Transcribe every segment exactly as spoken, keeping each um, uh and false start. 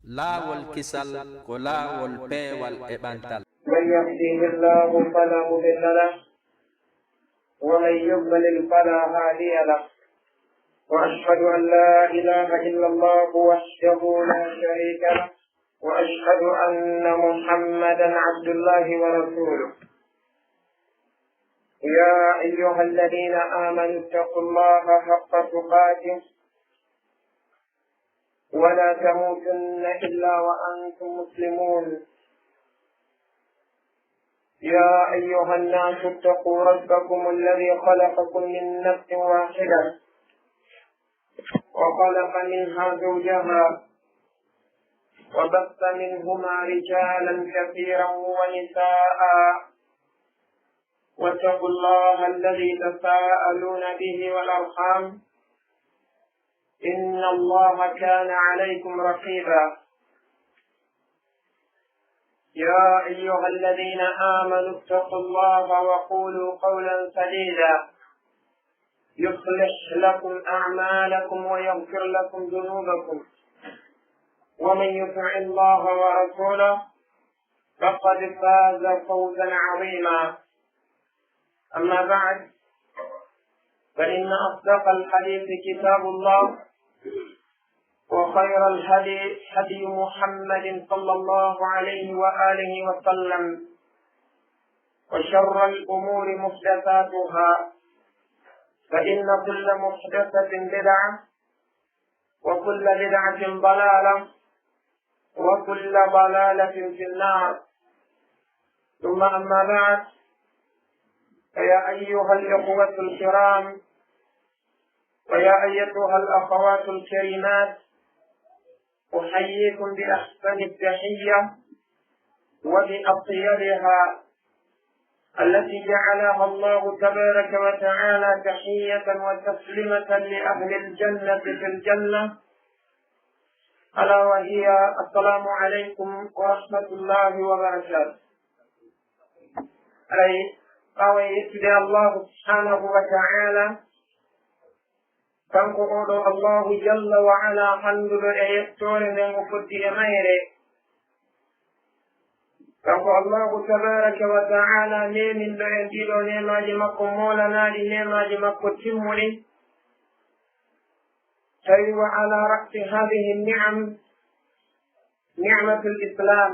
Laawol kisal ko laawol peewal e ɓantal. من يهده الله فلا مضل له، ومن يضلل فلا هادي له، وأشهد أن لا إله إلا الله وحده لا شريك له، وأشهد أن محمدا عبد الله ورسوله. يا أيها الذين آمنوا اتقوا الله حق تقاته ولا تموتن إلا وأنتم مسلمون. يا أيها الناس اتقوا ربكم الذي خلقكم من نفس واحدة وخلق منها زوجها وبث منهما رجالا كثيرا ونساء، واتقوا الله الذي تساءلون به والأرحام، إن الله كان عليكم رقيبا. يا أيها الذين آمنوا اتقوا الله وقولوا قولا سديدا، يصلح لكم أعمالكم ويغفر لكم ذنوبكم، ومن يطع الله ورسوله فقد فاز فوزا عظيما. أما بعد، فإن أصدق الحديث كتاب الله، وخير الهدي هدي محمد صلى الله عليه وآله وسلم، وشر الأمور محدثاتها، فإن كل محدثة بدعة، وكل بدعة ضلالة، وكل ضلالة في النار. ثم أما بعد، فيا أيها الإخوة الكرام، ويا أيتها الأخوات الكريمات، أحييكم بأحسن التحية وبأطيبها، التي جعلها الله تبارك وتعالى تحية وتسليمة لأهل الجنة في الجنة، ألا وهي: السلام عليكم ورحمة الله وبركاته. Aray, ɓaawo en yettude Allahu subhanahu wa ta'ala, kanko oɗo Allahu jalla wa ala, hannduɗo e yettoore nden o foddi e mayre. Kanko Allahu tabaraka wa ta'ala, neeminɗo en ɗiɗo neemaaji makko moolanaaɗi, neemaaji makko timmuɗi. Tawi wa ala ra'si hadhihi ni'am, ni'matul Islam.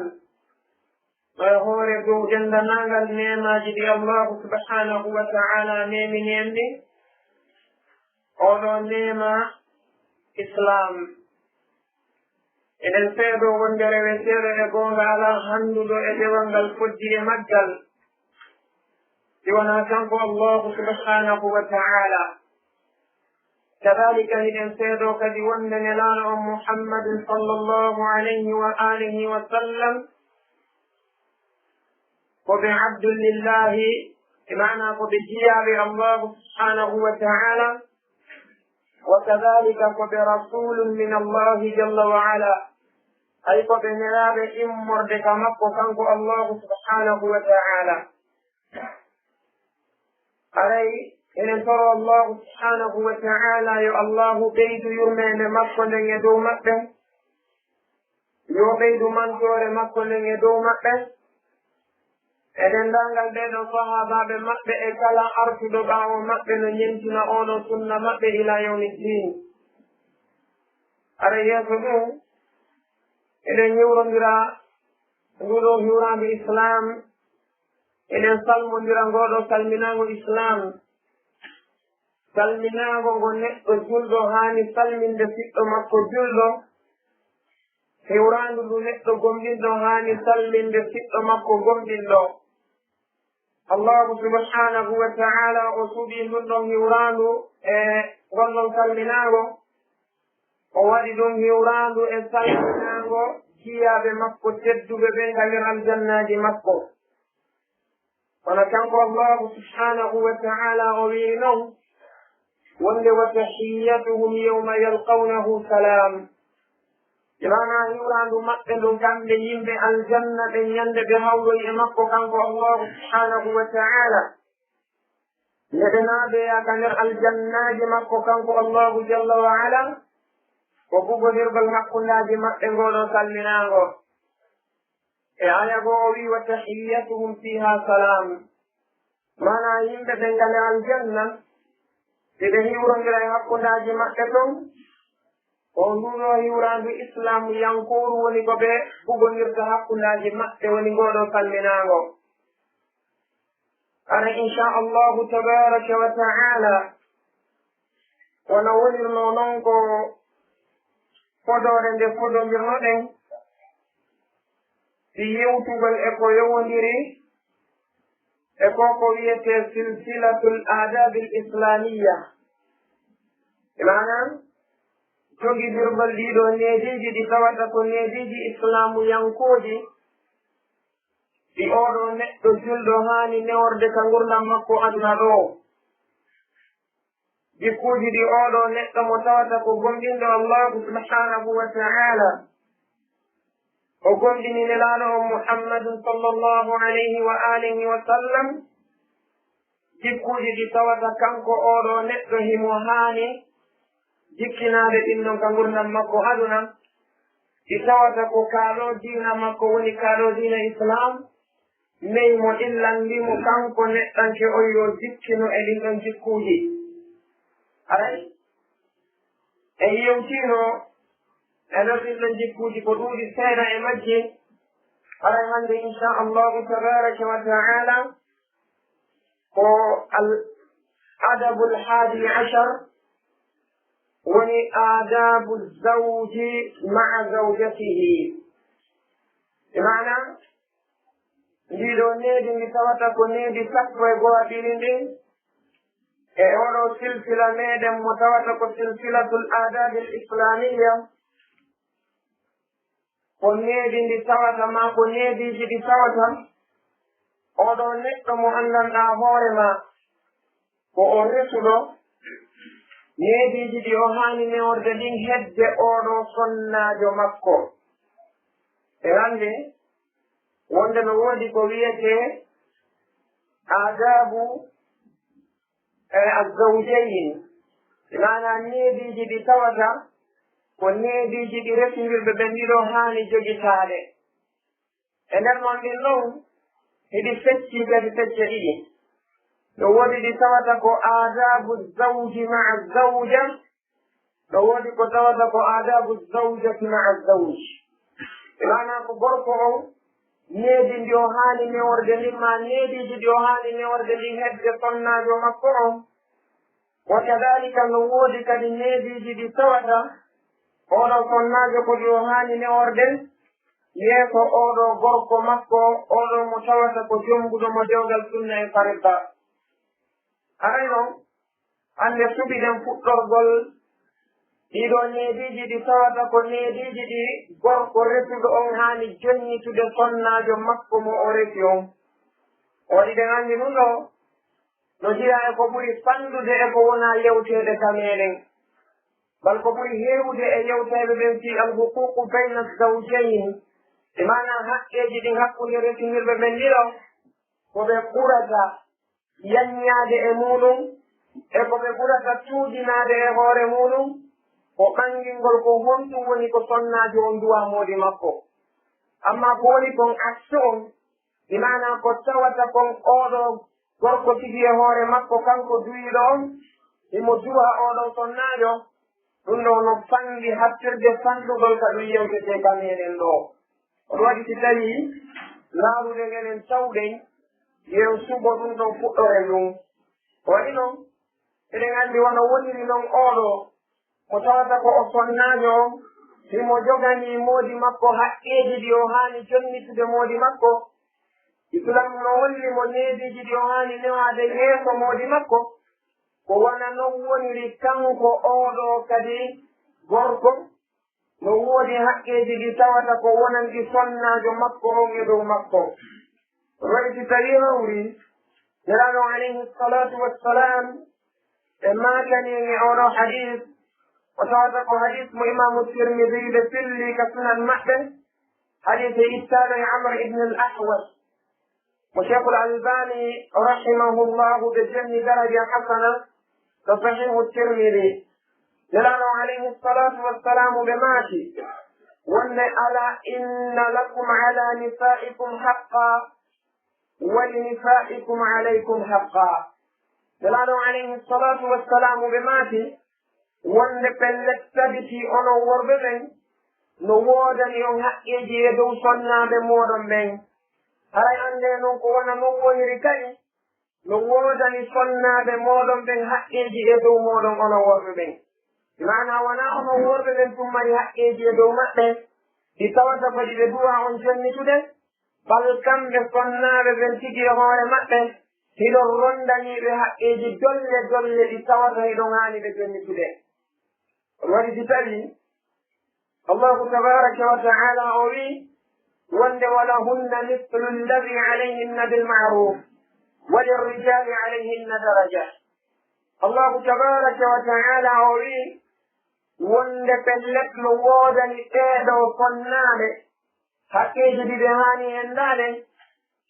Ɗo e hoore dow denndaangal neemaaji ɗi Allahu subhanahu wa ta'ala neemini en ɗi, oɗo neema Islam. Eɗen seedoo wonde reweteeɗo e goonga alaa hannduɗo e dewal ngal foddi e maggal, si wanaa kanko Allahu subhanahu wa ta'ala. Kadaalika, hiɗen seedoo kadi wonde Nelaaɗo on Muhammadun sallallahu alayhi wa alihi wa sallam ko ɓe abdullahi, e maanaa ko ɓe jiyaaɓe Allahu subhanahu wa ta'ala, wa kadaalika ko ɓe rasulun min Allahi jalla wa ala, hay ko ɓe nelaaɓe immorde ka makko kanko Allahu subhanahu wa ta'ala. Aray, enen toro Allahu subhanahu wa ta'ala yo Allahu ɓeydu yurmeende makko nden e dow maɓɓe, yo ɓeydu mantoore makko nden e dow maɓɓe, e denndaangal ɓee ɗoo sahaabaaɓe maɓɓe e kala artuɗo ɓaawo maɓɓe no ñentina oo ɗoo sunna maɓɓe ila yawmi ddin. Aray, yeeso ɗum, eɗen hiwrondira nduu ɗoo hiwraandu Islam, eɗen salmondira ngoo ɗoo salminaango Islam, salminaango ngo neɗɗo julɗo haani salminde siɗɗo makko julɗo, hiwraandu ndu neɗɗo gomɗinɗo haani salminde siɗɗo makko gomɗinɗo. Allahu subhanahu wa ta'ala o suɓii ndun ɗon hiwraandu e ngon ɗon salminaango. O waɗi ɗum hiwraandu e salminaango jiyaaɓe makko tedduɓe ɓen ka nder aljannaaji makko. Kono kanko Allahu subhanahu wa ta'ala o wi'i non wonde: "Wa tahiyyatuhum yawma yalqawnahu salam." Maanaa hiwraandu maɓɓe ndun kamɓe yimɓe aljanna ɓen ñande ɓe hawroyi e makko kanko Allahu subhanahu wa ta'ala. Nde ɓe naadoya ka nder aljannaaji makko kanko Allahu jalla wa ala, ko bugodirgol hakkundeeji maɓɓe ngoo ɗoo salminaango. E aaya goo o wi'i, "Wa tahiyyatuhum fiha salam." Maanaa yimɓe ɓen ka nder aljanna, si ɓe hiwrondira e hakkundeeji maɓɓe ton, ko nduu ɗoo hiwraandu islaamu yankooru woni ko ɓe bugondirta hakkundeeji maɓɓe, woni ngoo ɗoo salminaango. Hara, insha Allahu tabaraka wa ta'ala, wano wonirnoo non ko fodoore nde fodondirnoɗen, si yewtugol e ko yowondiri e ko ko wiyetee silsilatul aadabil islaamiyya. E maanaa, jogidirgol ɗii ɗoo neediiji ɗi tawata ko neediiji islaamu yankooji, ɗi oo ɗoo neɗɗo julɗo haani neworde ka ngurndan makko aduna ɗoo. Jikkuuji ɗi oo ɗoo neɗɗo mo tawata ko gomɗinɗo Allaahu subhaanahu wa ta'ala, o gomɗini Nelaaɗo on Muhammadun sallallahu alayhi wa alihi wa sallam, jikkuuji ɗi tawata kanko oo ɗoo neɗɗo himo haani jikkinaade ɗin ɗon ka ngurndan makko aduna, ɗi tawata ko kaa ɗoo diina makko woni kaa ɗoo diina Islaam, ne'i mo, illandi mo kanko neɗɗanke on yo jikkino e ɗin ɗon jikkuuji. Haray en yewtiino e nder ɗin ɗon jikkuuji ko ɗuuɗi seeɗa e majji. Haray hannde, insha Allahu tabaraka wa ta'ala, ko al adabul haadi ashar, woni aadabu zawji ma'a zawjatihi. E maanaa, ndii ɗoo needi ndi tawata ko needi sappo e go'aɓiri ndin, e oo ɗoo silsila meeɗen mo tawata ko silsilatul aadabil islaamiyya, ko needi ndi tawata maa ko neediiji ɗi tawata oo ɗoo neɗɗo mo anndanɗaa hoore maa ko o resuɗo, neediiji ɗi o haani neworde ɗin hedde oo ɗoo sonnaajo makko. E hannde, wonde no woodi ko wiyetee aadaabu, e, azzawjayni, maanaa neediiji ɗi tawata ko neediiji ɗi resindirɓe ɓen ɗiɗo haani jogitaade. E nder mon ɗin non, hiɗi feccii kadi pecce ɗiɗi. No woodi ɗi tawata ko aadaabu zawji ma'a zawja, no woodi ko tawata ko aadaabu zawjati ma'a zawj. Maanaa ko gorko on, needi ndi o haani neworde ndin, maa neediiji ɗi o haani neworde ndin hedde sonnaajo makko on. Wa kadaalika, no woodi kadi neediiji ɗi tawata oo ɗoo sonnaajo ko ɗi o haani neworde yeeso oo ɗoo gorko makko, oo ɗoo mo tawata ko jombuɗo mo dewgal sunna e faridda. Haray non, hannde suɓiɗen fuɗɗorgol ɗii ɗoo neediiji ɗi tawata ko neediiji ɗi gorko resuɗo on haani jonnitude sonnaajo makko mo o resi on. O waɗi ɗen anndi ɗum ɗoo, no jeyaa e ko ɓuri fanɗude e ko wonaa yewteede ka meeɗen. Bal ko ɓuri heewude e yewteeɓe ɓen fii al-huquuqu bayna zawjayni, e maanaa haqqeeji ɗin hakkunde resindirɓe ɓen ɗiɗo, ko ɓe ɓurata yanyaade e muuɗum, e ko ɓe ɓurata tuuginaade e hoore muuɗum, ko ɓangingol ko honɗum woni ko sonnaajo on duwaa moodi makko. Ammaa ko woni kon aksu on, bi maanaa ko tawata kon oo ɗoo gorko tigi e hoore makko, kanko duwiiɗo on, himo duwa oo ɗoo sonnaajo, ɗum ɗoo no fanɗi hattirde fanɗugol ka ɗum yewtetee ka meeɗen ɗoo. Ko ɗum waɗi si tawii laaruɗen enen tawɗen, yo en suɓo ɗum ɗoo fuɗɗoren ɗum. Ko waɗi non, eɗen anndi wano woniri non oo ɗoo, mo tawata ko o sonnaajo on, himo joganii moodi makko haqqeeji ɗi o haani jonnitude moodi makko. Islaam no holli mo neediiji ɗi o haani newaade yeeso moodi makko. Ko wano non woniri kanko oo ɗoo kadi gorko, no woodi haqqeeji ɗi tawata ko wonanɗi sonnaajo makko on e dow makko. Ko waɗi si tawii hawri, Nelaaɗo alayhi salaatu wassalaam, ɓe maakani en e oo ɗoo hadiis, o tawata ko hadiis mo Imaamu Tirmidi ɓe filli ka sunan maɓɓe, hadiis e ittaaɗo e Amr ibn al-Ahwas, mo Sheikhul Albani rahimahullahu ɓe jenni daraja hasana ka Sahihu Tirmidi. Nelaaɗo alayhi salatu wassalamu ɓe maaki wonde, "Ala inna lakum ala nisaikum haqqa, wa li nisaikum alaykum haqqa." Nelaaɗo alayhi salatu wassalamu ɓe maaki wonde, "Pellet tabiti onon worɓe ɓen no woodani on haqqeeji e dow sonnaaɓe mooɗon ɓen. Haray anndee non ko wona non woniri kadi, no woodani sonnaaɓe mooɗon ɓen haqqeeji e dow mooɗon onon worɓe ɓen." Maanaa wonaa onon worɓe ɓen tun mari haqqeeji e dow maɓɓe, ɗi tawata ko ɗi ɓe duwaa on jonnitude, bal kamɓe sonnaaɓe ɓen tigi e hoore maɓɓe, hiɗon ronndanii ɓe haqqeeji dolle dolle ɗi tawata hiɗon haani ɓe jonnitude. Waɗi si tawii Allahu tabaraka wa ta'ala o wi'i wonde, "Wa lahunna mithlu alladhi alayhinna bil ma'ruf, wa lirrijali alayhinna daraja." Allahu tabaraka wa ta'ala o wi'i wonde pellet no woodani ɓeeɗo sonnaaɓe haqqeeji ɗi ɓe haani henndaade,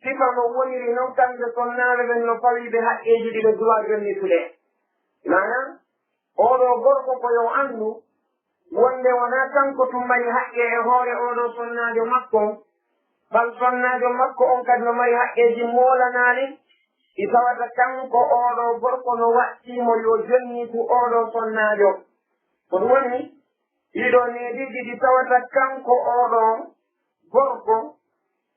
sifa no woniri non kamɓe sonnaaɓe ɓen no fawii ɓe haqqeeji ɗi ɓe duwaa jonnitude. Maanaa, ooɗoo gorko ko yo anndu wonde wonaa kanko tun mari haqqe e hoore ooɗoo sonnaajo makko, bal sonnaajo makko on kadi no mari haqqeeji moolanaali ɗi tawata kanko ooɗoo gorko no waɗtii mo yo jonnitu ooɗoo sonnaajo. Ko ɗum woni, ɗiɗo neediiji ɗi tawata kanko ooɗoo gorko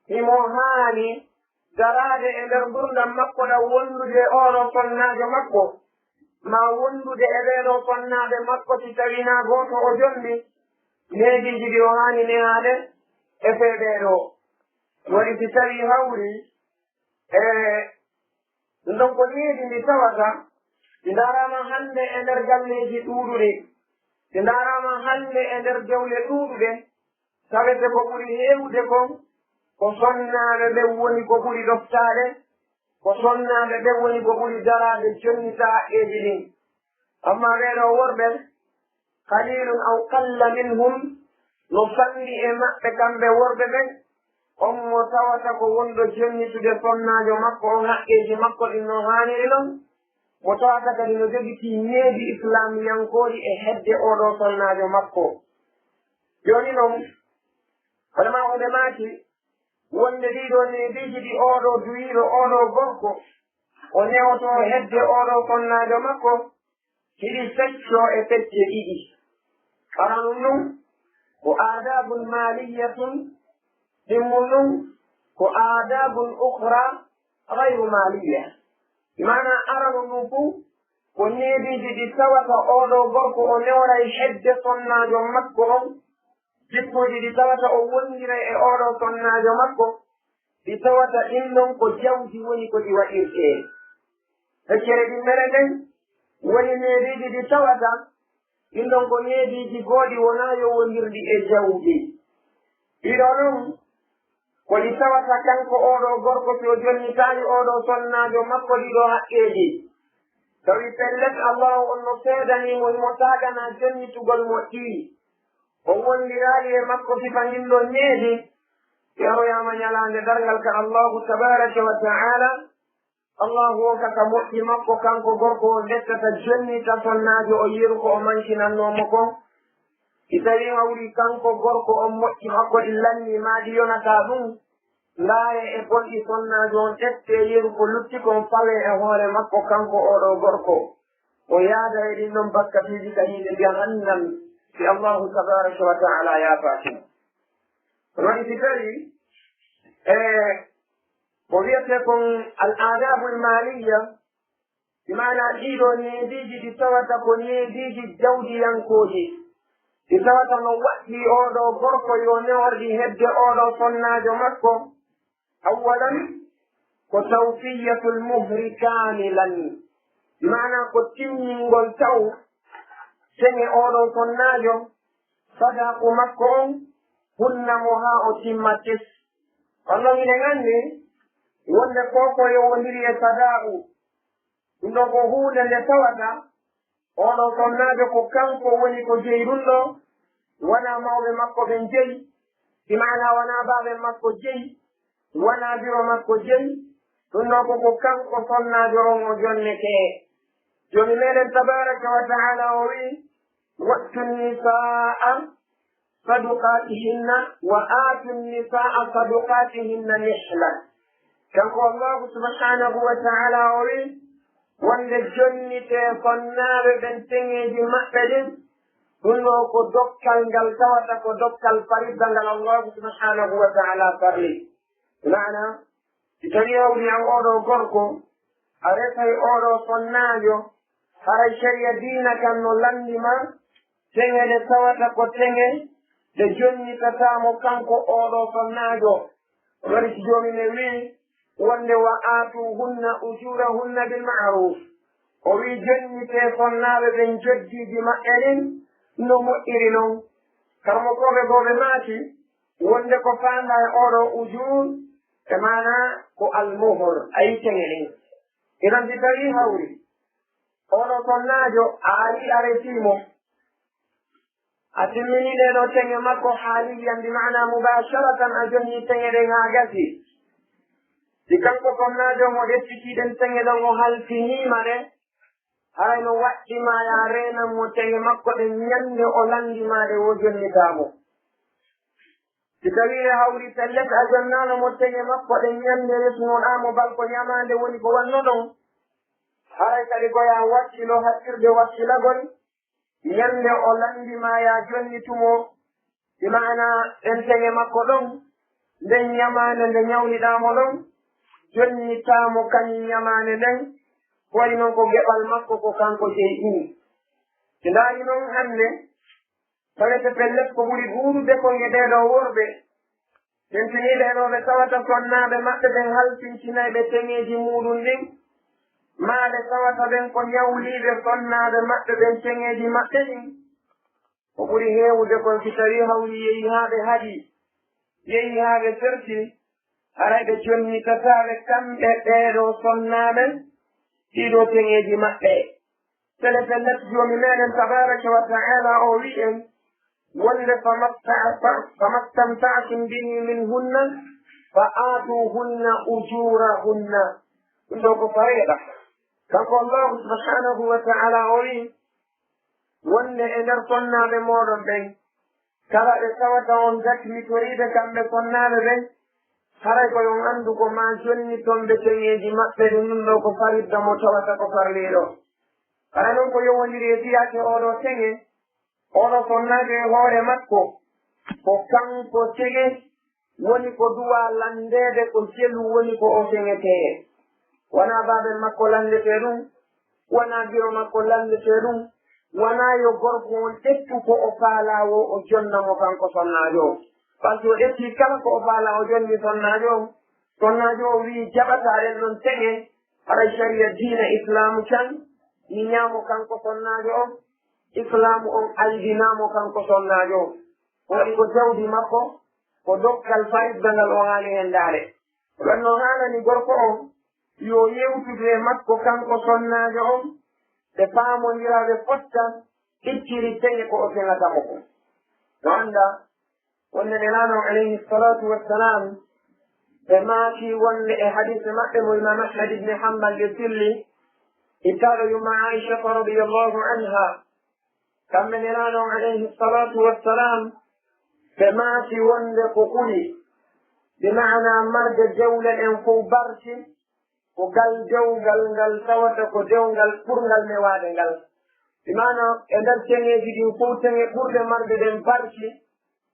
himo haani daraade e nder ngurndan makko ɗan wondude e ooɗoo sonnaajo makko, maa wondude e ɓeeɗoo sonnaaɓe makko si tawii naa gooto o jonni, neediiji ɗi o haani nehaade e fee ɓeeɗoo. Waɗi si tawii hawri e ɗum ɗon ko needi ndi tawata, ɗi ndaaraama hannde e nder galleeji ɗuuɗuɗi, ɗi ndaaraama hannde e nder dewle ɗuuɗuɗe, tawete ko ɓuri heewude kon, ko sonnaaɓe ɓen woni ko ɓuri ɗoftaade, ko sonnaaɓe ɓen woni ko ɓuri daraade jonnita haqqeeji ɗin. Ammaa ɓeeɗoo worɓe, qalilun aw qalla minhum, no fanɗi e maɓɓe kamɓe worɓe ɓen, on mo tawata ko wonɗo jonnitude sonnaajo makko on haqqeeji makko ɗin no haaniri non, mo tawata kadi no jogitii needi islaamiyankooɗi e hedde ooɗoo sonnaajo makko. Jooni non, hono maa on ɓe maaki, wonde ɗiɗo neediiji ɗi ooɗoo duwiiɗo ooɗoo gorko o newotoo hedde ooɗoo sonnaajo makko, hiɗi feccoo e pecce ɗiɗi. Aranun nun ko aadaabun maaliyatun, ɗimmun nun ko aadaabun ukhra ghayru maaliya. Maanaa aranun nun fu ko neediiji ɗi tawata ooɗoo gorko o neworay hedde sonnaajo makko on, jikkuuji ɗi tawata o wondiray e ooɗoo sonnaajo makko, ɗi tawata ɗin ɗon ko jawdi woni ko ɗi waɗirtee. Feccere ɗimmere nden woni neediiji ɗi tawata ɗin ɗon ko neediiji gooɗi wonaa yowondirɗi e jawdi. Ɗiɗo non ko ɗi tawata kanko ooɗoo gorko si o jonnitaali ooɗoo sonnaajo makko ɗiɗo haqqeeji. Tawi pellet Allaahu on no seedanii mo himo taaganaa jonnitugol mo ɗi. O wondiraali e makko sifa ndin ɗon needi, yaroyaama ñalaande darngal ka Allaahu tabaaraka wa ta'aala. Allaahu on ka, ka moƴƴi makko kanko gorko on ƴettata jonnita sonnaajo o yeru ko o mankinannoo mo kon. Si tawii hawri kanko gorko on moƴƴi makko ɗin lannii maa ɗi yonataa ɗum, ndaaree e bonɗi sonnaajo on ƴettee yeru ko lutti kon fawee e hoore makko kanko ooɗoo gorko. O yaada e ɗin ɗon bakkatuuji ka hiinde jahannam si Allaahu tabaaraka wa ta'aala yaafaaki mo. Kono waɗi si tawii e ko wiyetee kon al aadaabul maaliya, maanaa ɗiɗo neediiji ɗi tawata ko neediiji jawdiyankooji, ɗi tawata no waɗɗii ooɗoo gorko yo newor ɗi hedde ooɗoo sonnaajo makko. Awwalan ko tawfiyatul muhri kaamilan, maanaa ko timmingol taw sene ooɗoo sonnaajo, sadaaku makko on hunna mo haa o timma tis. Kono miɗen anndi wonde ko ko yowondiri e sadaaku, ɗum ɗoo ko huunde nde tawata ooɗoo sonnaajo ko kanko woni ko jeyi ɗum ɗoo, wanaa mawɓe makko ɓen jeyi, si maanaa wanaa baaɓe makko jeyi, wanaa biro makko jeyi, ɗum ɗoo ko ko kanko sonnaajo on o jonnetee. Joomi meɗen tabaaraka wa ta'aala o wi'i, وأتوا النساء صدقاتهن وآتوا النساء صدقاتهن نحلة. Kanko Allahu subhanahu wa ta'ala o wi, wonde jonnitee sonnaaɓe ɓen teŋeeji maɓɓe ɗin, ɗum ɗoo ko dokkal ngal tawata ko dokkal faridda ngal Allahu subhanahu wa ta'ala farli. Maana, si tawii a wii an ooɗoo gorko, a resay ooɗoo sonnaajo, haray sharia diina kan no lanndi ma teŋe ɗe tawata ko teŋe ɗe jonnitataa mo kanko ooɗoo sonnaajo. Waɗi si Joomi men wii wonde, "Wa aatuhunna ujuurahunna bil ma'ruuf." O wii, "Jonnitee sonnaaɓe ɓen joddiiji maɓɓe ɗin no moƴƴiri non." Karmokooɓe goo ɓe maaki wonde ko faandaa e ooɗoo ujuur, e maanaa ko almuhur, a yii teŋe ɗen. Idan si tawii hawri, ooɗoo sonnaajo a arii a resii mo, a timminii ɗee ɗoo teŋe makko haaliyan, bi maanaa mubaasharatan, a jonnii teŋe ɗen haa gasii. Si kanko sonnaajo on o ƴettitii ɗen teŋe ɗon o halfinii ma ɗe, haray no waɗɗi ma yo a reenan mo teŋe makko ɗen ñannde o lanndi ma ɗe o jonnitaa mo. Si tawii e hawri pellet a jonnaano mo teŋe makko ɗen ñannde resnoɗaa mo bal ko ñamaande woni ko wanno ɗon, haray kadi ko yo a wakkilo hakkirde wakkilagol ñannde o lanndi ma yo a jonnitu mo, bi maanaa ɗen teŋe makko ɗon, nden ñamaande nde ñawniɗaa mo ɗon, jonnitaa mo kañum ñamaande nden, ko wayi non ko geɓal makko ko kanko jeyi ɗum. Si ndaari non hannde, tawete pellet ko ɓuri ɗuuɗude kon e ɓee ɗoo worɓe, tentiniiɓe e ɗoo ɓe tawata sonnaaɓe maɓɓe ɓen halfintinay ɓe teŋeeji muuɗum ɗin, maa ɓe tawata ɓen ko ñawliiɓe sonnaaɓe maɓɓe ɓen teŋeeji maɓɓe ɗin. Ko ɓuri heewude kon si tawii hawri yehi haa ɓe haɗi, yehi haa ɓe serti, haray ɓe jonnitataa ɓe kamɓe ɓee ɗoo sonnaaɓe ɗii ɗoo teŋeeji maɓɓe. Sele pellet, Joomi meɗen tabaaraka wa ta'aala o wi'i en wonde, "Famatta-, fa-, famastamta'tum bihi minhunna fa aatuhunna ujuurahunna." Ɗum ɗoo ko fareeɗa. Kanko Allahu subhanahu wa ta'aala o wi'i wonde e nder sonnaaɓe mooɗon ɓen, kala ɓe tawata on dakmitoriiɓe kamɓe sonnaaɓe ɓen, haray ko yo on anndu ko maa jonniton ɓe teŋeeji maɓɓe, ɗum ɗum ɗoo ko faridda mo tawata ko farliiɗo. Hara non ko yowondiri e fiyake ooɗoo teŋe, ooɗoo sonnaajo e hoore makko, ko kanko teŋe woni ko duwaa lanndeede ko jelu woni ko o teŋetee. Wanaa baaben makko lanndetee ɗum, wanaa biro makko lanndetee ɗum, wanaa yo gorko on ƴettu ko o faalaa woo o jonna mo kanko sonnaajo on. Par ce que o ƴettii kala ko o faalaa o jonni sonnaajo on, sonnaajo on wi'i jaɓataa ɗen ɗon teŋe, haray sharia diina Islaamu can ñiñaa mo kanko sonnaajo on, Islaamu on aybinaa mo kanko sonnaajo on. Ko waɗi ko jawdi makko, ko dokkal faridda ngal o haani heen ndaare. Ɗon no haanani gorko on yo yewtudu e makko kanko sonnaajo on, ɓe paamondira, ɓe fotta ittiri teŋe ko o teŋata mo kon. No annda wonde Nelaaɗo on alayhi salaatu wassalaam, ɓe maaki wonde e hadiise maɓɓe mo Imaam Ahmad ibn Hanbal ɓe filli, ittaaɗo yumma Aishata radiyallahu anha, kamɓe Nelaaɗo on alayhi salaatu wassalaam, ɓe maaki wonde ko ɓuri, bi maanaa marde dewle ɗen fow barki, ko ngal dewgal ngal tawata ko dewgal ɓurngal newaade ngal. Bi maanaa e nder teŋeeji ɗin fow teŋe ɓurɗe marde ɗen barki,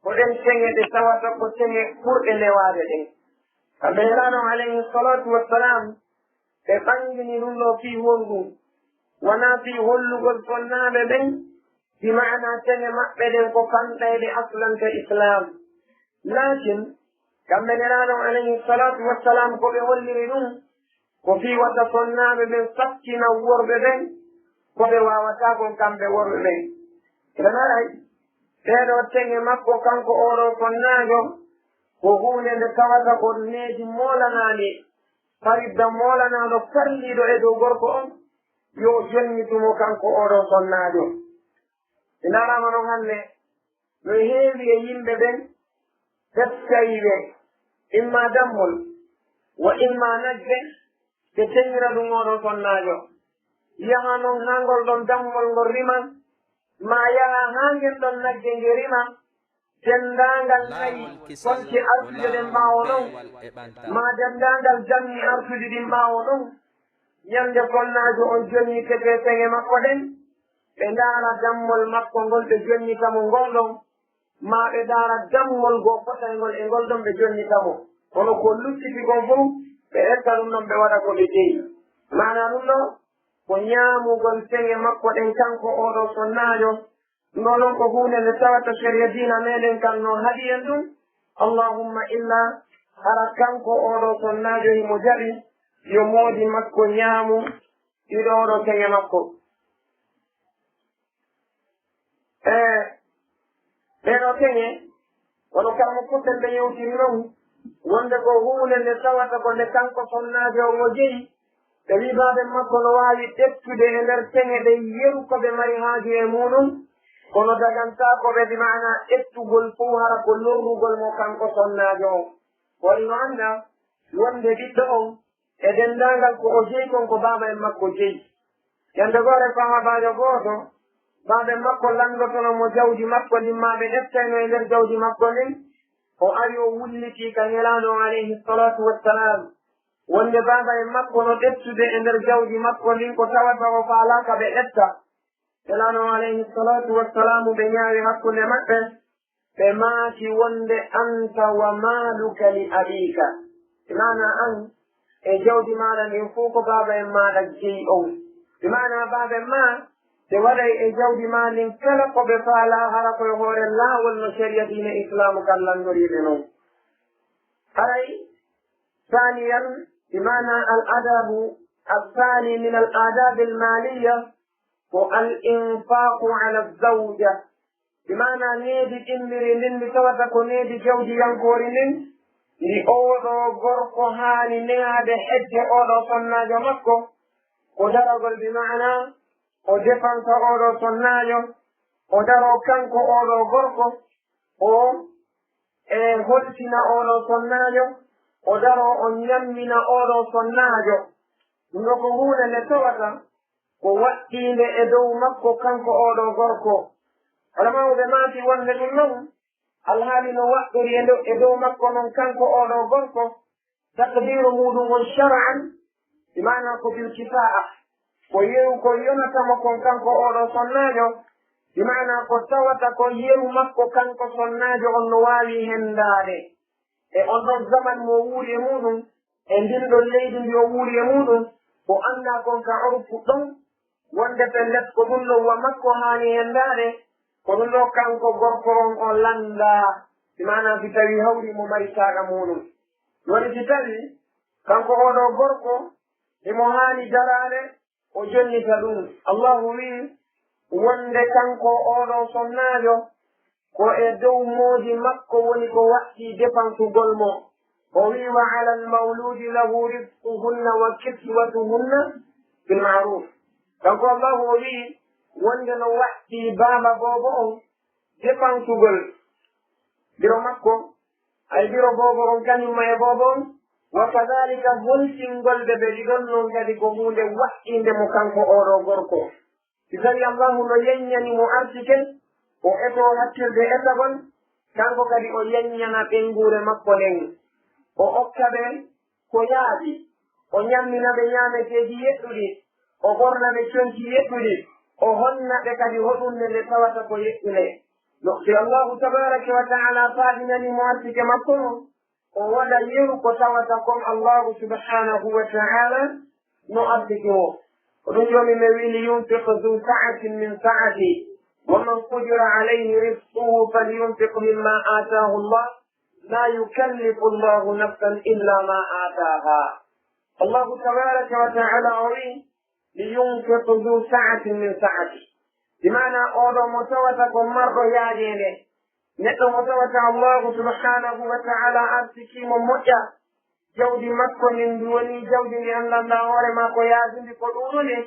ko ɗen teŋe ɗe tawata ko teŋe ɓurɗe newaade ɗen. Kamɓe Nelaaɗo on alayhi salaatu wassalaam, ɓe ɓangini ɗum ɗoo fii honɗum? Wanaa fii hollugol sonnaaɓe ɓen, bi maanaa teŋe maɓɓe ɗen ko fanɗayɗe aslan ka Islaam. Laakin, kamɓe Nelaaɗo on alayhi salaatu wassalaam, ko ɓe holliri ɗum, ko fii wata sonnaaɓe ɓen sattina worɓe ɓen, ko ɓe waawataa kon kamɓe worɓe ɓen. Ɓe naraay, ɗee ɗoo teŋe makko kanko oo ɗoo sonnaajo, ko huunde nde tawata ko needi moolanaandi, faridda moolanaaɗo farliiɗo e dow gorko on, yo o jonnitu mo kanko oo ɗoo sonnaajo. Ɓe ndaraama non hannde, no heewi e yimɓe ɓen, ɓeftayiiɓe, imma dammol, wa imma nagge, ɓe teŋira ɗum oo ɗoo sonnaajo. Yaha non haa ngol ɗon dammol ngol rima, ma yaha haa ngel ɗon nagge nge rima, denndaangal nayi konci artude ɗen ɓaawo ɗon, ma denndaangal jammi artude ɗin ɓaawo ɗon, ñande fonnaajo on jonni tete peŋe makko ɗen, ɓe ndaara dammol makko ngol ɓe jonnita mo ngol ɗon, ma ɓe ndaara dammol goo fotayngol e ngol ɗon ɓe jonnita mo. Kono ko luttiti kon fow, ɓe etta ɗum ɗon ɓe waɗa ko ɓe jeyi. Maanaa ɗum ɗoo, ko ñaamugol peŋe makko ɗen kanko oo ɗoo sonnaajo. Ɗum ɗoo non ko huunde nde tawata sariya diina meɗen kan no haɗi en ɗum. Allahumma illa hara kanko oo ɗoo sonnaajo himo jaɓi yo moodi makko ñaamu ɗiɗo oo ɗoo peŋe makko. E ɗee ɗoo peŋe, wano kala mo foten ɓe yewtiri non, wonde ko huunde nde tawata ko nde kanko sonnaajo on o jeyi, ɓe wi'i baaben makko no waawi ƴettude e nder peŋe ɗen yeru ko ɓe mari haaju e muuɗum, kono dagantaako ɓe, bi maanaa ƴettugol fow hara ko lorrugol mo kanko sonnaajo on. Ko waɗi no anndaa wonde ɓiɗɗo on e denndaangal ko o jeyi kon ko baaba en makko jeyi. Ñande goore sahaabaajo gooto, baaben makko lanndotono mo jawdi makko ndin, ma ɓe ƴettayno e nder jawdi makko ndin, o ari o wullitii ka Nelaaɗo on alayhi salaatu wassalaam, wonde baaba en makko no ƴettude e nder jawdi makko ndin ko tawata o faalaaka ɓe ƴetta. Nelaaɗo on alayhi salaatu wassalaamu ɓe ñaawi hakkunde maɓɓe, ɓe maaki wonde, "Anta wa maaluka li abiika." Bi maanaa an e jawdi maaɗa ndin fow ko baaba en maaɗa jeyi on. Bi maanaa baaba en maa ɓe waɗay e jawdi maa ndin kala ko ɓe faalaa hara ko e hoore laawol no sariya diina Islaamu kan lanndoriɓe non. Haray, saaniyan, bi maanaa al adabu al saani min al adabi al maaliya ko al infaaqu ala zawja. Bi maanaa needi ɗimmiri ndin ndi tawata ko needi jawdiyankoori ndin, ndi oo ɗoo gorko haani nehaade hedde oo ɗoo sonnaajo makko, ko daragol bi maanaa o defansa oo ɗoo sonnaajo, o daroo kanko oo ɗoo gorko, o e holtina oo ɗoo sonnaajo, o daroo o ñammina oo ɗoo sonnaajo. Ɗum ɗoo ko huunde nde tawata ko waɗɗiinde e dow makko kanko oo ɗoo gorko. Ulamaaɓe maaki wonde ɗum non, alhaali no waɗɗori e ndo-, e dow makko non kanko oo ɗoo gorko, takdiiru muuɗum on shar'an, bi maanaa ko bil kifaa'a, ko yeru ko yonata mo kon kanko oo ɗoo sonnaajo, bi maanaa ko tawata ko yeru makko kanko sonnaajo on no waawi henndaade. E on ɗon zaman mo o wuuri e muuɗum, e ndin ɗon leydi ndi o wuuri e muuɗum, ko anndaa kon ka urfu ɗon, wonde pellet ko ɗum ɗon wa makko haani henndaade, ko ɗum ɗoo kanko gorko on o lanndaa, bi maanaa si tawii hawri mo mari caaɗa muuɗum. Woni si tawii kanko oo ɗoo gorko himo haani daraade, o jonnita ɗum. Allahu wi'i wonde kanko oo ɗoo sonnaajo, ko e dow moodi makko woni ko waɗɗii depansugol mo. O wi'i, "Wa alal mawludi lahu rizquhunna wa kiswatuhunna bil ma'ruf." Kanko Allahu o wi'i wonde no waɗɗii baaba boobo on depansugol biro makko, ay biro boobo on kañum ma e boobo on, wa kadhalika holtingol ɓe ɓe ɗiɗon non kadi ko huunde waɗɗiinde mo kanko oo ɗoo gorko. Si tawii Allahu no yeññani mo arsike, o etoo hakkilde etagol, kanko kadi o yeññana ɓeynguure makko nden. O okka ɓe ko yaaji, o ñammina ɓe ñaameteeji yeɗɗuɗi, o ɓorna ɓe conci yeɗɗuɗi, o honna ɓe kadi hoɗunde nde tawata ko yeɗɗunde. No si Allahu tabaaraka wa ta'ala faaɗinani mo arsike makko on, o waɗa yeru ko tawata kon Allahu subhanahu wa ta'ala no arsiki mo. Ko ɗum joomi men wi'i, "Liyunfiq zu sa'atin min sa'ati, wa man qudira alayhi rizquhu falyunfiq mimma ataahu Allah, la yukallifu Allahu nafsan illa ma ataaha." Allahu tabaaraka wa ta'ala o wi'i, "Liyunfiq zu sa'atin min sa'ati." Bi maanaa oo ɗoo mo tawata ko marɗo yaajeende, neɗɗo mo tawata Allahu subhanahu wa ta'ala arsikii mo moƴƴa, jawdi makko ndin ndi woni jawdi ndi anndanɗaa hoore maa ko yaajundi ko ɗuuɗundi.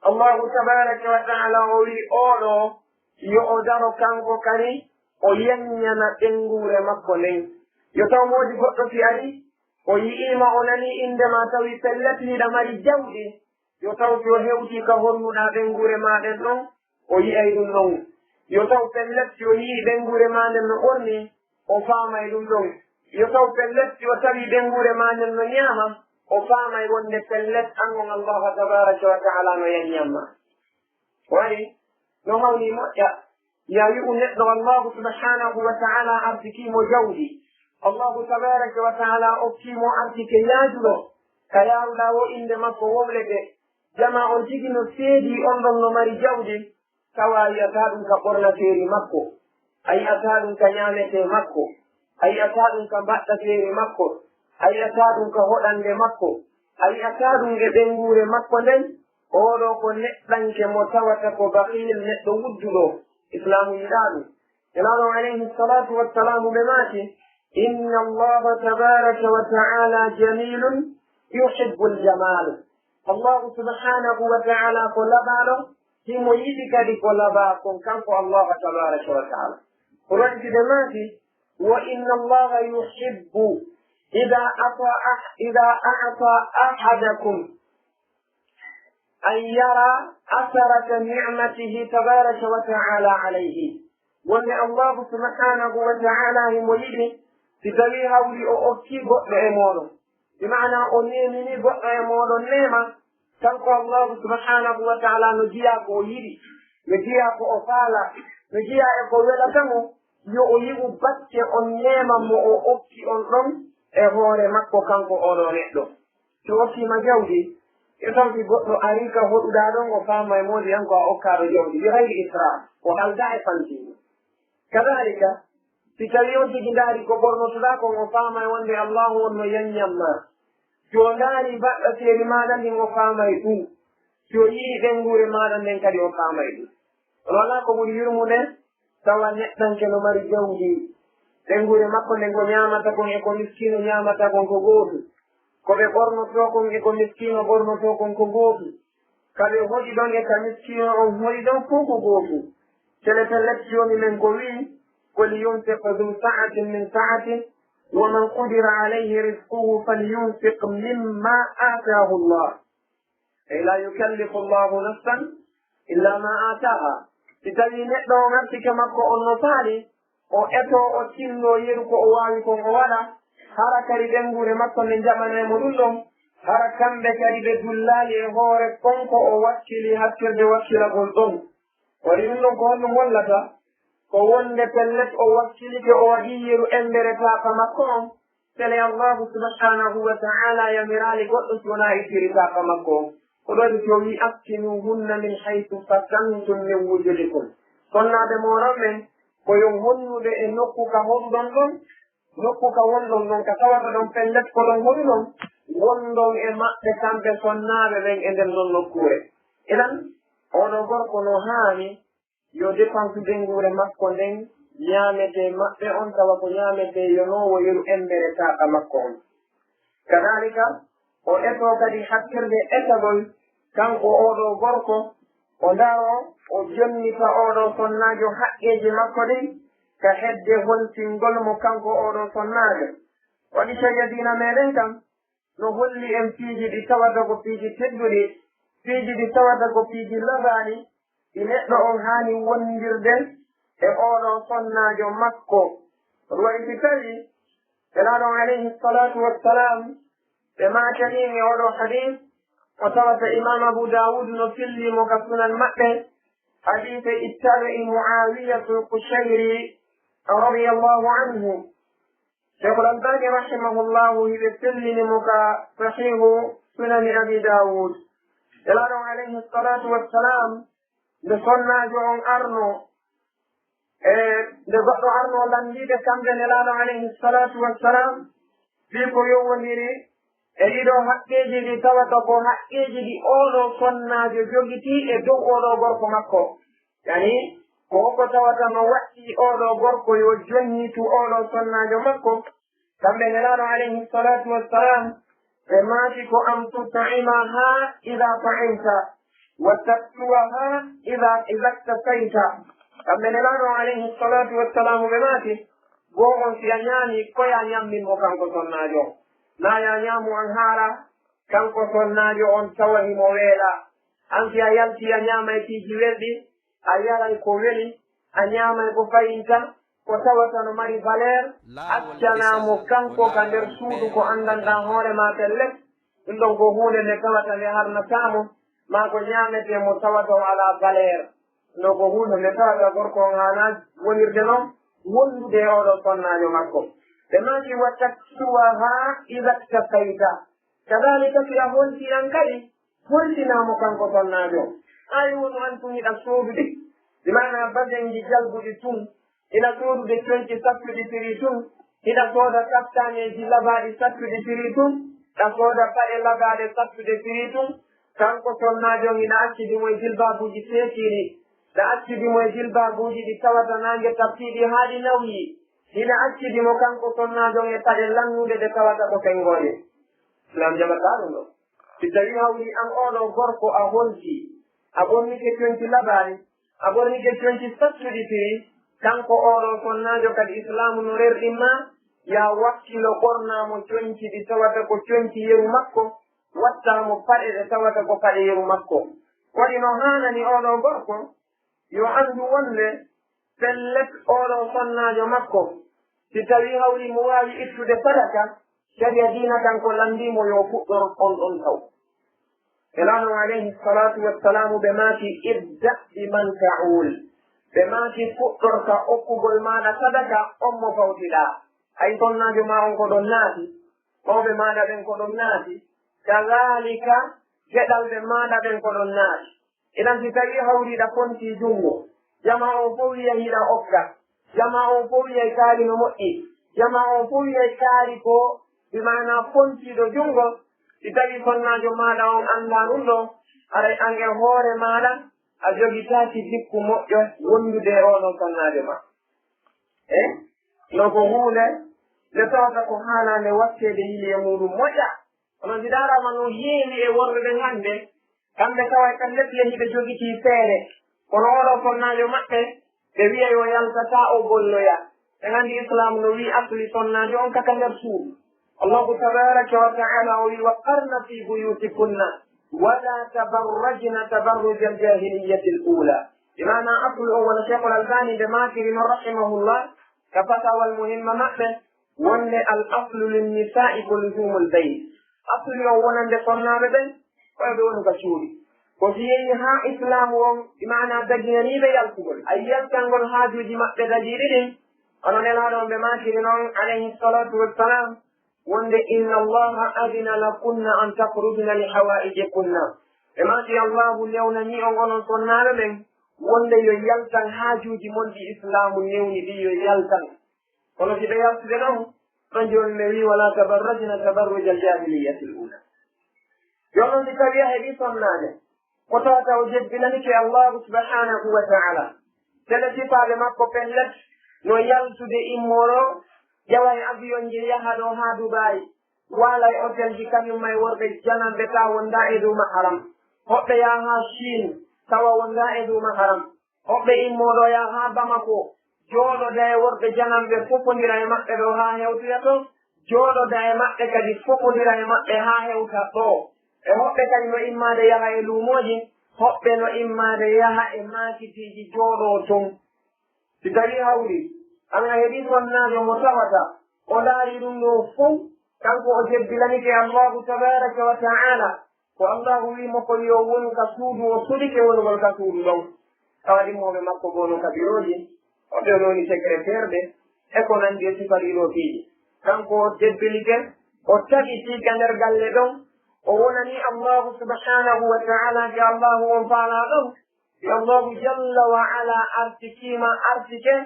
Allahu tabaaraka wa ta'ala o wi'i oo ɗoo yo o daro kanko kadi o yeññana ɓeynguure makko nden. Yo taw moodi goɗɗo si ari, o yi'ii ma, o nanii innde maa, tawi pellet hiɗa mari jawdi, yo taw si o hewtii ka honnuɗaa ɓeynguure maa ɗen ɗon, o yi'ay ɗum ɗon. Yo taw pellet, si o yi'ii ɓeynguure maa nden no ɓornii, o faamay ɗum ɗon. Yo taw pellet, si o tawii ɓeynguure maa nden no ñaama, o faamay wonde pellet, an on Allaahu tabaaraka wa ta'aalaa no yanyan ma. Waɗi no hawni moƴƴa, ya wi'u neɗɗo Allaahu subhaanahu wa ta'aalaa arsikii mo jawdi, Allaahu tabaaraka wa ta'aalaa okkii mo arsike yaajuɗo, ka yaaruɗaa woo innde makko wowlete, jamaa on tigi no seedii on ɗon no mari jawdi, tawa a yi'ataa ɗum ka ɓornateeri makko, a yi'ataa ɗum ka ñaametee makko, a yi'ataa ɗum ka mbaɗɗateeri makko, a yi'ataa ɗum ka hoɗannde makko, a yi'ataa ɗum e ɓeynguure makko nden. Oo ɗoo ko neɗɗanke mo tawata ko bakiil, neɗɗo wudduɗo. Islaamu yiɗaa ɗum. Nelaaɗo alayhi salaatu wassalaamu ɓe maaki, "Inna Allaaha tabaaraka wa ta'aalaa jamiilun yuhibbul jamaal." Allaahu subhaanahu wa ta'aalaa ko laɓaaɗo, himo yiɗi kadi ko laɓaa kon, kanko Allaahu tabaaraka wa ta'aalaa. Ko waɗi si ɓe maaki, "Wa inna Allaaha yuhibbu idaa a'taa ah-, idaa a'taa ahadakum an yara asarata ni'matihi tabaaraka wa ta'aalaa alayhi." Wonde Allaahu subhaanahu wa ta'aalaa himo yiɗi si tawii hawri o okkii goɗɗo e mooɗon, bi maanaa o neeminii goɗɗo e mooɗon neema, kanko Allaahu subhaanahu wa ta'aalaa no jiyaa ko o yiɗi, no jiyaa ko o faalaa, no jiyaa e ko welata mo, yo o yi'u batte on neema mo o okki on ɗon e hoore makko kanko oo ɗoo neɗɗo. Si o okkiima jawdi, e taw si goɗɗo arii ka hoɗuɗaa ɗon, o faama e moodi an ko a okkaaɗo jawdi, bi gayri israaf, o haldaa e fantiima. Kadaalika, si tawii on tigi ndaari ko ɓornotoɗaa kon, o faama e wonde Allaahu on no yanyan ma. Si o ndaari baɗɗateeri maaɗa ndin, o faama e ɗum. Si o yi'ii ɓeynguure maaɗa nden kadi, o faama e ɗum. Kono alaa ko ɓuri yurmunde, tawa neɗɗanke no mari jawdi. Ɓeynguure makko nden ko ñaamata kon e ko miskiino ñaamata kon ko gootum. Ko ɓe ɓornotoo kon e ko miskiino ɓornotoo kon ko gootum. Ka ɓe hoɗi ɗon e ka miskiino on hoɗi ɗon fow ko gootum. Tele pellet, Joomi men ko wi'i, "Wa liyunfiq duu sa'atin min sa'atihi, wa man qudira alayhi rizquhu falyunfiq mimmaa aataahu Allaah." Ey, laa yukallifu Allaahu nafsan illaa maa aataahaa. Si tawii neɗɗo on arsike makko on no faali, o etoo, o tindoo yeru ko o waawi kon o waɗa, hara kadi ɓeynguure makko nden jaɓanay mo ɗum ɗon, hara kamɓe kadi ɓe dullaali e hoore kon ko o wakkili hattirde wakkilagol ɗon. Waɗi ɗum ɗon ko honɗum hollata? Ko wonde pellet o wakkilike, o waɗii yeru embere taaqa makko on, tele Allaahu subhaanahu wa ta'aalaa yamiraali goɗɗo si wonaa ittiri taaqa makko on. Ko ɗoo si o wi'i, "Askinuuhunna min haysu sakantum min wujdikum." Sonnaaɓe mooɗon ɓen, ko yo honnuɓe e nokku ka hoɗuɗon ɗon, nokku ka wonɗon ɗon, ka tawata ɗon pellet ko ɗon hoɗuɗon, wonɗon e maɓɓe kamɓe sonnaaɓe ɓen e nder ɗon nokkuure. Idan, oo ɗoo gorko no haani yo dépense ɓeynguure makko nden ñaametee maɓɓe on, tawa ko ñaametee yonoowo yeru embere taaqa makko on. Kadaalika, o etoo kadi hattirde etagol, kanko oo ɗoo gorko, o ndaroo, o jonnita oo ɗoo sonnaajo haqqeeji makko ɗin, ka hedde holtingol mo kanko oo ɗoo sonnaajo. Waɗi sariya diina meɗen kan, no holli en piiji ɗi tawata ko piiji tedduɗi, piiji ɗi tawata ko piiji labaaɗi, ɗi neɗɗo on haani wondirde e oo ɗoo sonnaajo makko. Ɗum waɗi si tawii Nelaaɗo on alayhi salaatu wassalaam, ɓe maakani e oo ɗoo hadiis, o tawata Imaam Abu Daawud no filli mo ka sunan maɓɓe, hadiise ittaaɗo e Mu'aawiyatu Qushayri radiyallaahu anhu. Shaykhul Albani rahimahullahu hiɓe sellini mo ka Sahihu Sunani Abi Dawud. Nelaaɗo on alayhi salatu wassalam, nde sonnaajo on arno, e nde goɗɗo arno lanndiɓe kamɓe Nelaaɗo on alayhi salatu wassalam, fii ko yowondiri e ɗiɗo haqqeeji ɗi tawata ko haqqeeji ɗi ooɗo sonnaajo jogitii e dow ooɗo gorko makko. Yani, ko ko tawata no waɗɗii ooɗo gorko yo jonnitu ooɗo sonnaajo makko. Kamɓe Nelaaɗo alayhi salatu wassalam, ɓe maaki ko an tut'imaha idha ta'imta, wa taksuwaha idha, idha iktasayta. Kamɓe Nelaaɗo alayhi salatu wassalam ɓe maaki, goo on si a ñaami, ko ya ñammin mo kanko sonnaajo. Na ya ñaamu an haara, kanko sonnaajo on tawa himo weela. An si a yalti a ñaama e piiji welɗi, a yaray ko weli, a ñaamay ko fayinta, ko tawata no mari valeur, accana mo kanko ka nder suudu ko anndanɗaa hoore maa pellet. Ɗum ɗon ko huunde nde tawata nde harnataa mo, maa ko ñaametee mo tawata o alaa valeur. No ko huunde nde tawata gorko on haanaa wonirde noon, wondude e oɗo sonnaajo makko. Ɓe maaki, "Wa taksuwaha idha iktasayta." Kadhalika, si a holti an kadi, holtinaa mo kanko sonnaajo. Ay wonu an tun hiɗa soodude, bi maanaa basenji jalbuɗi tun, hiɗa soodude conci sattuɗi firi tun, hiɗa sooda kaftaneeji labaaɗi sattuɗi firi tun, ɗa sooda paɗe labaaɗe sattuɗe firi tun, kanko sonnaajo on hiɗa accidi mo e jilbaabuuji seekiiɗi, ɗa accidi mo e jilbaabuuji ɗi tawata naange tappiiɗi haa ɗi nawyi, hiɗa accidi mo kanko sonnaajo on e paɗe lannuɗe ɗe tawata ko senngooje. Islam jaɓataa ɗum ɗo. Si tawii hawri an oo ɗoo gorko a holti, a ɓornike conci labaaɗi, a ɓornike conci sattuɗi firi, kanko oo ɗoo sonnaajo kadi Islaamu no rerɗin ma, yaa wakkilo ɓornaa mo conci ɗi tawata ko conci yeru makko, wattaa mo paɗe ɗe tawata ko paɗe yeru makko. Waɗi no haanani oo ɗoo gorko, yo anndu wonde pellet oo ɗoo sonnaajo makko, si tawii hawri mo waawi ittude sadaka, sariya diina kan ko lanndii mo yo fuɗɗor on ɗon taw. Nelaaɗo alayhi salatu wassalaamu ɓe maaki, "Ibda bi man ta'ul." Ɓe maaki, "Fuɗɗor ka okkugol maaɗa sadaka on mo fawtiɗaa." Ay sonnaajo maa on ko ɗon naati, mawɓe maaɗa ɓen ko ɗon naati, kadhalika geɗalɓe maaɗa ɓen ko ɗon naati. Idan si tawii hawriiɗa fontii junngo, jamaa on fof wiya hiɗa okka, jamaa on fof wiya kaari no moƴƴi, jamaa on fof wiya kaari ko bi maanaa fontiiɗo junngo, si tawii sonnaajo maaɗa on anndaa ɗum ɗo, haray an e hoore maaɗa a jogitaaki jikku moƴƴo wondude e oɗon sonnaajo ma. E no ko huunde nde tawata ko haanaande watteede yili e muuɗum moƴƴa. Kono si ndaaraama no heewi e worɓe ɓen hannde, kamɓe taway pellet hiɓe jogitii feere, kono oɗo sonnaajo maɓɓe, ɓe wiya yo yalta taa o golloya. En anndi Islaam no wi'i asli sonnaajo on kaka nder suudu. Allahu tabaaraka wa ta'aala o wi'i, "Wa qarna fi buyutikunna wa la tabarrajna tabarrujal jaahiliyyati al-uula." Bi maanaa aslu on wano Sheikhul Albani ɓe maakiri non rahimahullah ka fatawal muhimma maɓɓe, wonde al aslu lin nisaa'i ko luzuumul bayt. Asli on wonande sonnaaɓe ɓen, ko ɓe woni ka cuuɗi. Ko si yehi haa Islaamu on, bi maanaa daginanii ɓe yaltugol, ay yaltangol haajuuji maɓɓe dagiiɗi ɗin, hono Nelaaɗo on ɓe maakiri non, alayhi salaatu wassalaam, wonde, "Inna Allaha adina lakunna an takhrujna li hawaijikunna." Ɓe maaki, Allahu newnanii on onon sonnaaɓe ɓen, wonde yo yaltan haajuuji mon ɗi Islaamu newni ɗi yo yaltan. Kono si ɓe yaltude ɗon, ɗon jooni mi wi'i, "Wala tabarrajna tabarrujal jaahiliyyati al-uula." Jooni non si tawii a heɓii sonnaajo, ko tawata o jebbilanike Allaahu subhaanahu wa ta'aala, sele sifaaɓe makko pellet no yaltude immoro, ƴawa e avion je yaha ɗo haa Dubai, waala e hotelji kañum ma e worɓe jananɓe tawa wondaa e dow maharam. Hoɓɓe yaha haa Chine tawa wondaa e dow maharam. Hoɓɓe immooɗo yaha haa Bamako, jooɗoda e worɓe jananɓe, fofondira e maɓɓe ɗo haa hewtoya to, jooɗoda e maɓɓe kadi, fofondira e maɓɓe haa hewta ɗo. E hoɓɓe kadi no immaade yaha e luumooji, hoɓɓe no immaade yaha e maakitiiji jooɗoo ton. Si tawii hawri, an a heɓii sonnaajo mo tawata, o ndaari ɗum ɗo fow, kanko o jebbilanike Allaahu tabaaraka wa ta'aala, ko Allaahu wi'i mo kon yo wonu ka suudu, o suɗike wonugol ka suudu ɗon. Tawa ɗimmooɓe makko goo no ka birooji, hoɓɓe no woni secrétaire ɓe, e ko nanndi e sifa ɗii ɗoo piiji. Kanko o jebbilike, o tabitii ka nder galle ɗon, o wonanii Allaahu subhaanahu wa ta'aala, si Allaahu on faalaa ɗon, si Allaahu jalla wa ala artikii ma, artike,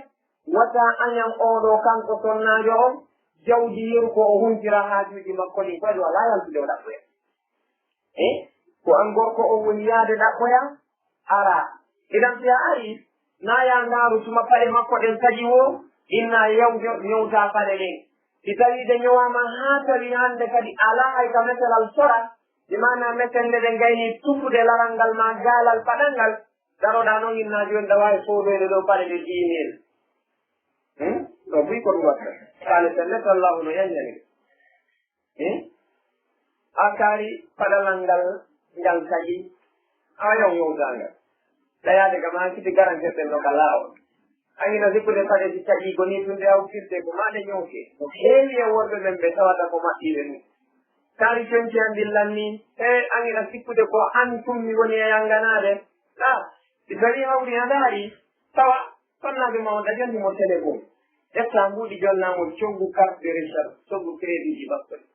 wata añan oo ɗoo kanko sonnaajo on, jawdi yeru ko o huntira haajuuji makko ɗin, ko ɗum alaa yaltude o ɗaɓɓoya. E ko an gorko on woni yaade ɗaɓɓoya, ara. Idan si a ari, na ya ndaaru tuma paɗe makko ɗen taƴi woo, inna yewjo ñowta paɗe ɗen. Si tawii ɗe ñowaama haa tawi hannde kadi alaa hay ka meselal sora, bi maanaa mesel nde ɗe ngayni tufude laral ngal maa gaalal paɗal ngal, daroɗaa non inna jooni ɗa waawi soodoyde ɗoo paɗe ɗe dix mille. Hmm? Ɗo buy ko ɗum watta. Faale pellet Allaahu no yaññani. Hmm? A kaari paɗalal ngal, ngal taƴi, a yaw ñowtaa ngal. Ɗayaade ka maa siti garantirɗen no ka laawol. An ina sikkude paɗe si taƴii ko nii tun ɗe hawtirte ko maa ɗe ñowte. No heewi e worɓe ɓen ɓe tawata ko maɓɓiiɓe ɗum. Kaari conci an ndin lanni, e an ina sikkude ko an tun mi woni e yanganaade. Ɗa, si tawi hawri a ndaari, tawa sonnaajo ma on ɗajanti mo téléphone. Ƴetta mbuuɗi jonnaa mo coggu carte de recharge, coggu crédit ji makko ɗi.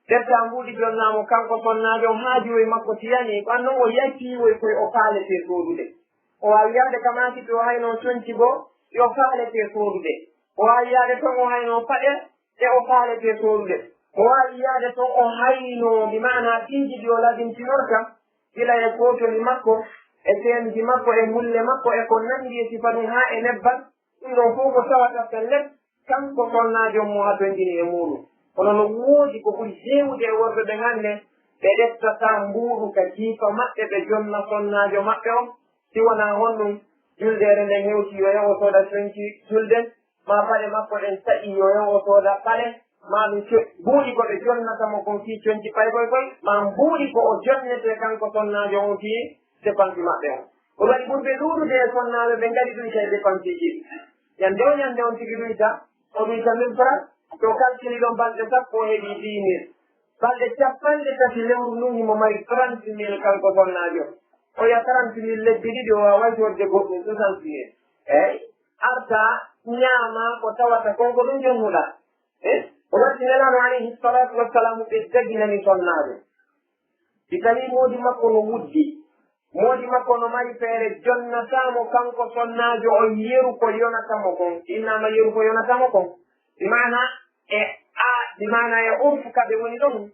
Ƴetta mbuuɗi jonnaa mo kanko sonnaajo on haajuwoy makko tiyani, ko an non o yacci woy koy o faalete soodude. O waawi yaade ka maakiti o hayno conci bo, yo faalete soodude. O waawi yaade ton o hayno paɗe, e o faalete soodude. O waawi yaade ton o hayno, bi maana piiji ɗi o labintinorta, gila e kootoli makko, e seenji makko, e mulle makko, e ko nanndi e sifa ɗum haa e nebbal. Ɗum ɗon fof ko tawata pellet, kanko sonnaajo mo hatonjini e muuɗum. Kono no woodi ko ɓuri heewude e worɓe ɓen hannde, ɓe ƴettata mbuuɗu ka jiifa maɓɓe, ɓe jonna sonnaajo maɓɓe on. Si wonaa honɗum, juldeere nden hewti yo yahu o sooda conci julde, maa paɗe makko ɗen taƴi yo yahu o sooda paɗe, maa ɗum co-, mbuuɗi ko ɓe jonnata mo kon fii conci paykoy koy, maa mbuuɗi ko o jonnetee kanko sonnaajo on fii dépense maɓɓe on. Ko waɗi ɓurɓe ɗuuɗude e sonnaaɓe ɓe ngaɗi ɗum kay dépense ji. Ñande o ñande on tigi ɗuyta, o ɗuyta mille francs, to calculi ɗon balɗe sappo o heɓi dix mille. Balɗe capanɗe tati lewru ndun himo mari trente mille kanko sonnaajo. O yiya trente mille lebbi ɗiɗi o waaway soodde goɗɗum soixante mille. Eey, arta ñaama ko tawata kon ko ɗum jonnuɗaa. Eh, o watti Nelaaɗo alayhi salatu wassalamu ɓe daginani sonnaajo. Si tawi moodi makko no wuddi, moodi makko no mari feere, jonnataa mo kanko sonnaajo on yeru ko yonata mo kon. Innaama yeru ko yonata mo kon. Bi maana e a, bi maana e urfu ka ɓe woni ɗon,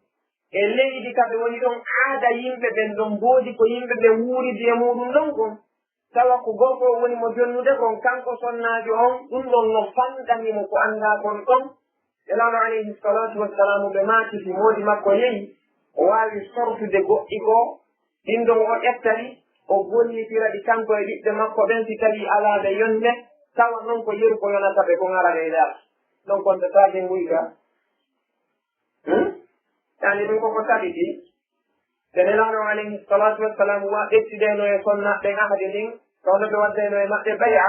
e leydi ka ɓe woni ɗon, aada yimɓe ɓen ɗon mboodi ko yimɓe ɓe wuuridi e muuɗum ɗon kon. Tawa ko gorko o woni mo jonnude kon, kanko sonnaajo on, ɗum ɗon no fanɗani mo ko anndaa kon ɗon. Nelaaɗo alayhi salatu wassalamu ɓe maaki si moodi makko yehi, o waawi sortude goɗɗi goo, ɗin ɗon o ƴetta ɗi, o gollitira ɗi kanko e ɓiɓɓe makko ɓen si tawii alaa ɓe yonde, tawa non ko yeru ko yonata ɓe kon ara ɓe nder. Ɗon kon ɓe faade nguyga. Hmm? Yani ɗum koko tabiti. Nde Nelaaɗo alayhi salatu wassalamu wa ƴettideno e sonnaaɓe ɓen ahadi ndin, ko hono ɓe waddayno e maɓɓe bay'a.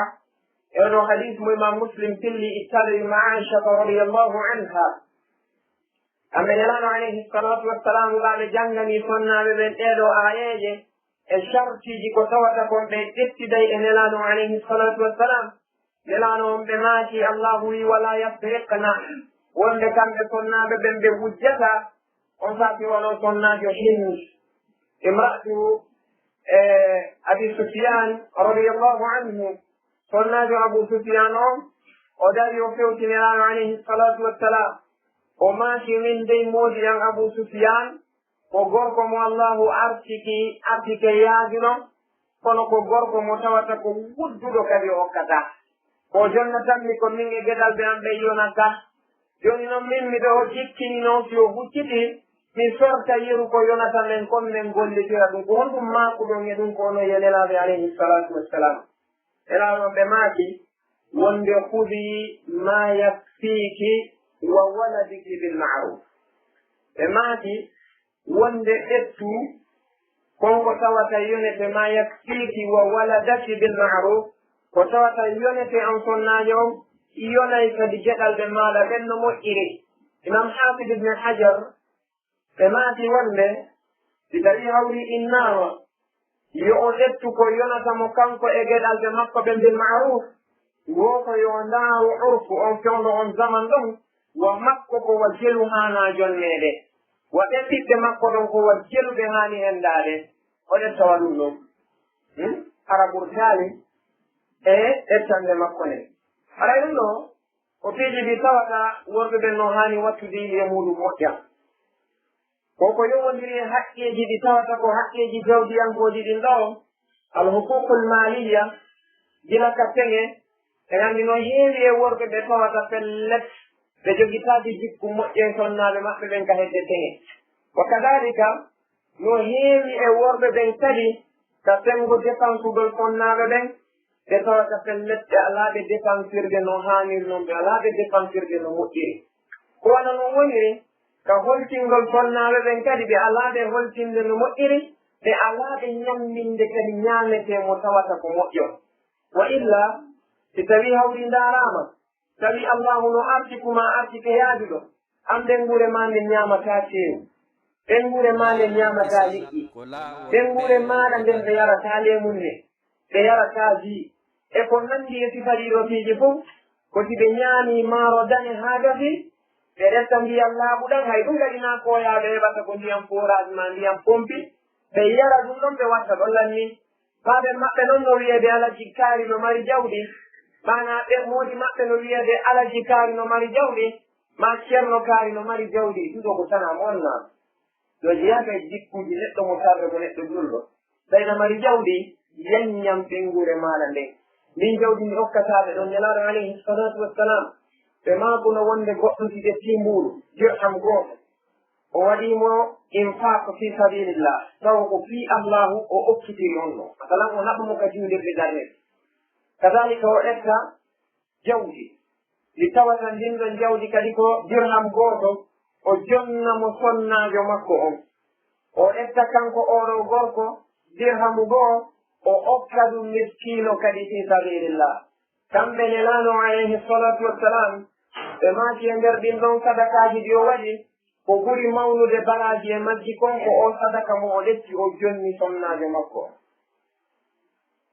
E oɗo hadis mo Imam Muslim pilli ittaɗo e Aishata radiyallahu anha. Kamɓe Nelaaɗo alayhi salatu wassalamu ɓa ɓe janngani sonnaaɓe ɓen ɗeeɗo aayeeje e shartiiji ko tawata kon ɓe ƴettiday e Nelaaɗo alayhi salatu wassalam. Nelaaɗo on ɓe maaki, Allahu wi, "Wala yasriqna." Wonde kamɓe sonnaaɓe ɓen ɓe wujjata, on saafi wano sonnaajo Hind, imra'atu, eh, Abi Sufyan radiyallahu anhu. Sonnaajo Abu Sufyan on, o dari o fewti Nelaaɗo alayhi salatu wassalam. O maaki, "Min dey moodi an Abu Sufyan, ko gorko mo Allahu arsiki, arsike yaajuɗo, kono ko gorko mo tawata ko wudduɗo kadi o okkataa. Ko jonnatanmi ko min e geɗalɓe am ɓe yonata. Jooni non min miɗo jikkini non si o hucciti, mi sorta yeru ko yonata men kon men gollitira ɗum. Ko honɗum maakuɗon e ɗum ko onon yo Nelaaɓe alayhi salatu wassalam?" Nelaaɓe on ɓe maaki wonde, "Khudhi ma yakfiki wa waladiki bil ma'ruf." Ɓe maaki wonde ƴettu kon ko tawata yonete ma yakfiki wa waladaki bil ma'ruf, ko tawata yonete an sonnaajo on, yonay kadi geɗalɓe maaɗa ɓen no moƴƴiri. Imam Hafid ibn Hajar, ɓe maaki wonde, si tawi hawri innaama, yo o ƴettu ko yonata mo kanko e geɗalɓe makko ɓen bil ma'ruf, woo ko yo ndaaru urfu on fewndo on zaman ɗon, wa makko ko wa jelu haanaa jonneede, wa ɓe ɓiɓɓe makko ɗon ko wa jelu ɓe haani henndaade, o ƴetta wa ɗum ɗon. Hmm? Hara ɓurtaali e ƴettande makko nde. Haray ɗum ɗo, ko piiji ɗi tawata worɓe ɓen no haani wattude yimɓe muuɗum moƴƴa. Ko ko yowondiri e haqqeeji ɗi tawata ko haqqeeji jawdiyankooji ɗin ɗo, al huququl maliya, gila ka teŋe, en anndi no heewi e worɓe ɓe tawata pellet, ɓe jogitaaki jikku moƴƴo e sonnaaɓe maɓɓe ɓen ka hedde teŋe. Wa kadalika, no heewi e worɓe ɓen kadi ka senngo depansugol sonnaaɓe ɓen, ɓe tawata pellet ɓe alaa ɓe depansirde no haaniri non, ɓe alaa ɓe depansirde no moƴƴiri. Ko wano non woniri ka holtingol sonnaaɓe ɓen kadi, ɓe alaa ɓe holtinde no moƴƴiri, ɓe alaa ɓe ñamminde kadi ñaametee mo tawata ko moƴƴo. Wa illa, si tawii hawri ndaaraama, tawi Allahu no arti kuma arti ke yaaduɗo, an ɓeynguure maa nden ñaamataa teewu, ɓeynguure maa nden ñaamataa liƴƴi, ɓeynguure maaɗa nden ɓe yarataa leemun ne, ɓe yarataa jii, e ko nanndi e sifa ɗii ɗoo piiji fof, ko si ɓe ñaamii maaro dane haa gasi, ɓe retta ndiyan laaɓuɗan, hay ɗum kadi naa kooyaaɓe heɓata ko ndiyan forage maa ndiyan pompi, ɓe yara ɗum ɗon, ɓe watta ɗon lanni. Baaben maɓɓe non no wi'eede Alaji Kaari no mari jawdi, maanaa ɓe moodi maɓɓe no wi'eede Alaji Kaari no mari jawdi, maa Ceerno Kaari no mari jawdi, ɗum ɗoo ko tanaa mo wonnaa. Ɗo jeyaaka e jikkuuji neɗɗo mo sarde ko neɗɗo julɗo. Tawi na mari jawdi, yanñan ɓeynguure maaɗa nden. Min jawdi mi okkataa ɓe ɗon, Nelaaɗo alayhi salaatu wassalam, ɓe maakuno wonde goɗɗo si ƴettii mbuuru, dirham gooto, o waɗii mo infaq fi sabilillah, tawa ko fii Allahu o okkitiri on ɗon. Masalan, o naɓa mo ka juulirde darnirde. Kadalika o ƴetta jawdi, ndi tawata ndin ɗon jawdi kadi ko dirham gooto, o jonna mo sonnaajo makko on. O ƴetta kanko oo ɗoo gorko dirhamu goo, o okka ɗum miskiino kadi fi sabilillah. Kamɓe Nelaaɗo alayhi salatu wassalam, ɓe maaki e nder ɗin ɗon sadakaaji ɗi o waɗi, ko ɓuri mawnude baraaji e majji kon ko oo sadaka mo o ƴetti o jonni sonnaajo makko.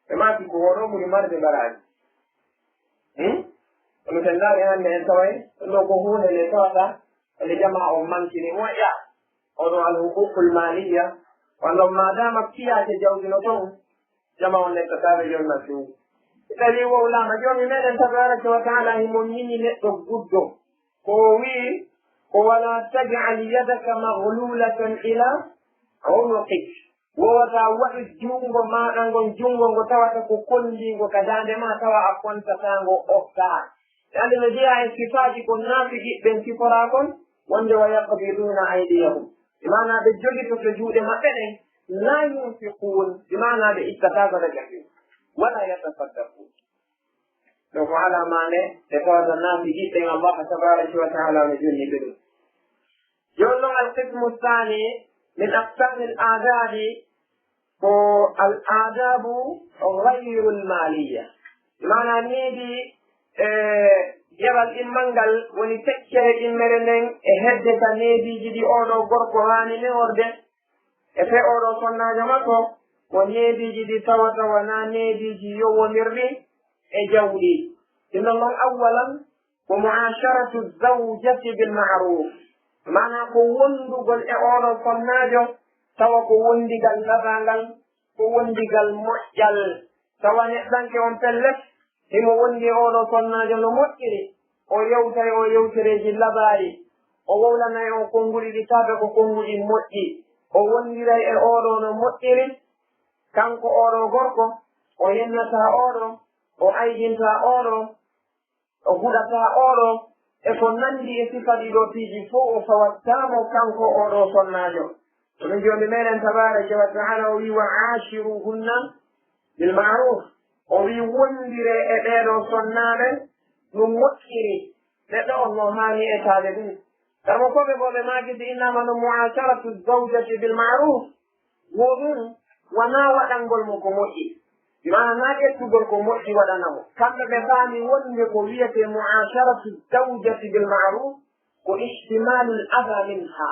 Ɓe maaki ko oo ɗoo ɓuri marde baraaji. Hmm? Kono sen ndaari hannde en taway, ɗum ɗoo ko huunde nde tawata, nde jamaa on mankini moƴƴa. Oɗo al-huququl maliya, wano maadaama kiyaake jawdi no ton, jamaa on neɗɗo tawɓe jonna few. Si tawii wowlaama, Joomi meɗen tabaraka wa taala himo ñiŋi neɗɗo guddo. Ko o wi'i, ko, "Wala taj'al yadaka maghlulatan ila unuqik." Wowata waɗu junngo maaɗa ngon, junngo ngo tawata ko konndiingo ka daande maa, tawa a kontataa ngo okkaa. E Alla no jeyaa e sifaaji ko naafiqiiɓe ɓen siforaa kon, wonde, "Wa yaqbiduuna aydiyahum." Bi maanaa ɓe jogitoto juuɗe maɓɓe ɗen, "laa yunfiquun." Bi maanaa ɓe ittataa sadaka ɓe. "Wala yatasaddaqun." Donc, alaa maande, ɓe tawata naafiqiiɓe ɓen, Allah tabaraka wa taala no jonni ɓe ɗum. Jooni non, al-qismu thani min aqsami al-aadabi, ko al-aadabu ghayrul maliya. Maanaa needi, e geɓal ɗimmal ngal woni feccere ɗimmere nden e hedde ka neediiji ɗi oo ɗoo gorko haani nehorde e fee oo ɗoo sonnaajo makko, ko neediiji ɗi tawata wanaa neediiji yowondirɗi e jawdi. Ɗum ɗon non, awwalan, ko mu'asharatu zawjati bil ma'ruf. Maanaa ko wondugol e oo ɗoo sonnaajo, tawa ko wondigal labangal, ko wondigal moƴƴal. Tawa neɗɗanke on pellet, himo wondi e oo ɗoo sonnaajo no moƴƴiri. O yewtay oo yewtereeji labaari. O wowlanay oo konnguɗi ɗi tawata ko konnguɗi moƴƴi. O wondiray e oo ɗoo no moƴƴiri. Kanko oo ɗoo gorko, o yennataa oo ɗoo, o aybintaa oo ɗoo, o huɗataa oo ɗoo, e ko nanndi e sifa ɗii ɗoo piiji fow o fawataa mo kanko oo ɗoo sonnaajo. Kono Joomi meɗen tabaaraka wa ta'ala o wi'i, "Wa aashiruhunna bil ma'ruf." O wi'i, "Wondiree e ɓee ɗoo sonnaaɓe no moƴƴiri." Neɗɗo on no haani etaade ɗum. Karmo ko ɓe boo ɓe maaki si innaama no mu'asharatu zawjati bil ma'ruf. Wo ɗum wanaa waɗangol mo ko moƴƴi. Bi maana naa ƴettugol ko moƴƴi waɗana mo. Kamɓe ɓe faami wonde ko wiyetee mu'asharatu zawjati bil ma'ruf ko ihtimalul adha minha.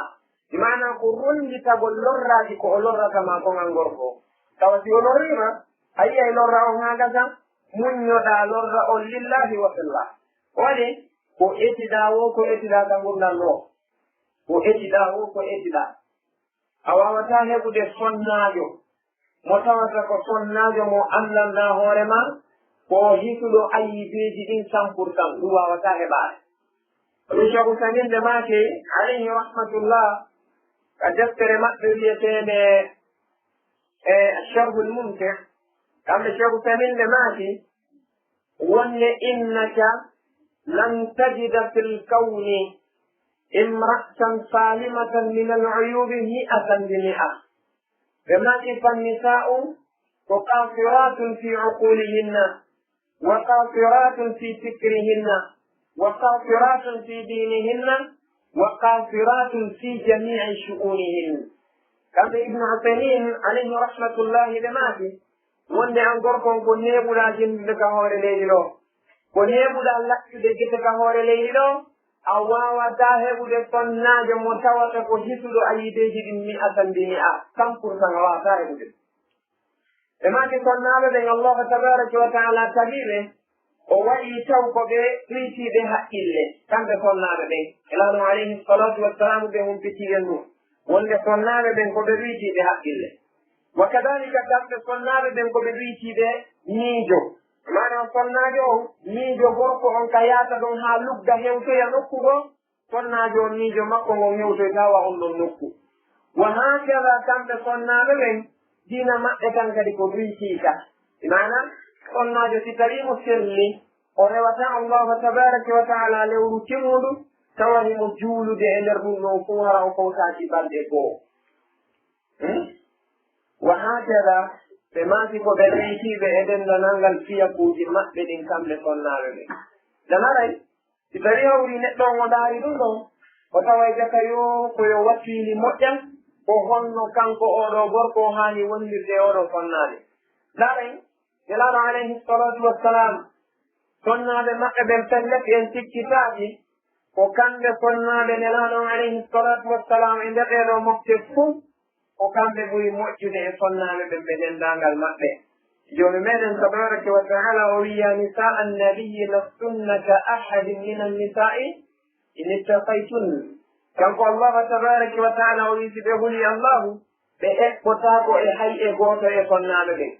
Bi maana ko ronnditagol lorraaji ko o lorrata ma kon an gorko. Tawa si o lorriima, a yi'ay lorra on haa gasa, muññoɗaa lorra on lillahi wa fillah. Waɗi ko etiɗaa woo, ko etiɗaa ka ngurndan woo. Ko etiɗaa woo, ko etiɗaa. A waawataa heɓude sonnaajo mo tawata ko sonnaajo mo anndanɗaa hoore maa, ko hisuɗo ayibeeji ɗin cent pour cent, ɗum waawataa heɓaade. Ɗum Cheikh Uthaymin ɓe maaki, alayhi rahmatullah, ka deftere maɓɓe wiyeteende, e, Sharhul Mumti', kamɓe Cheikh Uthaymin ɓe maaki, wonde, "Innaka lan tajida fil kawni imra'atan salimatan min al-uyubi mi'atan bi mi'a." Ɓe maaki, "Fannisa'u ko qasiratun fi uqulihinna, wa qasiratun fi fikrihinna, wa qasiratun fi dinihinna, wa qasiratun fi jami'i shu'unihinna." Kamɓe Ibnu Uthaymin alayhi rahmatullahi ɓe maaki, wonde an gorko on ko neeɓuɗaa jenndude ka hoore leydi ɗo, ko neeɓuɗaa laƴƴude gite ka hoore leydi ɗo, a waawataa heɓude sonnaajo mo tawata ko hisuɗo ayibeeji ɗin mi'atan bi mi'a, cent pour cent a waawataa heɓude. Ɓe maaki sonnaaɓe ɓen Allahu tabaraka wa taala tabiiɓe, o waɗi taw ko ɓe ɗuytiiɓe haqqille, kamɓe sonnaaɓe ɓen. Nelaaɗo alayhi salatu wassalamu ɓe humpitii en ɗum, wonde sonnaaɓe ɓen ko ɓe ɗuytiiɓe haqqille. Wa kadalika kamɓe sonnaaɓe ɓen ko ɓe ɗuytiiɓe miijo. Maanaam sonnaajo on, miijo gorko on ka yaata ɗon haa lugga hewtoya nokku goo, sonnaajo on miijo makko ngon hewtoytaa wa on ɗon nokku. Wa haakada kamɓe sonnaaɓe ɓen, diina maɓɓe kan kadi ko ɗuytiika. Bi maana, sonnaajo si tawii mo selli, o rewataa Allahu tabaraka wa taala lewru timmundu, tawa himo juulude e nder ɗum ɗon fow hara o fowtaaki balɗe goo. Hmm? Wa haakada, ɓe maaki ko ɓe reytiiɓe e denndanangal fiyakuuji maɓɓe ɗin kamɓe sonnaaɓe ɓen. Danaray, si tawii hawri neɗɗo on o ndaari ɗum ɗon, o taway jaka yo ko yo wakiili moƴƴa, ko honno kanko oo ɗoo gorko o haani wondirde e oo ɗoo sonnaaɓe. Ndaaren, Nelaaɗo alayhi salatu wassalam, sonnaaɓe maɓɓe ɓen pellet en sikkitaaki, ko kamɓe sonnaaɓe Nelaaɗo on alayhi salatu wassalam e nder ɗee ɗoo mofte fow, ko kamɓe ɓuri moƴƴude e sonnaaɓe ɓen ɓe denndaangal maɓɓe. Joomi meɗen tabaraka wa taala o wi'i, "Ya nisaa annabiyyi lastunna ka ahadin min annisaa'i in ittaqaytunna." Kanko Allah tabaraka wa taala o wi'i, si ɓe huli Allahu, ɓe eɓɓotaako e hay e gooto e sonnaaɓe ɓen.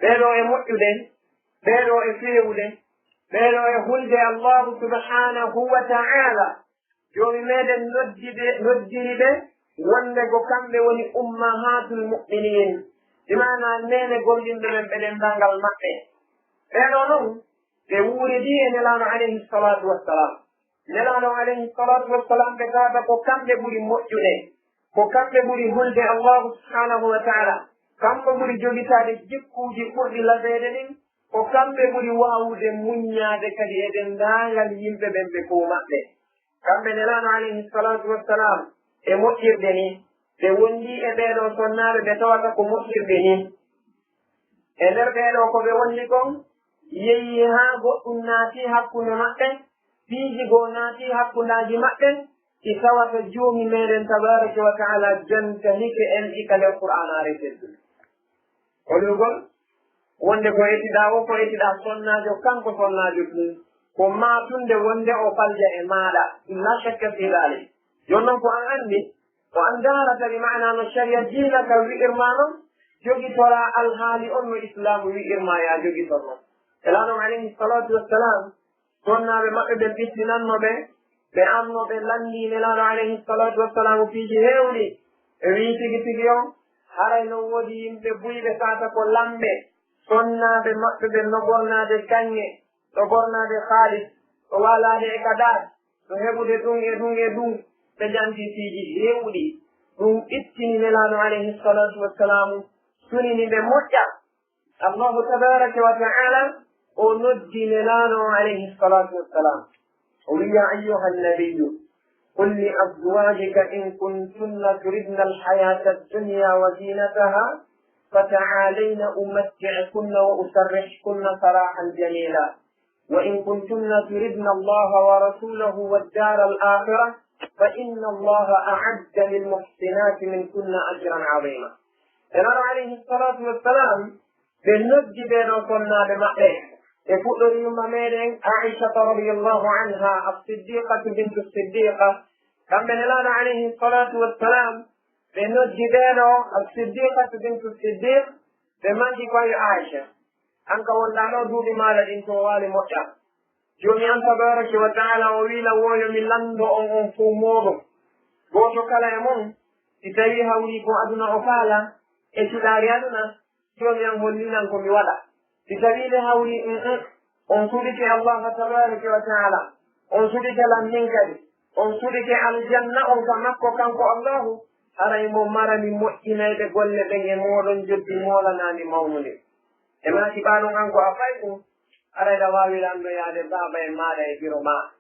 Ɓee ɗoo e moƴƴude, ɓee ɗoo e feewude, ɓee ɗoo e hulde Allahu subhanahu wa taala. Joomi meɗen noddi ɓe, noddiri ɓe wonde ko kamɓe woni ummahatul mu'minin, bi maana neene gomɗinɓe ɓen ɓe denndaangal maɓɓe. Ɓee ɗoo non, ɓe wuuridii e Nelaaɗo alayhi salatu wassalam. Nelaaɗo alayhi salatu wassalam ɓe tawata ko kamɓe ɓuri moƴƴude, ko kamɓe ɓuri hulde Allahu subhanahu wa taala, kamɓe ɓuri jogitaade jikkuuji ɓurɗi labeede ɗin, ko kamɓe ɓuri waawude muññaade kadi e denndaangal yimɓe ɓen ɓe ko maɓɓe. Kamɓe Nelaaɗo alayhi salatu wassalam e moƴƴirde ni, ɓe wonndii e ɓee ɗoo sonnaaɓe ɓe tawata ko moƴƴirde ni. E nder ɓee ɗoo ko ɓe wonndi kon, yehi haa goɗɗum naati hakkunde maɓɓe, piiji goo naati hakkundaaji maɓɓe, ɗi tawata Joomi meɗen tabaraka wa taala jantanike en ɗi ka nder Qur'aanaare teddunde. Holugol wonde ko etiɗaa woo, ko etiɗaa sonnaajo, kanko sonnaajo tun, ko maatunde wonde o falja e maaɗa, la shakka fi dalik. Jooni non ko an anndi, ko an ndaarata, bi maana no sharia diina kan wi'irmaa non, jogitoraa alhaali on no Islaamu wi'irmaa yaa jogitor non. Nelaaɗo on alayhi salatu wassalam, sonnaaɓe maɓɓe ɓen ɓittinanno ɓe, ɓe anno ɓe lanndii Nelaaɗo alayhi salatu wassalam piiji heewɗi. Ɓe wi'i tigi tigi on, haray no woodi yimɓe buy ɓe tawata ko lamɓe, sonnaaɓe maɓɓe ɓen no ɓornaade kaŋŋe, no ɓornaade haalis, no waalaade e kadaas, no heɓude ɗum e ɗum e ɗum. Ɓe janti piiji heewɗi. Ɗum ittini Nelaaɗo alayhi salatu wassalam, sunini ɓe moƴƴa. Allahu tabaraka wa ta'ala o noddi Nelaaɗo on alayhi salatu wassalam. O wi'i, "Ya ayyuhan nabiyyu, qul li azwajika in kuntunna turidna al-hayata ad-dunya wa zinataha, fata'alayna umatti'kunna wa usarrihkunna sarahan jamila. Wa in kuntunna turidna Allaha wa rasulahu wad-dara al-akhirah, fa inna Allaha a'adda lil muhsinati minkunna ajran azima." Nelaaɗo alayhi salatu wassalam, ɓe noddi ɓee ɗoo sonnaaɓe maɓɓe. Ɓe fuɗɗori yumma meɗen Aishata radiyallahu anha, as-Siddiqatu bintu Siddiqa. Kamɓe Nelaaɗo alayhi salatu wassalam, ɓe noddi ɓee ɗoo as-Siddiqatu bintu Siddiq, ɓe maaki ko, "Yo Aisha, an ka wonɗaa ɗoo duuɓi maaɗa ɗin to waali moƴƴa. Joomi an tabaraka wa ta'ala o wi'i lan woo yo mi lanndo on on fow mooɗon. Gooto kala e mon, si tawii hawrii ko aduna o faala, e cuɗaari aduna, Joomi an hollinan ko mi waɗa. Si tawii ne hawrii, mm, mm, on suɓike Allah tabaraka wa ta'ala, on suɓike lan min kadi, on suɓike aljanna on ka makko kanko Allahu, haray mo marani moƴƴinayɓe golle ɓen e mooɗon joddi moolanaandi mawnunde." E maaki ɓaaɗon an ko a fayku, aray ɗa waawi lanndoyaade baaba en maaɗa e biro maa.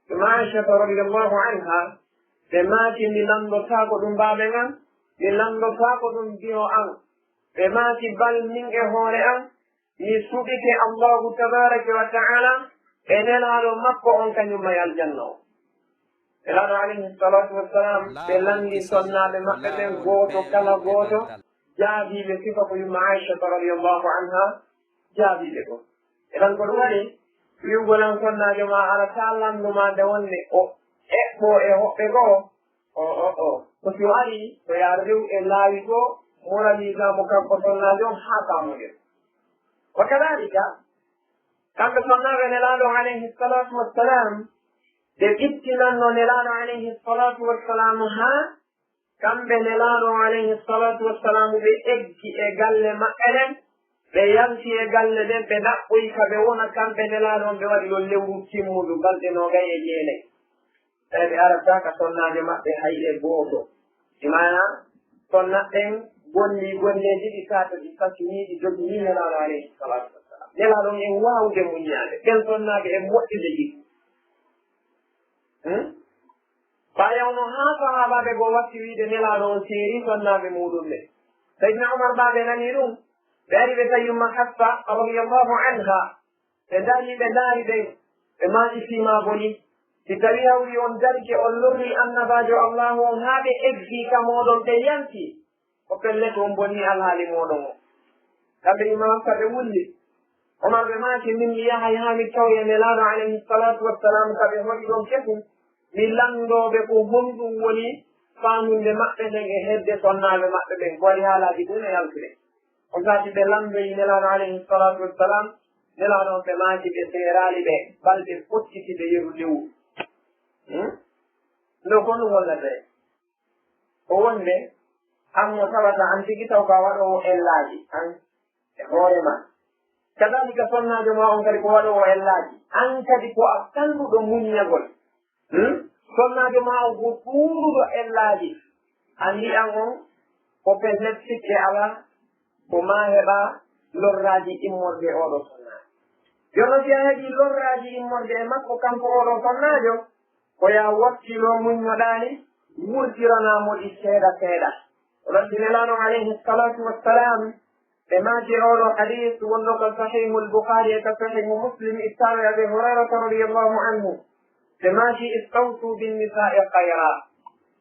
Ɗum Aishata radiyallahu anha, ɓe maaki, "Mi lanndotaako ɗum baaben an, mi lanndotaako ɗum giɗo an. Ɓe maaki, bal min e hoore an, mi suɓike Allahu tabaraka wa ta'ala e nelaaɗo makko on kañum e aljanna o. Nelaaɗo alayhi salatu wassalam, ɓe lanndi sonnaaɓe maɓɓe ɓen gooto kala gooto, jaabii ɓe sifa ko yumma Aishata radiyallahu anha jaabii ɓe ko. E tan ko ɗum waɗi wi'ugol an sonnaajo ma ara ta lanndu ma nde wonde o eɓɓo e hoɓɓe goo, o, o, o. Ko si o ari, ko yo rew e laawi goo, moraliisa mo kanko sonnaajo on haa faamoɗen. Wa kadalika, kamɓe sonnaaɓe Nelaaɗo on alayhi salatu wassalam, ɓe ɓittinanno Nelaaɗo alayhi salatu wassalam haa kamɓe Nelaaɗo on alayhi salatu wassalam, ɓe eggi e galle maɓɓe ɗen, ɓe yalti e galle ɗen, ɓe ɗaɓɓoyi ka ɓe wona kamɓe Nelaaɗo on, ɓe waɗi ɗon lewru timmundu, balɗe noogay e jeenay. Tawi ɓe arataa ka sonnaajo maɓɓe hay e gooto. Si maanaa, sonna ɓen gollii golleeji ɗi taato ɗi sakinii, ɗi doginii Nelaaɗo alayhi salatu wassalam. Nelaaɗo on en waawude muññaade. Ɓen sonnaaɓe en moƴƴude ɗi. Hmm? Ɓaayaw no haa sahaabaaɓe goo watti wiide Nelaaɗo on seeri sonnaaɓe muuɗum ɓe. Sayyidina Umar ɓaaɓe nanii ɗum, ɓe ari ɓe tawi yumma Hafsa radiyallahu anha. Ɓe darii, ɓe ndaari ɓen, ɓe maaki fii maa boni. Si tawii hawri on darike, on lorri annabaajo Allaahu on haa ɓe eggii ka mooɗon, ɓe yalti, ko pellet on bonnii alhaali mooɗon on. Kamɓe Imaam Hafsa ɓe wulli. Omar ɓe maaki, min mi yahay haa mi tawoya Nelaaɗo alayhi salaatu wassalaam ka ɓe hoɗi ɗon kesun, mi lanndoo ɓe ko honɗum woni faandude maɓɓe nden e hedde sonnaaɓe maɓɓe ɓen, ko waɗi haalaaji ɗin e yaltude. On saa'i ɓe lanndoyi Nelaaɗo alayhi salaatu wassalaam, Nelaaɗo on ɓe maaki ɓe seeraali ɓe balɗe fottiti ɓe yeru lewru. Hmm? Ɗo ko ɗum hollata en. Ko wonde, an mo tawata an tigi taw ko a waɗoowo ellaaji, an e hoore ma. Kadaalika sonnaajo ma on kadi ko waɗoowo ellaaji, an kadi ko a kalluɗo muññagol. Hmm? Sonnaajo ma on ko ɗuuɗuɗo ellaaji, anndi an on ko pellet sikke alaa, ko maa heɓa lorraaji immorde e ooɗo sonnaajo. Jooni si a heɓii lorraaji immorde e makko kanko ooɗo sonnaajo, ko yo a wakkilo muññoɗaa ni, wurtiranaa mo ɗi seeɗa seeɗa. O noddi Nelaaɗo alayhi salaatu wassalaam, ɓe maaki e ooɗo hadiis wonɗo ka Sahiihul Bukhaari e ka Sahiihu Muslim, ittaaɗo e Abii Hurayrata radiyallaahu anhu. Ɓe maaki, "Istawsuu bin-nisaa'i khayraa,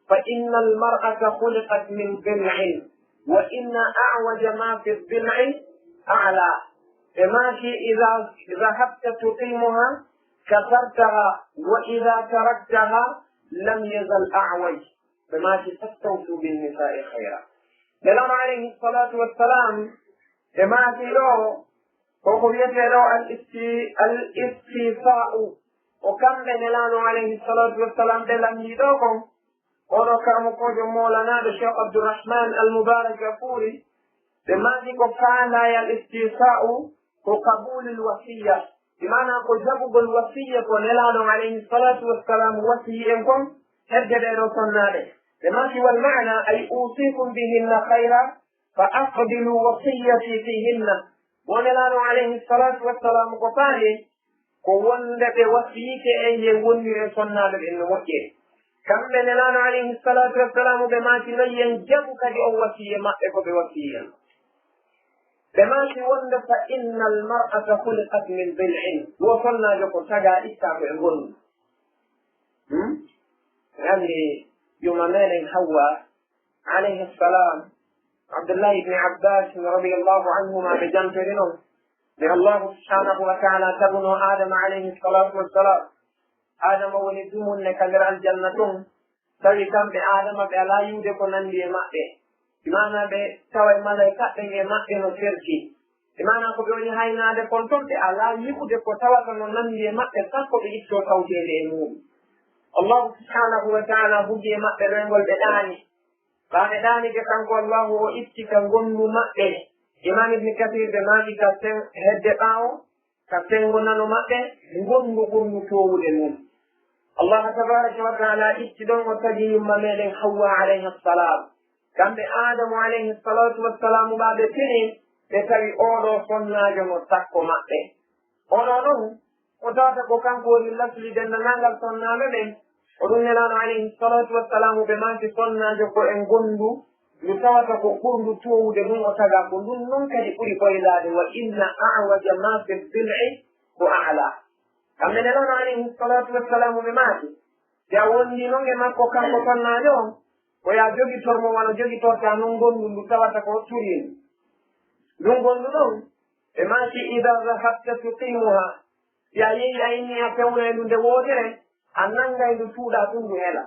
fa innal mar'ata khuliqat min dil'in, wa inna a'waja maa fi dil'i a'laa." Ɓe maaki, "Idhaa dhahabta tuqiimuhaa, kasartahaa, wa idhaa taraktahaa, lam yazal a'waj." Ɓe maaki, "Fastawsuu bin-nisaa'i khayraa." Nelaaɗo alayhi salaatu wassalaam, ɓe maaki ɗo, ko ko wiyetee ɗo al isti-, al istisaa'u. Ko kamɓe Nelaaɗo alayhi salaatu wassalaam ɓe lanndii ɗo kon. Oɗo karamokoojo Mawlanaaɓe Cheikh Abdourahmane Al Moubarak Kafoury, ɓe maaki ko faandaayal istisaa'u ko qabuulul wasiyya. Bi maanaa ko jaɓugol wasiyya ko Nelaaɗo on alayhi salaatu wassalaam wasiyi en kon hedde ɓee ɗoo sonnaaɓe. Ɓe maaki wal maanaa ay uusiikum bihinna khayra fa aqbilu wasiyyati fiihinna. Wo Nelaaɗo on alayhi salaatu wassalaam ko faali ko wonde ɓe wasiyike en yo en wondir e sonnaaɓe ɓen no moƴƴiri. Kamɓe Nelaaɗo alayhi salaatu wassalaamu ɓe maaki noon yo en jaɓu kadi on wasiyee maɓɓe ko ɓe wasiyi en. Ɓe maaki wonde fa innal mar'ata khuliqat min dil'in. Wo sonnaajo ko tagaa ittaa ko e ngonndu. Hmm? En anndi yumma meɗen Hawwa alayhi salam, Abdullahi ibn Abbas radiyallahu anhuma ɓe jantori noon nde Allahu subhanahu wa ta'ala taguno Adama alayhi salatu wassalam. Adama woni dumunne ka nder aljanna tun. Tawi kamɓe Adama ɓe alaa yi'ude ko nanndi e maɓɓe. Bi maanaa ɓe taway malayka ɓen e maɓɓe no serti. Bi maanaa ko ɓe woni haynaade kon ton ɓe alaa yi'ude ko tawata no nanndi e maɓɓe sakko ɓe ittoo tawteende e muuɗum. Allahu subhanahu wa ta'ala hugi e maɓɓe ɗoyngol ɓe ɗaani. Ɓaawo ɓe ɗaani ɓe kanko Allahu o itti ka ngonndu maɓɓe. Imam Ibn Kathir ɓe maaki ka sen-, hedde ɓaawo, ka senngo nano maɓɓe, ngonndu ɓurndu toowude ndun. Allah tabaraka wa ta'ala itti ɗon o tagi yumma meɗen Hawwa alayha salam. Kamɓe Adamu alayhi salatu wassalam ɓa ɓe tini, ɓe tawi oɗo sonnaajo no sakko maɓɓe. Oɗo ɗon, o tawata ko kanko woni lasli denndaangal sonnaaɓe ɓen. O ɗum Nelaaɗo alayhi salatu wassalamu ɓe maaki sonnaajo ko e ngonndu ndu tawata ko ɓurndu toowude ɗum o tagaa, ko ndun non kadi ɓuri ɓoylaade. Wa inna a'waja ma fi dil'i ko a'la. Kamɓe Nelaaɗo alayhi salatu wassalamu ɓe maaki, si a wondi non e makko kanko sonnaajo on, ko yo a jogitor mo wano jogitorta non ngonndu ndu tawata ko turiindu. Ndun ngonndu ɗon, ɓe maaki, ida zahabta tuqimuha, si a yehi a inni a fewnoy ndu nde wootere, a nangay ndu suuɗa tun ndu hela.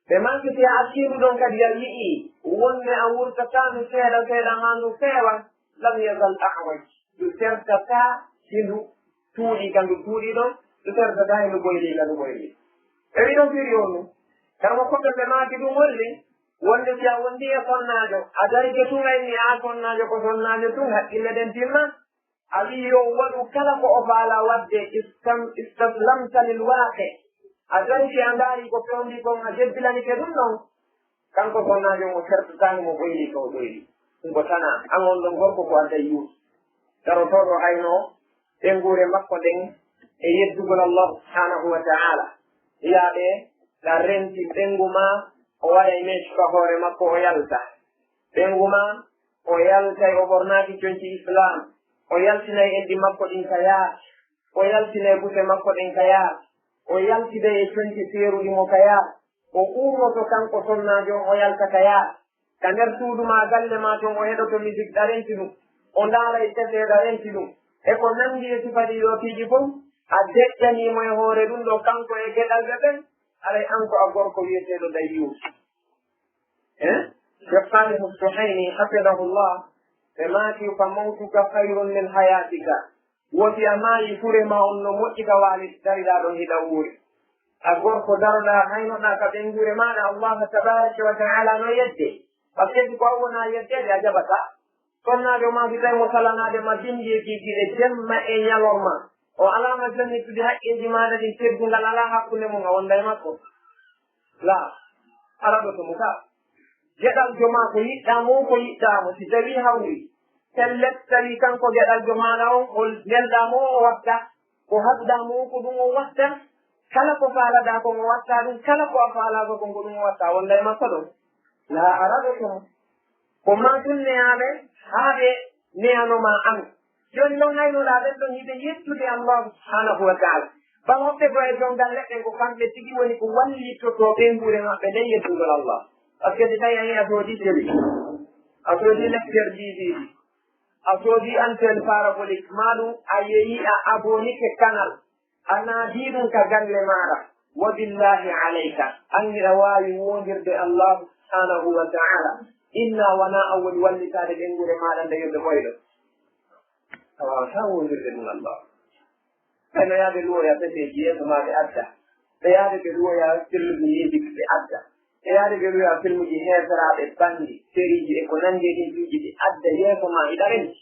Ɓe maaki si a accii ndu ɗon kadi a yi'ii wonde a wurtataa ndu seeɗa seeɗa haa ndu feewa, lam yazal a'waj, ndu sertataa si ndu tuuɗii ka ndu tuuɗii ɗon, ndu sertataa e ndu ɓoylii ka ndu ɓoylii. Ɓe wi'i ɗon firi on ɗum. Kala ko koɓe ɓe maaki ɗum holli wonde si a wondi e sonnaajo, a darike tun a inni a sonnaajo ko sonnaajo tun, haqqille ɗen timma, a wi'i yo waɗu kala ko o faala waɗde, istam-, istaslamta lil waaqi. A darike a ndaari ko fewndi kon, a jebbilanike ɗum ɗon. Kanko sonnaajo mo sertataani mo ɓoyli ko o ɓoyli. Ɗum ko tanaa. An on ɗon gorko ko a dayyuus. Darotooɗo hayno ɓeynguure makko nden e yeddugol Allah subhanahu wa ta'ala. Yaaɓe, ɗa renti ɓeyngu ma, o waɗa e meesu ka hoore makko, o yalta. Ɓeyngu ma, o yaltay, o ɓornaaki conci Islam. O yaltinay enɗi makko ɗin ka yaasi. O yaltinay bute makko ɗen ka yaasi. O yaltiday e conci seeruɗi mo ka yaasi. O uurroto kanko sonnaajo on, o yalta ka yaasi. Ka nder suudu maa, galle maa ton, o heɗoto musique, ɗa renti ɗum. O ndaara e tese, ɗa renti ɗum. E ko nanndi e sifa ɗii ɗoo piiji fof, a deƴƴanii mo e hoore ɗum ɗoo, kanko e geɗalɓe ɓen, haray an ko a gorko wi'eteeɗo dayyuus. Eh? Cheikh Salihu Suhayni, hafidahullah, ɓe maaki, "Fa mawtuka khayrun min hayatika." Woti a maayi, fure ma on no moƴƴi ka waali dariɗaa ɗon hiɗa wuuri. A gorko daroɗaa, haynoɗaa ka ɓeynguure maaɗa, Allah tabaraka wa ta'ala no yedde. Parce que ko a wonaa yeddeede, a jaɓataa. Sonnaajo ma si tawi mo salanaade ma binndi e kiikiiɗe jemma e ñalorma, o alaa ma jonnitude haqqeeji maaɗa ɗin, teddungal alaa hakkunde mum, a wonda e makko. Laa, a raɗoto mo ka. Geɗaljo maa ko yiɗɗaa mo, ko yiɗɗaa mo, si tawii hawri, pellet, tawii kanko geɗaljo maaɗa on, o nelɗaa mo, o watta, ko haɗuɗaa mo, ko ɗum o watta, kala ko faalaɗaa kon, o watta ɗum, kala ko a faalaaka kon, ko ɗum o watta, a wonda e makko ɗon. Laa, a raɗoto mo. Ko maa tun neyaa ɓe, haa ɓe neyano maa an. Jooni non haynoɗaa ɓen ɗon hiɓe yettude Allah subhanahu wa ta'ala. Bal hoɓɓe ko e jongal leɗɗe, ko kamɓe tigi woni ko wallitotoo ɓeynguure maɓɓe nden yettugol Allah. Parce que si tawi a yehi a soodi télé, a soodi lecteur D V D, a soodi antenne parabolique, maa ɗum a yehi a abonike canal, a naadii ɗum ka galle maaɗa, wa billahi alayka, an hiɗa waawi wondirde Allah subhanahu wa ta'ala. Inna wana an woni wallitaade ɓeynguure maaɗa nde yo ɓe ɓoyɗo. A waawataa wondirde ɗum Allah. Ɓe no yaade luwoya peseeji yeeso maa ɓe adda. Ɓe yaade ɓe luwoya filmuji musique ɓe adda. Ɓe yaade ɓe luwoya filmuji heeferaaɓe, bandi, seriiji e ko nanndi e ɗin piiji ɓe adda yeeso maa hiɗa renti.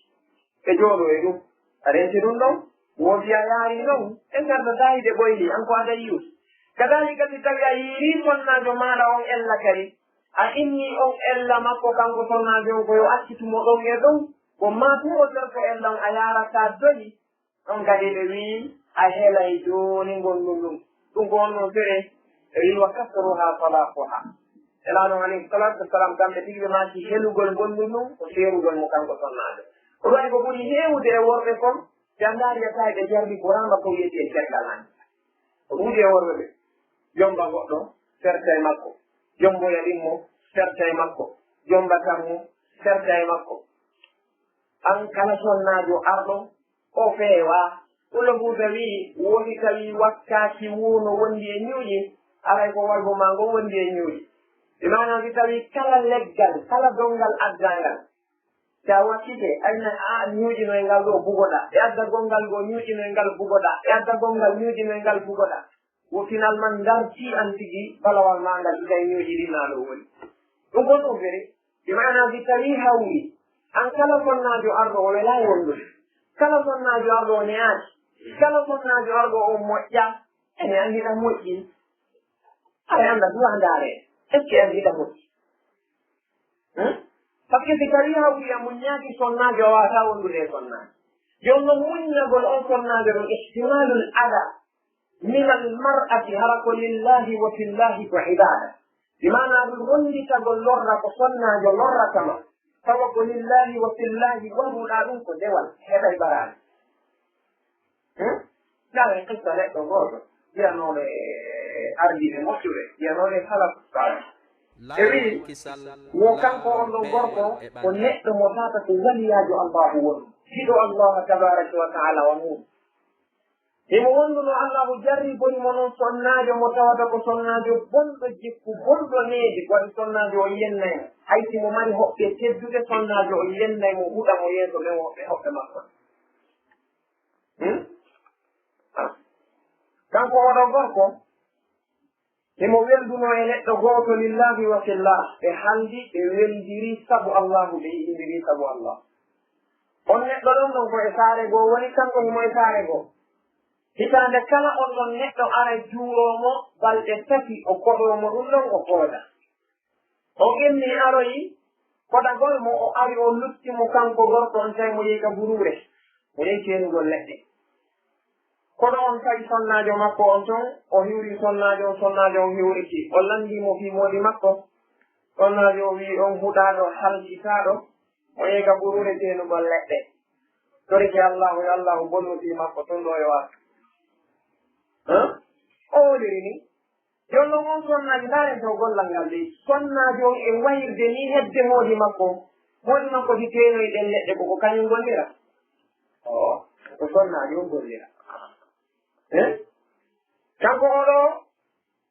Ɓe jooɗoo e ɗum. A renti ɗum ɗon. Woo si a yaari non, ɓe ngardataa hiɗe ɓoyli, an ko a dayyuus. Kadaalika si tawi a yiirii sonnaajo maaɗa on ella kadi, a inni on ella makko kanko sonnaajo on ko yo accitu mo ɗon e ɗon, ko maa tun o serto ella on a yaara ka doyi, ɗon kadi ɓe wi'i a helay jooni ngondun ɗun. Ɗun ko on ɗon fere, ɓe wi'i wa kasruha talaquha. Nelaaɗo alayhi salatu wassalam, kamɓe tigi ɓe maaki helugol ngondun ɗun ko seerugol mo kanko sonnaajo. Ko ɗun waɗi ko ɓuri heewude e worɓe kon, si a ndaari a tawi ɓe jarni ko ramba ko wi'etee caggal an. Ko ɗuuɗi e worɓe ɓe. Jomba goɗɗo, serta e makko. Jomboya ɗimmo, serta e makko. Jomba tammo, serta e makko. An kala sonnaajo arɗo, o feewaa. Pullo Fuuta wi'i, woni tawi wakkaci wuu no wondi e ñuuƴi, aray ko walbo maa ngon wondi e ñuuƴi. Bi maanaa si tawi kala leggal, kala donngal addangal, si a wakkike, ayna a ñuuƴinoy ngal ɗoo bugoɗaa, e adda gonngal ngoo ñuuƴinoy ngal bugoɗaa, e adda gonngal ñuuƴinoy ngal bugoɗaa. Wo finalement ndartii an tigi balawal maa ngal, ɗiɗay ñuuƴi ɗin naa ɗoo woni. Ɗum ko ɗum fere. Bi maanaa si tawii hawri, an kala sonnaajo arɗo o welaa wondude. Kala sonnaajo arɗo o neyaaki. Kala sonnaajo arɗo o moƴƴaa. Ene an hiɗa moƴƴi. Aɗa annda duwa ndaare. Est-ce que an hiɗa moƴƴi? Hmm? Parce que si tawii hawri a muññaaki sonnaajo, a waawataa wondude e sonnaajo. Jooni non muññagol on sonnaajo ɗon ihtimalul ada. Minal mar'ati hara ko lillahi wa fillahi ko ibada. Bi maanaa ɗum ronnditagol lorra ko sonnaajo lorrata ma, tawa ko lillaahi wa fillaahi waɗuɗaa ɗum ko dewal, heɓay baraade. Hmm? Ɗaɓe qissa neɗɗo gooto, wiyanooɗo e ardiiɓe moƴƴuɓe, wiyanooɗo e salafu saalih. Ɓe wi'i, wo kanko on ɗon gorko, ko neɗɗo mo tata ko waliyaajo Allaahu woni, giɗo Allaahu tabaaraka wa ta'aala wa muuɗum. Himo wonduno Allaahu jarribori mo non sonnaajo mo tawata ko sonnaajo bonɗo jikku, bonɗo needi, waɗi sonnaajo on yennay mo. Hay si mo mari hoɓɓe tedduɓe, sonnaajo on yennay mo, huɗa mo yeeso ɓen hoɓɓe, hoɓɓe makko. Hmm? Ah. Kanko oɗo gorko, himo welduno e neɗɗo gooto lillaahi wa fillah. Ɓe haldi, ɓe weldiri sabu Allaahu, ɓe yiɗindiri sabu Allah. On neɗɗo ɗon ɗon ko e saare goo woni, kanko himo e saare goo. Hitaande kala on ɗon neɗɗo ara juuroo mo balɗe tati, o koɗoo mo ɗum ɗon, o fooda. O inni aroyi kodagol mo, o ari o lutti mo kanko gorko on, tawi mo yehi ka buruure, mo yehi teenugol leɗɗe. Kono on tawi sonnaajo makko on ton, o hiwri sonnaajo on, sonnaajo on hiwriti. O lanndii mo fii moodi makko. Sonnaajo o wi'i on huɗaaɗo, halkitaaɗo, mo yehi ka buruure teenugol leɗɗe. Torike Allaahu, yo Allaahu bonnu fii makko tun ɗo e waasa. Hã? O woliri ni. Jooni non on sonnaajo, ndaaren taw gollal ngal dey. Sonnaajo on e wayirde ni hedde moodi makko. Moodi makko si teenoyi ɗen leɗɗe ko, ko kañum gollira. Oo, ko sonnaajo on gollira. Eh? Kanko oɗo,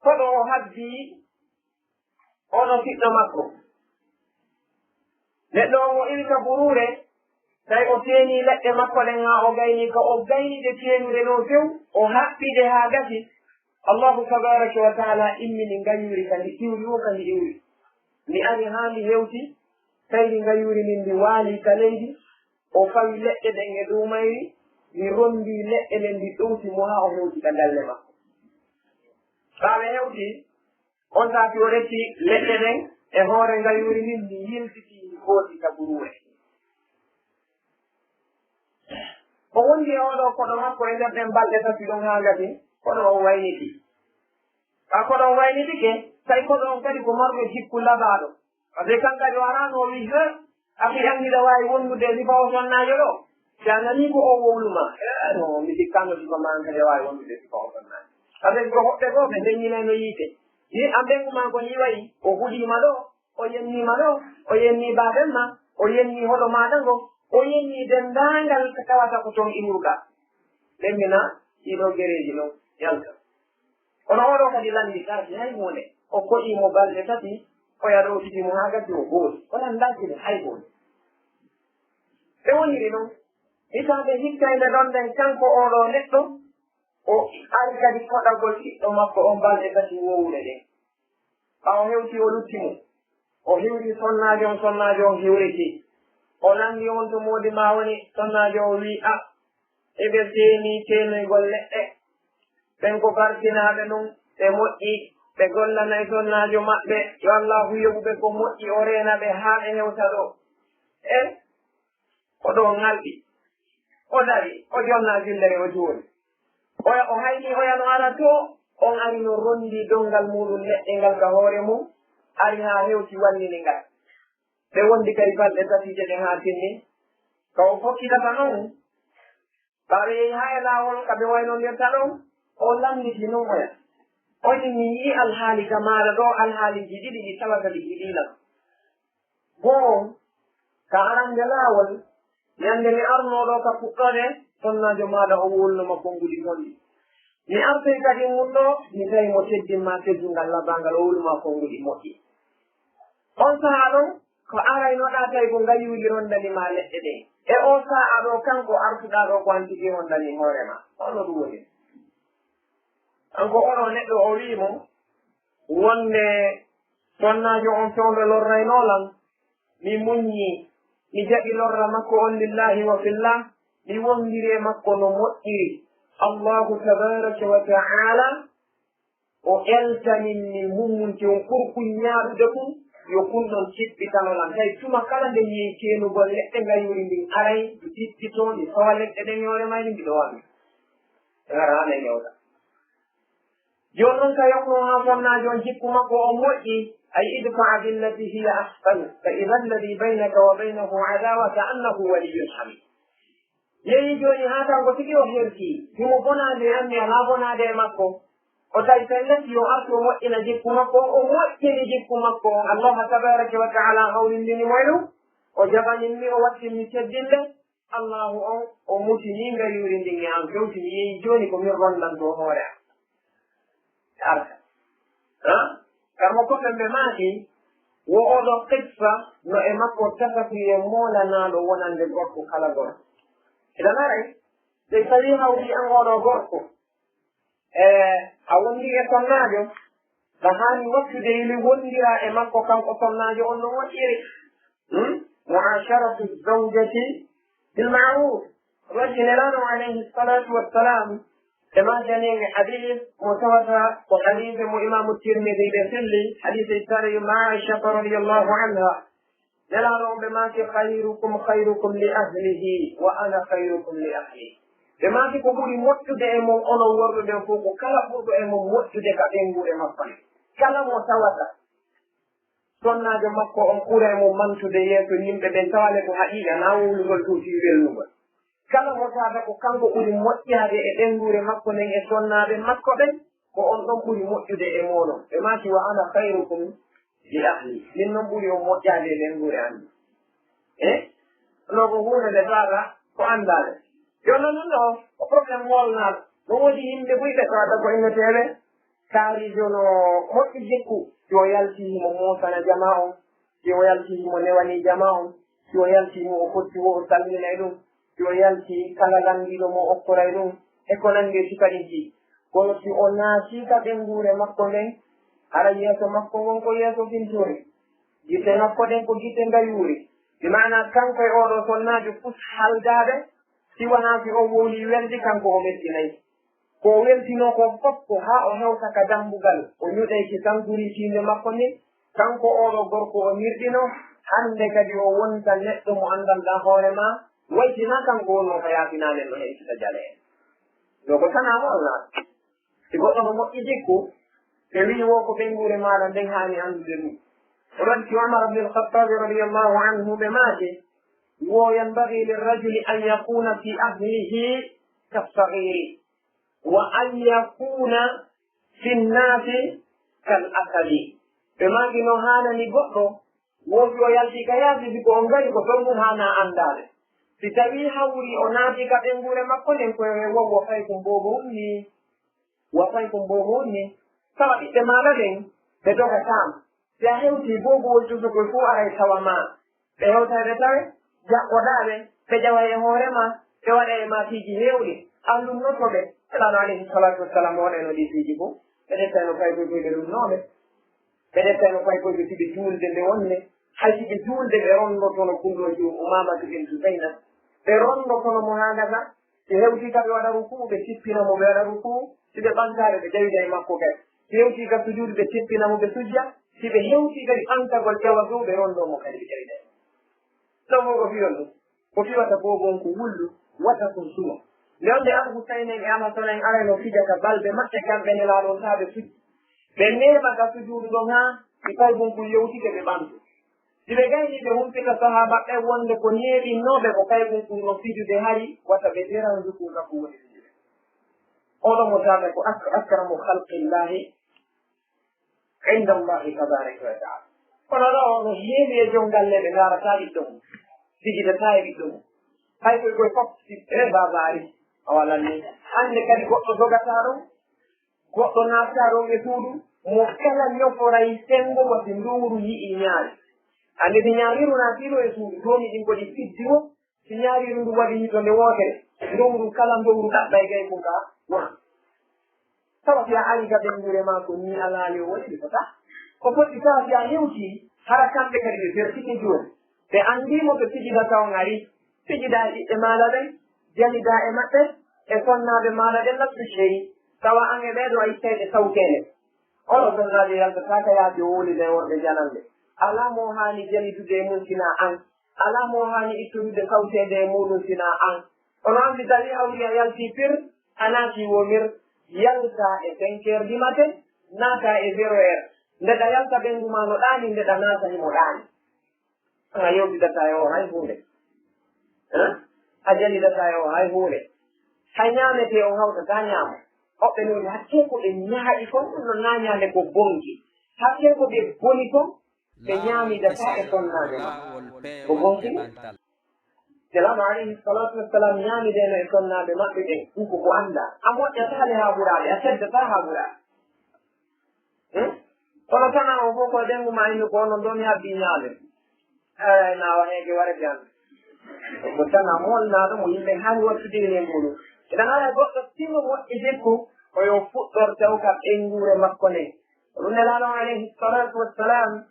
koɗo o habbii oɗo siɗɗo makko. Neɗɗo on o iwi ka buruure, tawi o teeni leɗɗe makko ɗen haa o gayni, ka o gayni ɗe teenude ɗon few, o haɓɓi ɗe haa gasi. Allaahu tabaaraka wa ta'aala immini ngayuuri ka ndi iwri wo ka ndi iwri. Ndi ari haa ndi hewti, tawi ndi ngayuuri ndin ndi waali ka leydi, o fawi leɗɗe ɗen e dow mayri, ndi ronndii leɗɗe ɗen, ndi ɗowti mo haa o hewti ka galle makko. Ɓaawo hewti, on saa'i o resi leɗɗe ɗen e hoore ngayuuri ndin, ndi yiltiti, ndi hooti ka buruure. O wondi e oɗo koɗo makko e nder ɗen balɗe tati ɗon haa gasi, koɗo on wayniti. Kaa koɗo on waynitike, tawi koɗo on kadi ko marɗo jikku labaaɗo. Kaa be kan kadi o araano o wi'i, "He, akhi, an hiɗa waawi wondude e sifa o sonnaajo ɗo? Si a nanii ko o wowlu ma, eh, no, mi sikkaano sifa ma an kadi a waawi wondude e sifa o sonnaajo." Kaa be ko hoɓɓe goo ɓe ndeññinayno yiite. Ni an ɓe kuma ko ni wayi, o huɗii ma ɗo, o yennii ma ɗo, o yennii baaben ma, o yennii hoɗo maaɗa ngo, o yennii denndaangal ko tawata ko toon iwruɗaa. Ɓe mbina ɗii ɗoo gereeji noon yalta. Kono oo ɗoo kadi lanndi taaki hay huunde. O koɗii mo balɗe tati, oya ɗowtiti mo haa gasi o booti. O lanndaaki mo hay huunde. Ɓe woniri noon. Hitaande hikka ine ɗon nden kanko oo ɗoo neɗɗo, o ari kadi koɗagol ɓiɗɗo makko on balɗe tati wowle ɗen. Ɓaawo hewti o lutti mo. O hiwri sonnaajo on, sonnaajo on hiwriti. O lanndi on to moodi maa woni, sonnaajo o wi'i, "Ah, eɓe seeni seenoygol leɗɗe. Ɓen ko barkinaaɓe nun, ɓe moƴƴi, ɓe gollanay sonnaajo maɓɓe. Yo Allaahu yoɓu ɓe ko moƴƴi, o reena ɓe haa ɓe hewta ɗo." E ko ɗo ŋalɗi. O dari, o jonna jullere, o juuli. Oya, o hayni, oya no ara to, on ari no rondi dongal muɗum leɗɗe ngal ka hoore mum, ari haa hewti wallini ngal. Ɓe wondi kadi balɗe tati je ɗen haa tinni. Ka o fokkitata non, ɓaawo ɓe yehi haa e laawol ka ɓe waynondirta ɗon, o lannditi non oya. O inni, "Mi yi'i alhaali ka maaɗa ɗo, alhaaliiji ɗiɗi ɗi salata ɗi giɗiilam." Goo, ka arande laawol, ñande mi arnoo ɗo ka fuɗɗoode, sonnaajo maaɗa o wowluno ma konguɗi bonɗi. Mi artoy kadi ngun ɗo, mi tawi mo teddin ma teddungal labaangal, o wowlu ma konguɗi moƴƴi. On sahaa ɗon, ko araynoɗaa tawi ko ngayuuli rondani ma leɗɗe ɗen. E oo sahaa ɗo, kanko artuɗaa ɗo ko an tigi rondani hoore ma. Hono ɗum woni? Kanko oɗo neɗɗo o wi'i mo, wonde sonnaajo on fewndo lorraynoo lan, mi muññi, mi jaɓi lorra makko on lillaahi wa fillah, mi wondiri e makko no moƴƴiri. Allaahu tabaaraka wa ta'aala o eltanin mi mummunte on ɓurkun ñaaɗude kun, yo kun ɗon cippitano lan. Tawi tuma kala nde mi yehi ceenugol leɗɗe ngayuuri ndin aray, mi cippitoo, mi fawa leɗɗe ɗen e hoore mayri, mbiɗo wami. Ngara hana e hewta. Jooni noon ka yawno haa sonnaajo on jikku makko on moƴƴi, ay idfa billati hiya ahsan, fa idha alladhi baynaka wa baynahu adawa ka annahu waliyyun hamim. Yehi jooni haa kanko tigi o hertii, himo bonaade e an, mi alaa bonaade e makko. O tawi pellet, yo artu o moƴƴina jikku makko, o moƴƴini jikku makko on. Allah tabaraka wa ta'ala hawrindini mo e ɗum, o jaɓanin mi, o wattin mi teddinde. Allahu on, o mutini ngayuuri ndin e an, fewti mi yehi jooni ko min rondantoo hoore an. Arta. Ha? Kamo ko ɓe ɓe maaki, wo oɗo qissa no e makko tasakuyee moolanaaɗo wonande gorko kala gorko. Idan aray, so tawi hawri an oɗo gorko, e a wondi e sonnaajo, ɗa haani wattude ili wondira e makko kanko sonnaajo on no moƴƴiri. Hmm? Mu'asharatu zawjati bil ma'ruf. Waɗi Nelaaɗo alayhi salatu wassalam, e ma janenge hadis mo tawata ko hadise mo Imaamu Tirmidi ɓe selli, hadise tawi ma Aishata radiyallahu anha. Nelaaɗo on ɓe maaki, "Khayrukum khayrukum li ahlihi wa ana khayrukum li ahli." Ɓe maaki, "Ko ɓuri moƴƴude e mon onon worɓe ɓen fof, ko kala ɓurɗo e mon moƴƴude ka ɓeynguure makko nden." Kala mo tawata sonnaajo makko on ɓura e mo mantude yeeso yimɓe ɓen, tawa le ko haqiiqa, na wowlugol tawti welnugol. Kala mo tawata ko kanko ɓuri moƴƴaade e ɓeynguure makko nden e sonnaaɓe makko ɓen, ko on ɗon ɓuri moƴƴude e mooɗon. Ɓe maaki, "Wa ana khayrukum li ahli." Min non ɓuri on moƴƴaade e ɓeynguure an. E? Ɗo ko huunde nde tawata ko anndaale. Jooni non ɗo, ko problème moolnaaɗo. No woodi yimɓe buy ɓe tawata ko inneteeɓe kaari jono moƴƴi jikku, si o yalti himo moosana jamaa on, si o yalti himo newani jamaa on, si o yalti mo o fotti wo o salminay ɗum, si o yalti kala landiiɗo mo o okkoray ɗum, e ko nanndi e sifa ɗin ki. Kono si o naati ka ɓeynguure makko nden, hara yeeso makko ngon ko yeeso fintuure, gite makko ɗen ko gite ngayuure, bi maana kanko e oɗo sonnaajo fus haldaaɓe, si wanaa si on wowlii weldi, kanko o mettinay. Ko o weltinoo ko fof ko haa o hewta ka dammbugal, o ñuɗay ki sankuri tiinde makko ndin, kanko oɗo gorko o ñirɗino, hannde kadi o wonta neɗɗo mo anndanɗaa hoore maa, wayti haa kanko wonoo ka yaafinaanel no heɓtita jale en. Ɗo ko tanaa mo Allah. Si goɗɗo no moƴƴi jikku, ɓe wi'i wo ko ɓeynguure maaɗa nden haani anndude ɗum. O noddi Umar ibn al-Khattab radiyallahu anhu, ɓe maaki, wo yanbaghi lirrajuli an yakuna fi ahlihi kassaghiri. Wa an yakuna fi nnaasi kal asadi. Ɓe maaki no haanani goɗɗo, wo si o yalti ka yaasi, si ko on ngari ko ton ɗum haana anndaade. Si tawii hawri o naati ka ɓeynguure makko nden, ko e wo, wo fay ko mboobo wonni, wo fay ko mboobo wonni. Tawa ɓiɓɓe maaɗa ɓen, ɓe dogataama. Si a hewtii boobowol tosokoy fof aray tawa ma. Ɓe hewtay ɓe tawe, jaɓɓoɗaa ɓe, ɓe ƴawa e hoore ma, ɓe waɗa e ma piiji heewɗi. An ɗum notto ɓe. Nelaaɗo alayhi salatu wassalam waɗayno ɗi piiji fof. Ɓe ƴettayno paykoy koy ɓe ɗum nooɓe. Ɓe ƴettayno paykoy ɓe siɓe juulde nde wonde. Hay siɓe juulde ɓe rondotono kullooji Umaamatu bintu Zaynab. Ɓe rondotono mo haa ngasa. Si hewtii ka ɓe waɗa rukuu, ɓe tippina mo, ɓe waɗa rukuu. Si ɓe ɓantaare, ɓe ƴawida e makko kadi. Si hewtii ka sujuudu, ɓe tippina mo, ɓe sujja. Si ɓe hewtii kadi ɓantagol ƴawa dow, ɓe rondoo mo kadi, ɓe ƴawida e makko. Ɗum fof ko fiyon ɗum. Ko fiwata boobon ko wullu, wata kon sumo. Nde wonde Al Husayn en e Al Hasan en arayno fija ka balbe maɓɓe kamɓe Nelaaɗo on haa ɓe sujji. Ɓe neeɓa ka sujuudu ɗon haa si paybun kun yewtike ɓe ɓantu. Si ɓe gayni ɓe humpita sahaaba ɓen wonde ko neeɓinnooɓe ko paybun kun no fijude hari wata ɓe derandu kun ka ko woni fijude. Oɗo mo tawata ko ak-, akramu khalqillahi inda Allahi tabaraka wa taala. Kono ɗo no heewi e joom galle ɓe ndaarataa ɓiɗɗo mum, pijidataa e ɓiɗɗo mum. Hay koye koye fof si, e baaba ari, a walan ni. Hannde kadi goɗɗo dogataa ɗon, goɗɗo naatataa ɗon e suudu, mo kala ñoforay senngo mo si nduuru yi'ii ñaari. Hannde si ñaariiru naatiino e suudu, doomi ɗin ko ɗi pijji mo, si ñaariiru ndu waɗi hito nde wootere, ndowru kala ndowru ɗaɓɓay gay mum ka wona. Tawa si a ari ka ɓeynguure maa ko nii alaali o woni ɗi fota. Ko foti tawa si a hewtii, hara kamɓe kadi ɓe pertike jooni. Ɓe anndii mo ɓe pijidata on ari, pijidaa e ɓiɓɓe maaɗa ɓen, jalidaa e maɓɓe, e sonnaaɓe maaɗa ɓen lattu ceyi. Tawa an e ɓee ɗoo a ittay ɓe sawteende. Oɗo sonnaajo yaltataa ka yaade wowlida e worɓe jananɓe. Alaa mo haani jalidude e mum sinaa an. Alaa mo haani ittude sawteende e muuɗum sinaa an. Kono an si tawii hawri a yaltii pir, a naatii woo mir, Yalta e cinq heures du matin, naata e zéro heure. Nde ɗa yalta ɓenngu maa no ɗaani, nde ɗa naata himo ɗaani. A yewtidataa e o hay huunde. Eh? A jalidataa e o hay huunde. Hay ñaametee on hawtataa ñaamo. Hoɓɓe no wi'i, hakkee ko ɓe ñaaɗi kon, ɗum no naa ñaande ko bonki. Hakkee ko ɓe boni kon, ɓe ñaamidataa e sonnaaɓe maɓɓe. Ko bonki ni? Nelaɗo alayhi salatu wassalam ñaamideeno e sonnaaɓe maɓɓe ɓen, ɗum ko ko anndaa. A moƴƴataa le haa ɓuraade, a teddataa haa ɓuraade. Hmm? Kono tan o fof ko ɓenngu ma ino ko onon ɗo mi habbi ñaame. Eey, na waɗeeke warete an. Ko tan a molnaaɗo mo yimɓe haani wattude e lenguru. Ina haala goɗɗo simo moƴƴi jikku, ko yo fuɗɗor taw ka ɓennguure makko nde. Ko ɗum Nelaaɗo on alayhi salatu wassalam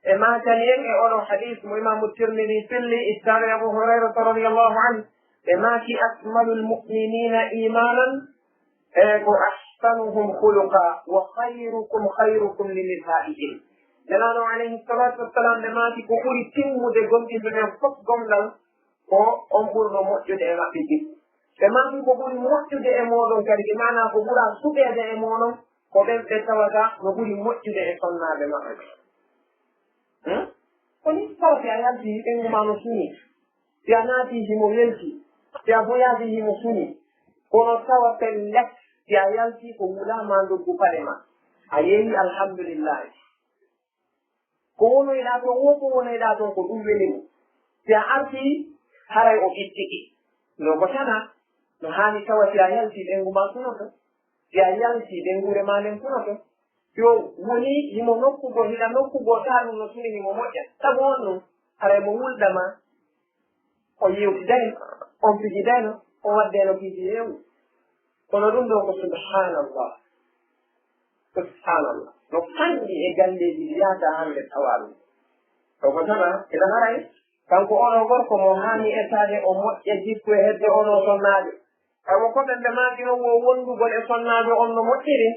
e maakani en e oɗo hadis mo Imaamu Tirmidi filli, ittaɗo e Abu Hurayrata radiyallahu anhu, ɓe maaki, "Akmalul mu'minina imanan, e ko ahsanuhum khuluqa, wa khayrukum khayrukum li nisaihim." Nelaaɗo alayhi salatu wassalam ɓe maaki, ko ɓuri timmude gomɗinɓe ɓen fof gomɗal ko on ɓurɗo moƴƴude e maɓɓe jikku. Ɓe maaki ko ɓuri moƴƴude e mooɗon kadi, bi maanaa ko ɓura suɓeede e mooɗon, ko ɓen ɓe tawata no ɓuri moƴƴude e sonnaaɓe maɓɓe ɓen. Hmm? Ko nii tawa si a yaltii ɓenngu maa no suni, si a naatii himo welti, si a boyaaki himo suni, kono tawa pellet, si a yaltii ko wulaa maa ndoggu paɗe maa, a yehi alhamdulillahi. Ko wonoyɗaa ton woo, ko wonoyɗaa ton ko ɗum weli mo. Si a artii, haray o ittike. No ko tana, no haani tawa si a yaltii ɓenngu maa sunoto, si a yaltii ɓennguure maa nden sunoto. Yo woni himo nokku goo, hiɗa nokku goo, taa ɗum no suni himo moƴƴa. Sabu on ɗum, haray mo wulda maa, o yewtidayno, on fijidayno, o waddayno piiji heewɗi. Kono ɗum ɗoo ko subhanallah. Subhanallah. No fanɗi e galleeji ɗi yahata hannde tawaa ɗum. Ɗo ko tana, ina haray, kanko oɗo gorko mo haani etaade o moƴƴa jikku e hedde oɗo sonnaajo. Tawa ko ɓen ɓe maaki non wo wondugol e sonnaajo on no moƴƴiri,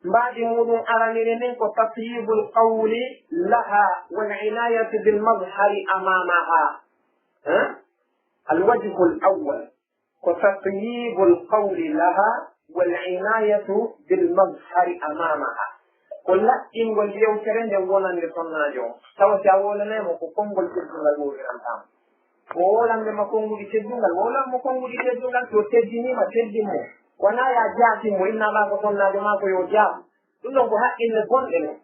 mbaadi muuɗum araniri ndin ko tatyibul qawli laha wal inayatu bil mazhari amamaha. Eh? Al wajhul awwal ko tatyibul qawli laha wal inayatu bil mazhari amamaha. Ko laɓɓingol yewtere nden wonande sonnaajo on. Tawa si a wowlanay mo ko konngol teddungal wowlirantaa mo. Mo wowlanɓe ma konnguɗi teddungal, wowlan mo konnguɗi teddungal, si o teddinii ma, teddin mo. Wanaa yo a jaatin mo, innaɗaa ko sonnaajo maa ko yo jaab. Ɗum ɗon ko haqqille bonɗe non.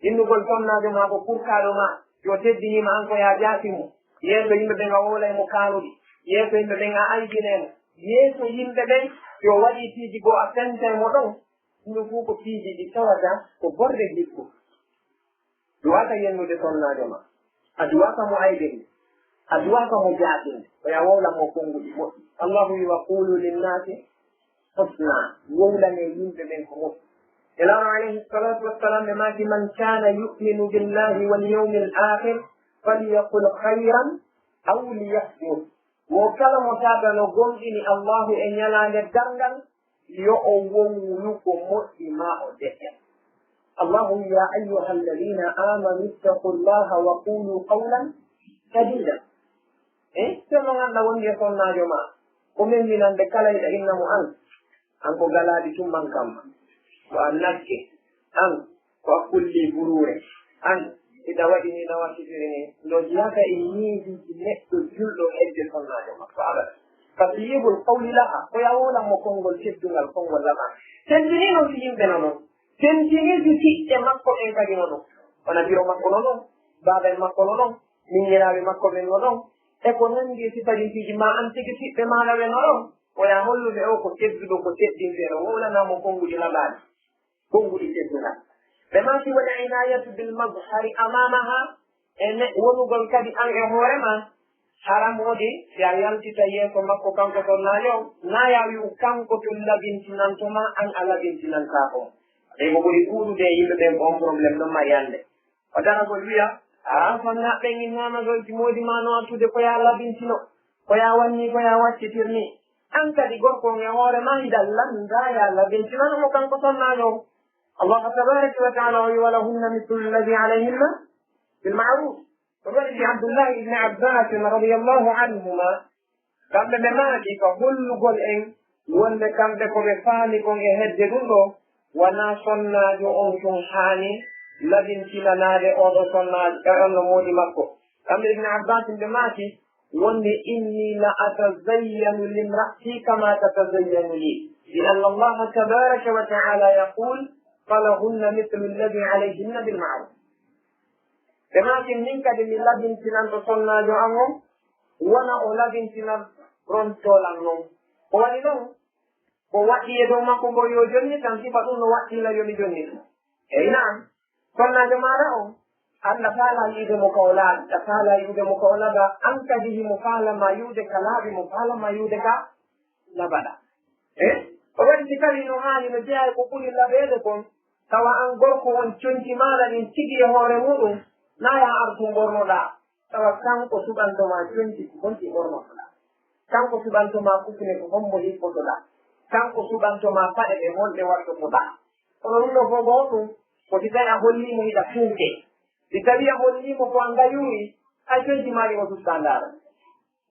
Innugol sonnaajo maa ko kurkaaɗo maa, si o teddinii ma an ko yo a jaatin mo. Yeeso yimɓe ɓen a wowlay mo kaanuɗi. Yeeso yimɓe ɓen a aybinay mo. Yeeso yimɓe ɓen, si o waɗii piiji goo a fentay mo ɗon. Ɗum ɗon fof ko piiji ɗi tawata ko bonɗe jikku. Duwaaka yennude sonnaajo ma. A duwaaka mo aybinde. A duwaaka mo jaatinde. Ko yo a wowlan mo konnguɗi moƴƴi. Allahu wi, "Wa qulu linnaasi husna." Wowlanee yimɓe ɓen ko moƴƴi. Nelaaɗo alayhi salatu wassalam ɓe maaki, "Man kana yu'minu billahi wal yawmil akhir falyaqul khayran aw liyasmut." Wo kala mo taata no gomɗini Allahu e ñalaande darngal, yo o wowlu ko moƴƴi maa o deƴƴa. Allahu, "Ya ayyuha alladhina amanu ittaqullaha wa qulu qawlan sadida." Eh, so mo ngannduɗaa wonde e sonnaajo ma, ko memminande kala hiɗa inna mo an. An ko galaadi tumman kamma. Ko a nagge. An ko a kulli buruure. An hiɗa waɗi ni, na waɗtitiri ni. No jiyata e ñiiɗi neɗɗo julɗo hedde sonnaajo makko abada. Tatyibul qawli laha, ko yo a wowlan mo konngol teddungal, konngol laɓa. Teddini non si yimɓe no non. Teddini si siɓɓe makko ɓen kadi no non. Wona biro makko no non. Baaba en makko no non. Miñiraaɓe makko ɓen no non. E ko nanndi e sifarinkiji ma an tigi siɓɓe maaɗa ɓen no non. Ko yo a hollu ɓe o ko tedduɗo, ko teddinteeɗo. Wowlanaa mo konnguɗi laɓaaɗi. Konnguɗi teddungal. Ɓe maaki wal inayatu bil mazhari amamaha, e ne-, wonugol kadi an e hoore ma. Haram woni si a yaltita yeeso makko kanko sonnaajo on, na yo a wi'u kanko tun labintinanto ma, an a labintinantaako. Ɓay ko ɓuri ɗuuɗude e yimɓe ɓen ko on problème ɗon mari hannde. O daragol wi'a, "Aa, sonnaaɓe ɓen innaama ɗo, si moodi ma no addude ko yo a labintino, ko yo a wanni, ko yo a waccitir ni." An kadi gorko on e hoore ma hiɗa lannda yo a labintinano mo kanko sonnaajo on. Allah tabaraka wa taala o wi, "Wa lahunna mithlu alladhi alayhinna bil ma'ruf." Ko waɗi Abdullahi ibn Abbas radiyallahu anhuma, kamɓe ɓe maaki ka hollugol en wonde kamɓe ko ɓe faami kon e hedde ɗum ɗo, wonaa sonnaajo on tun haani labintinanaade oo ɗoo sonnaajo, e on no moodi makko. Kamɓe Ibn Abbas ɓe maaki, wonde, "Inni la atazayyanu limra'ati kama tazayyanu li, li anna Allaha tabaraka wa ta'ala yaqul, falahunna mithlu alladhi alayhinna bil ma'ruf." Ɓe maaki, "Min kadi mi labintinanto sonnaajo an on, wona o labintinan rontolan non." Ko waɗi non, ko waɗɗi e dow makko ngo yo jonni tan, sifa ɗum no waɗɗi la yo mi jonni ɗum. Eyi na'am, sonnaajo maaɗa on, an ɗa faalaa yi'ude mo ka o laaɓi, ɗa faalaa yi'ude mo ka o laɓa, an kadi himo faala ma yi'ude ka laaɓi, mo faala ma yi'ude ka laɓaɗa. E? Ko waɗi si tawi no haani no jeyaa e ko ɓuri laɓeede kon, tawa an gorko on conci maaɗa ɗin tigi e hoore muɗum, na ya artu ɓornoɗaa, tawa kanko suɓanto ma conci ko honti ɓornotoɗaa. Kanko suɓanto ma kufne ko hombo hippotoɗaa. Kanko suɓanto ma paɗe ɗe honɗe wattotoɗaa. Kono ɗum ɗo fof ko ɗum, ko si tawi a hollii mo hiɗa suuke. Si tawi a hollii mo ko a ngayuuri, hay conci ma ɗi o susta ndaara.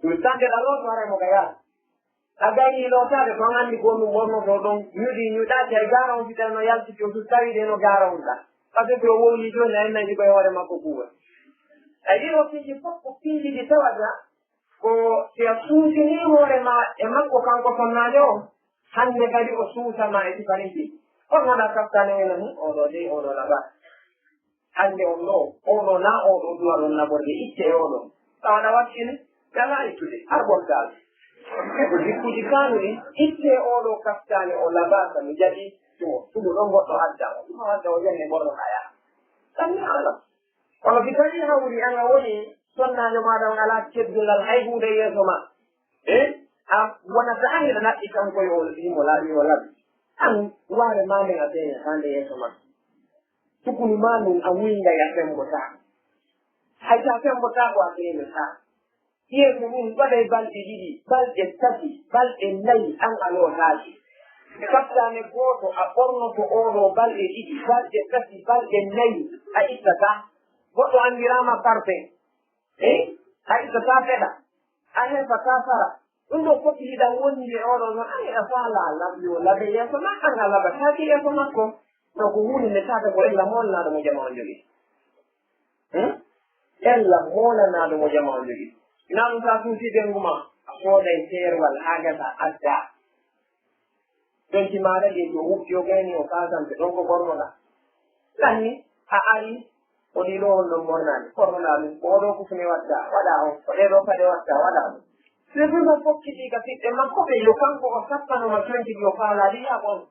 Ɗum tande ɗa looto haray mo ka yaata. A gayni lootaade ko an anndi ko ɗum ɓornotoo ɗon, ñuɗi ñuɗaaki hay gaara on si tawi no yaltiti o susta tawi ɗe no gaara on ɗa. Parce que o wowlii jooni a innaydi ko e hoore makko kuuwa. A yiɗi o piiji fof ko piiji ɗi tawata ko si a suusinii hoore ma e makko kanko sonnaajo o, hannde kadi o suusa ma e sifarinti. Kono wona kaftaane wayno ni, oɗo dey, oɗo laba. Hannde on ɗo, oɗo na oɗo duwa ɗon laborde itte e oɗo. Tawa na wakkili, yala ittude, har ɓortaal. E ko jikkuji kanuɗi, itte e oɗo kaftaane o labaka mi jaɓi, sumo, sumo ɗon goɗɗo adda o. Ɗum adda o jenne ɓorno kaya. Tan ni Allah. Kono si tawii hawri an a woni sonnaajo maaɗa on alaa teddungal hay huunde yeeso ma, e a wonata an ina naɓɓi kanko yo himo laaɓi o laaɓi. An waare maa nden a feeñataa nde yeeso ma. Sukunu maa ndun a wuynday a femmbotaako. Hay si a femmbotaako a feeñataa. Yeeso mum waɗay balɗe ɗiɗi, balɗe tati, balɗe nayi, an a lootaaki. Kaftaane gooto a ɓornoto ooɗoo balɗe ɗiɗi, balɗe tati, balɗe nayi, a ittataa. Goɗɗo anndiraama parfum. Eh? A ittataa feɗa. A hefataa sara. Ɗum ɗoo fof hiɗa wondi e ooɗoo noon, an a faalaa laɓ yo laɓe yeeso ma, an a laɓataake yeeso makko. Ɗo ko huunde nde tawata ko ella moolnaaɗo mo jama on jogii. Hmm? Ella moolnaaɗo mo jama on jogii. Naa ɗum so a suusii ɓenngu ma, a sooday seerwal haa gasa addaa. Donki maaɗa ɗin ɗo huɓɓi o gayni o kaasante ɗon ko ɓornoɗaa. Ɗanni a ari o ɗii ɗoo on ɗon ɓornaani. Ɓornoɗaa ɗum ko oɗoo kufne waɗtaa, waɗaa on. Ko ɗee ɗoo paɗe waɗtaa, waɗaa ɗum. Si ɗum o fokkiti ka siɓɓe makko ɓe yo kanko o sappano ma conci ɗi o faalaa ɗi yaa ɓorno.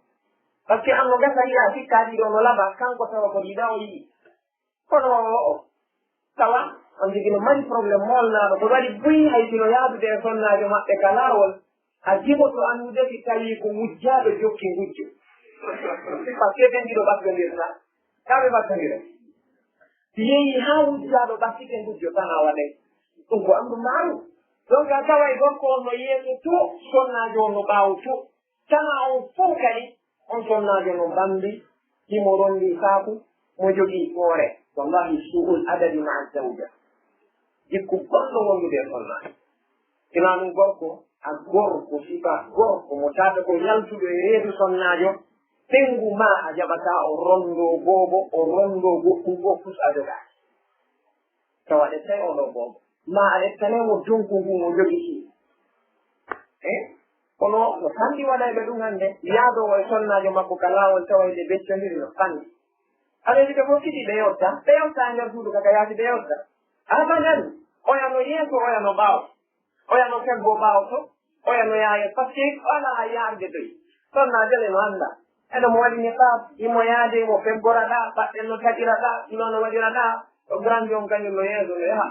Parce que an no gasa yiɗaa sikkaa ɗii ɗoo no laba, kanko tawa ko ɗii ɗaa o yiɗi. Kono o, o, tawa on tigi no mari problème moolnaaɗo, ko waɗi buy hay sino yaadude e sonnaajo maɓɓe ka laawol, a jiboto anndude si tawii ko wujjaaɗo jokki ngujjo. Parce que ɓen ɗiɗo ɓattondirta, kaa ɓe ɓattondira. Si yehi haa wujjaaɗo ɓattike ngujjo tan a waɗay. Ɗum ko anndu maaru. Donc a taway gorko on no yeeso to, sonnaajo on no ɓaawo to. Tama on fof kadi, on sonnaajo no bambi, himo rondi saaku, mo jogii hoore. Wallahi, su'ul adabi ma'a zawja. Jikku bonɗo wondude e sonnaajo. Sinaa ɗum gorko, a gorko, sifa gorko, mo tata ko yaltuɗo e reedu sonnaajo, ɓenngu ma a jaɓataa o rondo boobo, o rondo goɗɗum goo fus a jogaaki. Tawa ɗe tawi oɗo boobo. Ma a ƴettane mo dunku ngu mo jogiti. Eh? Kono no fanɗi waɗayɓe ɗum hannde, yaadoowo e sonnaajo makko ka laawol tawa ɓe beccondiri no fanɗi. Aɗa yiɗi ɓe fof tigi ɓe yotta, ɓe yotta e nder suudu kaka yaasi ɓe yotta. Abadan, oya no yeeso, oya no ɓaawo. Oya no feggo ɓaawo to, oya no yaayo, parce que alaa yaarde doy. Sonnaajo le no annda. Eno mo waɗi niqaab, imo yaade, imo feggora ɗa, baɗɗen no taƴira ɗa, ilo no waɗira ɗa, ɗo grande on kañum no yeeso no yaha.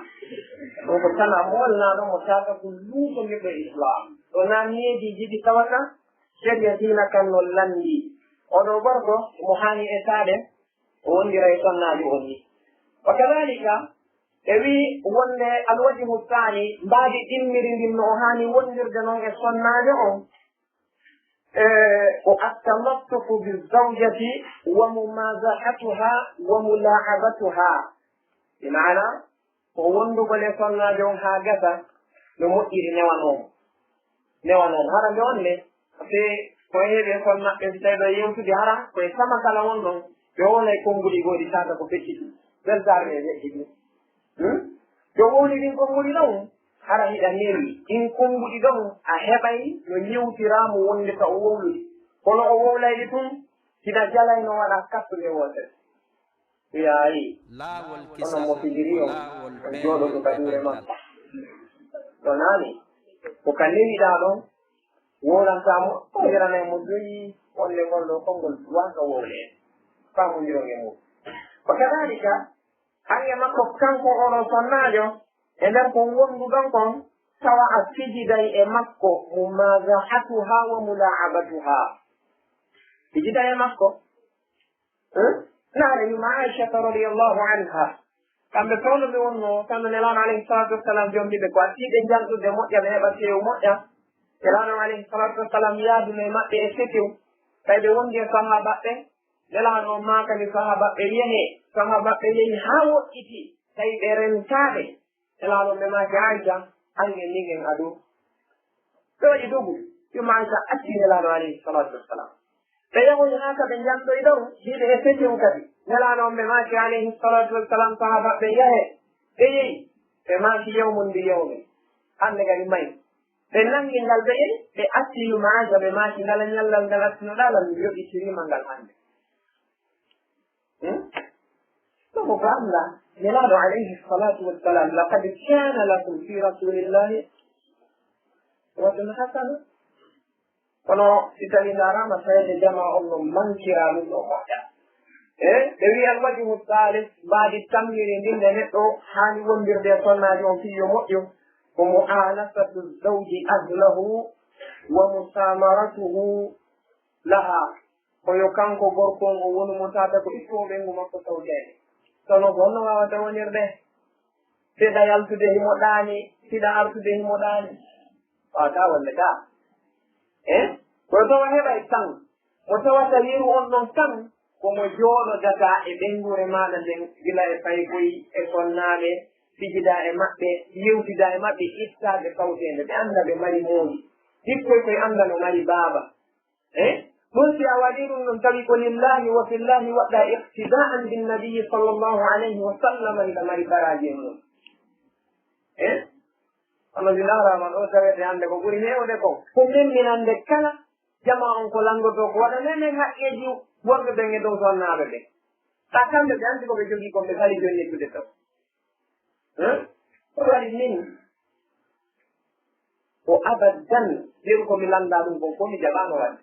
Ɗum ko tan a moolnaaɗo mo tata ko luutondirɗo e Islam. Ɗo na neediiji ɗi tawata, sharia diina kan no lanndi. Oɗo gorko, mo haani etaade, o wondira e sonnaajo on ni. Wa kadalika, ɓe wi'i wonde alwajihu saani, mbaadi ɗimmiri ndin no o haani wondirde non e sonnaajo on. E, ko at-talattufu bi zawjati wa mumazahatuha wa mula'abatuha. Bi maana, ko wondugol e sonnaajo on haa gasa no moƴƴiri newanoo mo. Newanoo mo. Hara nde on ne, Te ko heewi e kon maɓɓe, si tawi ɗo yewtude, hara ko e sama kala won ɗon, ɓe wowlay konnguɗi goo ɗi tata ko fecciti. Weltaare e weƴƴi ɗum. Hmm? Yo wowli ɗin konnguɗi ɗon, hara hiɗa newi. Ɗin konnguɗi ɗon, a heɓay no yewtiraa mo wonde ka o wowlude. Kono o wowlayɗi tun, hiɗa jalay no waɗa kattunde wootere. Yaayi. Laawol onon kisal mo fijiri ko on, laawol on jooɗoto ka ɓeewal ƴuure makko. Ɗo naani, ko ka newiɗaa ɗon, wowlantaa mo, o yeranay mo joyi, wonde ngol ɗoo konngol waasa wowle. Faamondiron e mum. Wa kadaalika, an e makko kanko oɗo sonnaajo, e nder ko wonduɗon kon, tawa a fijiday e makko, mumaazahatuhaa wa mulaa'abatuhaa. Fijiday e makko, Hmm? Naane yumma Aishata radiyallahu anha. Kamɓe fewndo ɓe wonno, kamɓe Nelaaɗo alayhi salatu wassalam jombi ɓe ko acci ɓe jantude moƴƴa, ɓe heɓa seewu moƴƴa. Nelaaɗo alayhi salatu wassalam yaaduno e maɓɓe e setew. Tawi ɓe wondi e sahabaɓe, Nelaaɗo on maakani sahabaɓe yehe. Sahabaɓe yehi haa woɗɗiti, tawi ɓe rentaaɓe. Nelaaɗo on ɓe maaki Aisha, an e min en ado. Ɓe waɗi dogu, yumma Aisha acci Nelaaɗo alayhi salatu wassalam. Ɓe yahoyi haa ka ɓe jantoyi ɗon, hiɓe e setin kadi. Nelaaɗo on ɓe maaki alayhi salatu wassalam sahabaɓe yahe. Ɓe yehi, ɓe maaki yawmun bi yawmin. Hannde kadi may. Ɓe nangi ngal ɓe yehi, ɓe acci yumma Aisha ɓe maaki ngala ñallal ngal accinoɗaa lan mi yoɓitiriima ngal hannde. Hmm? Ɗum ko Allah, Nelaaɗo alayhi salatu wassalam, laqad kana lakum fi rasulillahi uswatun hasana. Kono si tawi ndaaraama, tawde jamaa on no mankiraa ɗum ɗo moƴƴa. E, ɓe wi'i alwajhu thalith, mbaadi tammiri ndin nde neɗɗo haani wondirde e sonnaajo on fii yo moƴƴu, ko mu'anasatu zawji ahlahu wa musamaratuhu laha. Ko yo kanko gorko on o wonu mo tata ko ittoowo ɓeyngu makko tawteende. Kono ko honno waawata wonirde? Fiɗa yaltude himo ɗaani, fiɗa artude himo ɗaani. Waawataa wonde gaa. Eh? Ko yo tawa heɓay tan. Mo tawata yeru on ɗon tan, ko mo jooɗodata e ɓeynguure maaɗa nden, gila e paykoy, e sonnaaɓe, fijida e maɓɓe, yewtida e maɓɓe, ittaade tawteende. Ɓe annda ɓe mari moodi. Ɓikkoy koy annda no mari baaba. Eh? Ɗum si a waɗii ɗum ɗum tawi ko lillahi wa fillahi waɗɗa iqtidaan bin nabiyyi sallallahu alayhi wa sallam, hiɗa mari baraaji e mum. Eh? Kono si ndaaraama ɗo tawete hannde ko ɓuri heewde ko, ko memminande kala jamaa on ko lanndotoo ko waɗa nenen haqqeeji worɓe ɓen e dow sonnaaɓe ɓen. Ka kamɓe ɓe anndi ko ɓe jogii kon ɓe fali jonnitude to. Hmm? Ko waɗi min? Ko abadan, yeru ko mi lanndaa ɗum kon, ko mi jaɓaano waɗde.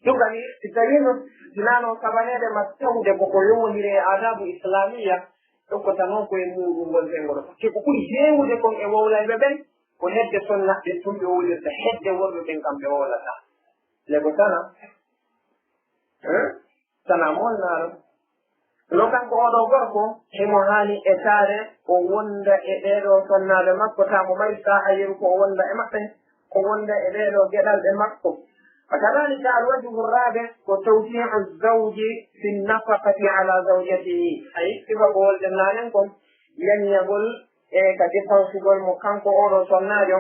Ɗum kadi, si tawiino, sinaano sabaneede ma tawde ko ko yowondiri e aadaabu islaamiya, ɗokkata noon ko e muuɗum ngon senngo ɗo. Te ko ɓuri heewude kon e wowlayɓe ɓen, ko hedde sonnaaɓe tun ɓe wowlirta, hedde worɓe ɓen kam ɓe wowlata. Le ko tana, eh? Tana molnaaro. No kanko oɗo gorko, himo haani etaade, o wonda e ɓeeɗo sonnaaɓe makko, taa mo mari saa'a yeru ko o wonda e maɓɓe, o wonda e ɓeeɗo geɗalɓe makko. Wa kadhalika alwajhu rabi ko tawsi'u zawji fi nafaqati ala zawjatihi. Ay, sifa ko wolden naanen kon, yanñagol e ka dépensugol mo kanko oɗo sonnaajo,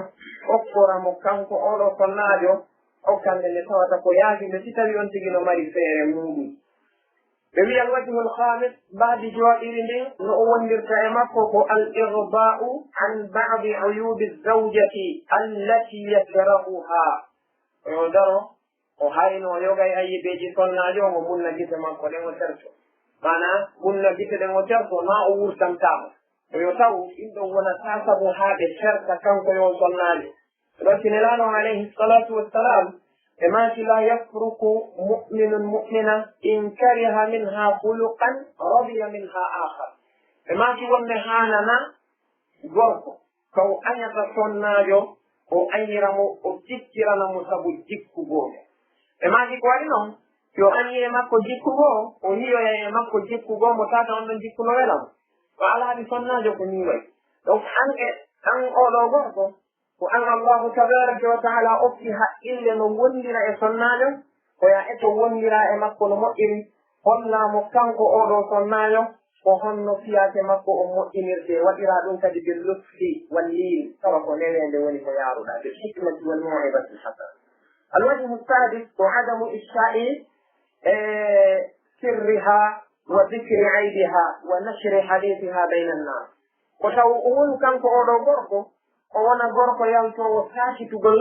okkora mo kanko oɗo sonnaajo, okkande nde tawata ko yaaki nde si tawi on tigi no mari feere muuɗum. Ɓe wi'i alwajhul khamis, mbaadi jooɗiri ndin, no o wondirta e makko ko al ighba'u an ba'di uyubi zawjati allati yakrahuha. Yo daro, o hayno, o yogay ayyibeeji sonnaajo, o munna gite makko ɗen, o terto. Maanaa, munna gite ɗen, o terto, naa o wurtantaako. Ko yo taw, ɗin ɗon wonata sabu haa ɓe terta kanko yo sonnaajo. Ɗon si Nelaaɗo alayhi salatu wassalam, ɓe maaki, "La yafruku mu'minun mu'mina in kariha minha khuluqan radiya minha akhar." Ɓe maaki wonde haanana gorko, ka o añata sonnaajo, o añira mo, o jikkirana mo sabu jikku gooto. Ɓe maaki ko waɗi non, yo añi e makko jikku goo, o yiyoya e makko jikku goo, mo tata on ɗon jikku no wela mo. Ko alhaali sonnaajo ko nii wayi. Donc, an e, an oɗo gorko, ko an Allahu tabaraka wa taala okki haqqille no wondira e sonnaajo, ko ya eto wondira e makko no moƴƴiri, holla mo kanko oɗo sonnaajo, ko honno fiyaake makko on moƴƴinirte, waɗira ɗum kadi bil lutfi wal liin, tawa ko neweende woni ko yaaruɗaa, bil hikmati wal maw'izatil hasana. Alwajhu sadis ko adamu ifsha'i, e, sirriha wa dhikri aibiha wa nashri hadithiha bayna nnas. Ko taw o wonu kanko oɗo gorko, o wona gorko yaltoowo saakitugol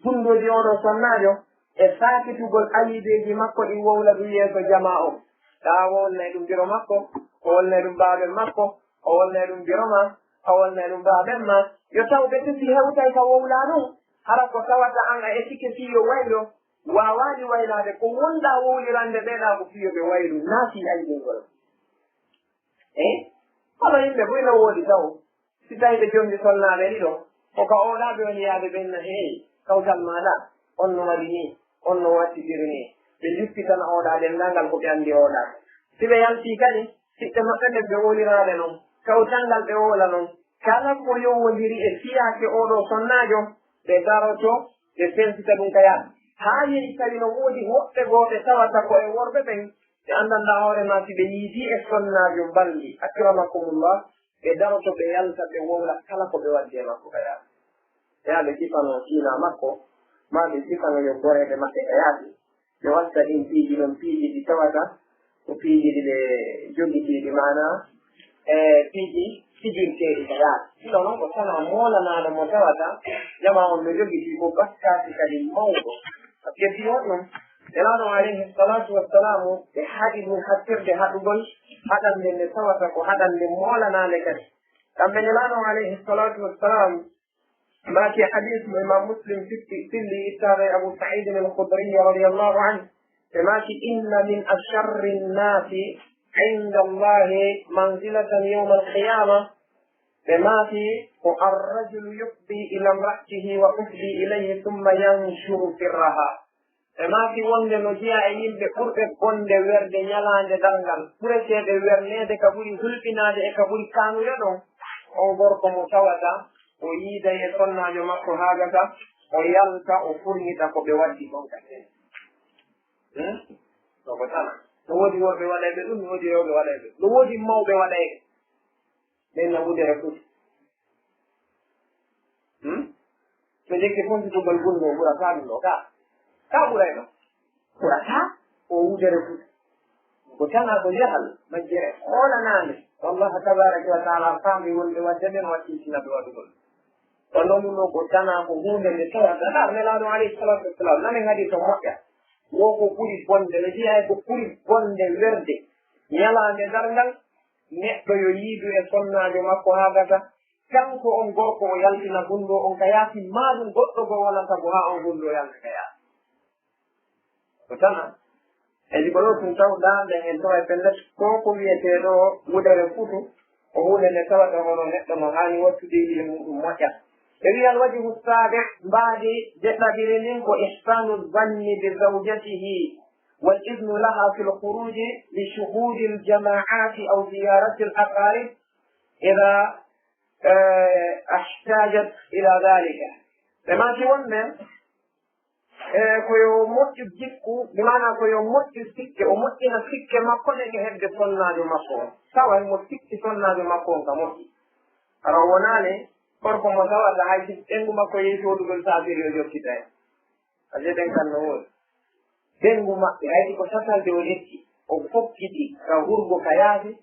gunndooji oɗo sonnaajo, e saakitugol ayibeeji makko ɗi wowla ɗum yeeso jamaa on. Taa o wolnay ɗum biro makko, o wolnay ɗum baaben makko, o wolnay ɗum biro ma, o wolnay ɗum baaben ma. Yo taw ɓe tuti hewtay ka wowla ɗum, hara ko tawata an a etike fii yo waylo, waawaali waylaade ko wonɗaa wowlirande ɓeeɗaa ko fii yo ɓe waylu, naa fii aybingol. E? Kono yimɓe buy no woodi taw. Si tawi ɓe jombi sonnaaɓe ɗiɗo, ko ka ooɗaaɓe woni yaade ɓen na heewi, kawtal maaɗa, on no waɗi nii, on no wattidiri nii. Ɓe juppitana ooɗaa denndaangal ko ɓe anndi ooɗaa. Si ɓe yaltii kadi, siɓɓe maɓɓe ɓen ɓe wowliraaɓe non, kawtal ngal ɓe wowla non, kala ko yowondiri e fiyaake ooɗo sonnaajo, ɓe daroto, ɓe fensita ɗum ka yaade. Haa yehi tawi no woodi woɓɓe goo ɓe tawata ko e worɓe ɓen, ɓe anndanɗaa hoore maa si ɓe yiidii e sonnaajo mbalndi, akramakumullah, ɓe daroto ɓe yalta ɓe wowla kala ko ɓe waddi e makko ka yaasi. Yaa ɓe sifano kiina makko, maa ɓe sifano yo goreeɓe maɓɓe ka yaasi. Ɓe watta ɗin piiji ɗon, piiji ɗi tawata ko piiji ɗi ɓe jogitii ɗi maanaa, e piiji fijirteeɗi ka yaasi. Hino non ko tana moolanaaɗo mo tawata jamaa on no jogitii ko bakkaati kadi mawɗo. Ko keddi on ɗum, Nelaaɗo alayhi salatu wassalamu ɓe haɗi ɗum haɗtirde haɗugol haɗande nde tawata ko haɗande moolanaande kadi. Kamɓe Nelaaɗo alayhi salatu wassalam maaki hadis mo Imam Muslim fitti, filli ittaade Abu Sa'id al-Khudri radiyallahu anhu. Ɓe maaki, "Inna min asharri nnasi inda Allahi manzilatan yawma al-qiyama." Ɓe maaki ko, "Ar-rajulu yufdi ila imra'atihi wa tufdi ilayhi thumma yanshuru sirraha." Ɓe maaki wonde no jeyaa e yimɓe ɓurɓe bonde werde ñalaande darngal, ɓureteeɓe werneede ka ɓuri hulɓinaade e ka ɓuri kaanude ɗon, on gorko mo tawata o yiiday e sonnaajo makko haa gasa, o yalta o furnita ko ɓe waddi kon ka sene. Hmm? Ɗo ko tana. No woodi worɓe waɗayɓe ɗum, no woodi rewɓe waɗayɓe ɗum, no woodi mawɓe waɗayɓe. Ɓen na wudere foti. Hmm? So jekke fof si tubal gunno ɓurata ɗum ɗo ka. Ka ɓuray ɗo. Ɓurata o wudere foti. Ko tana ko jahal majjere hoolanaande. Wallahu tabaraka wa taala faami wonde wadde ɓen wattintina ɓe waɗugol. Kono ɗum ɗo ko tana ko huunde nde tawata. Ɗa Nelaaɗo alayhi salatu wassalam nani hadis o moƴƴa. Wo ko ɓuri bonde, no jeyaa e ko ɓuri bonde werde. Ñalaande darngal, neɗɗo yo yiidu e sonnaajo makko haa gasa, kanko on gorko o yaltina gunndoo on ka yaasi, maa ɗum goɗɗo goo wonata mo haa on gunndoo yalta ka yaasi. Ko tana. Edi ko ɗo tun taw daande en tawa e pellet, ko ko wiyetee ɗo wudere futu, ko huunde nde tawata hono neɗɗo no haani wattude yiide muɗum moƴƴa. Ɓe wiya alwajhu saabi, mbaadi jeɗɗaɗiri ndin ko ihsanu zanni bi zawjatihi wal idnu laha fil khuruji li shuhudil jamaati aw ziyaratil aqarib ida, eh, ihtajat ila dhalika. Ɓe maaki wonde, eh, ko yo moƴƴu jikku, bi maana ko yo moƴƴu sikke, o moƴƴina sikke makko ɗen e hedde sonnaajo makko on. Tawa himo sikki sonnaajo makko on ka moƴƴi. Hara o wonaali gorko mo tawata hay si ɓeyngu makko yehi soodugol saafiri o jokkitay. A jeɗen kan no woodi. Ɓeyngu maɓɓe, hay si ko sasalde o ƴetti, o fokkiti ka hurgo ka yaasi,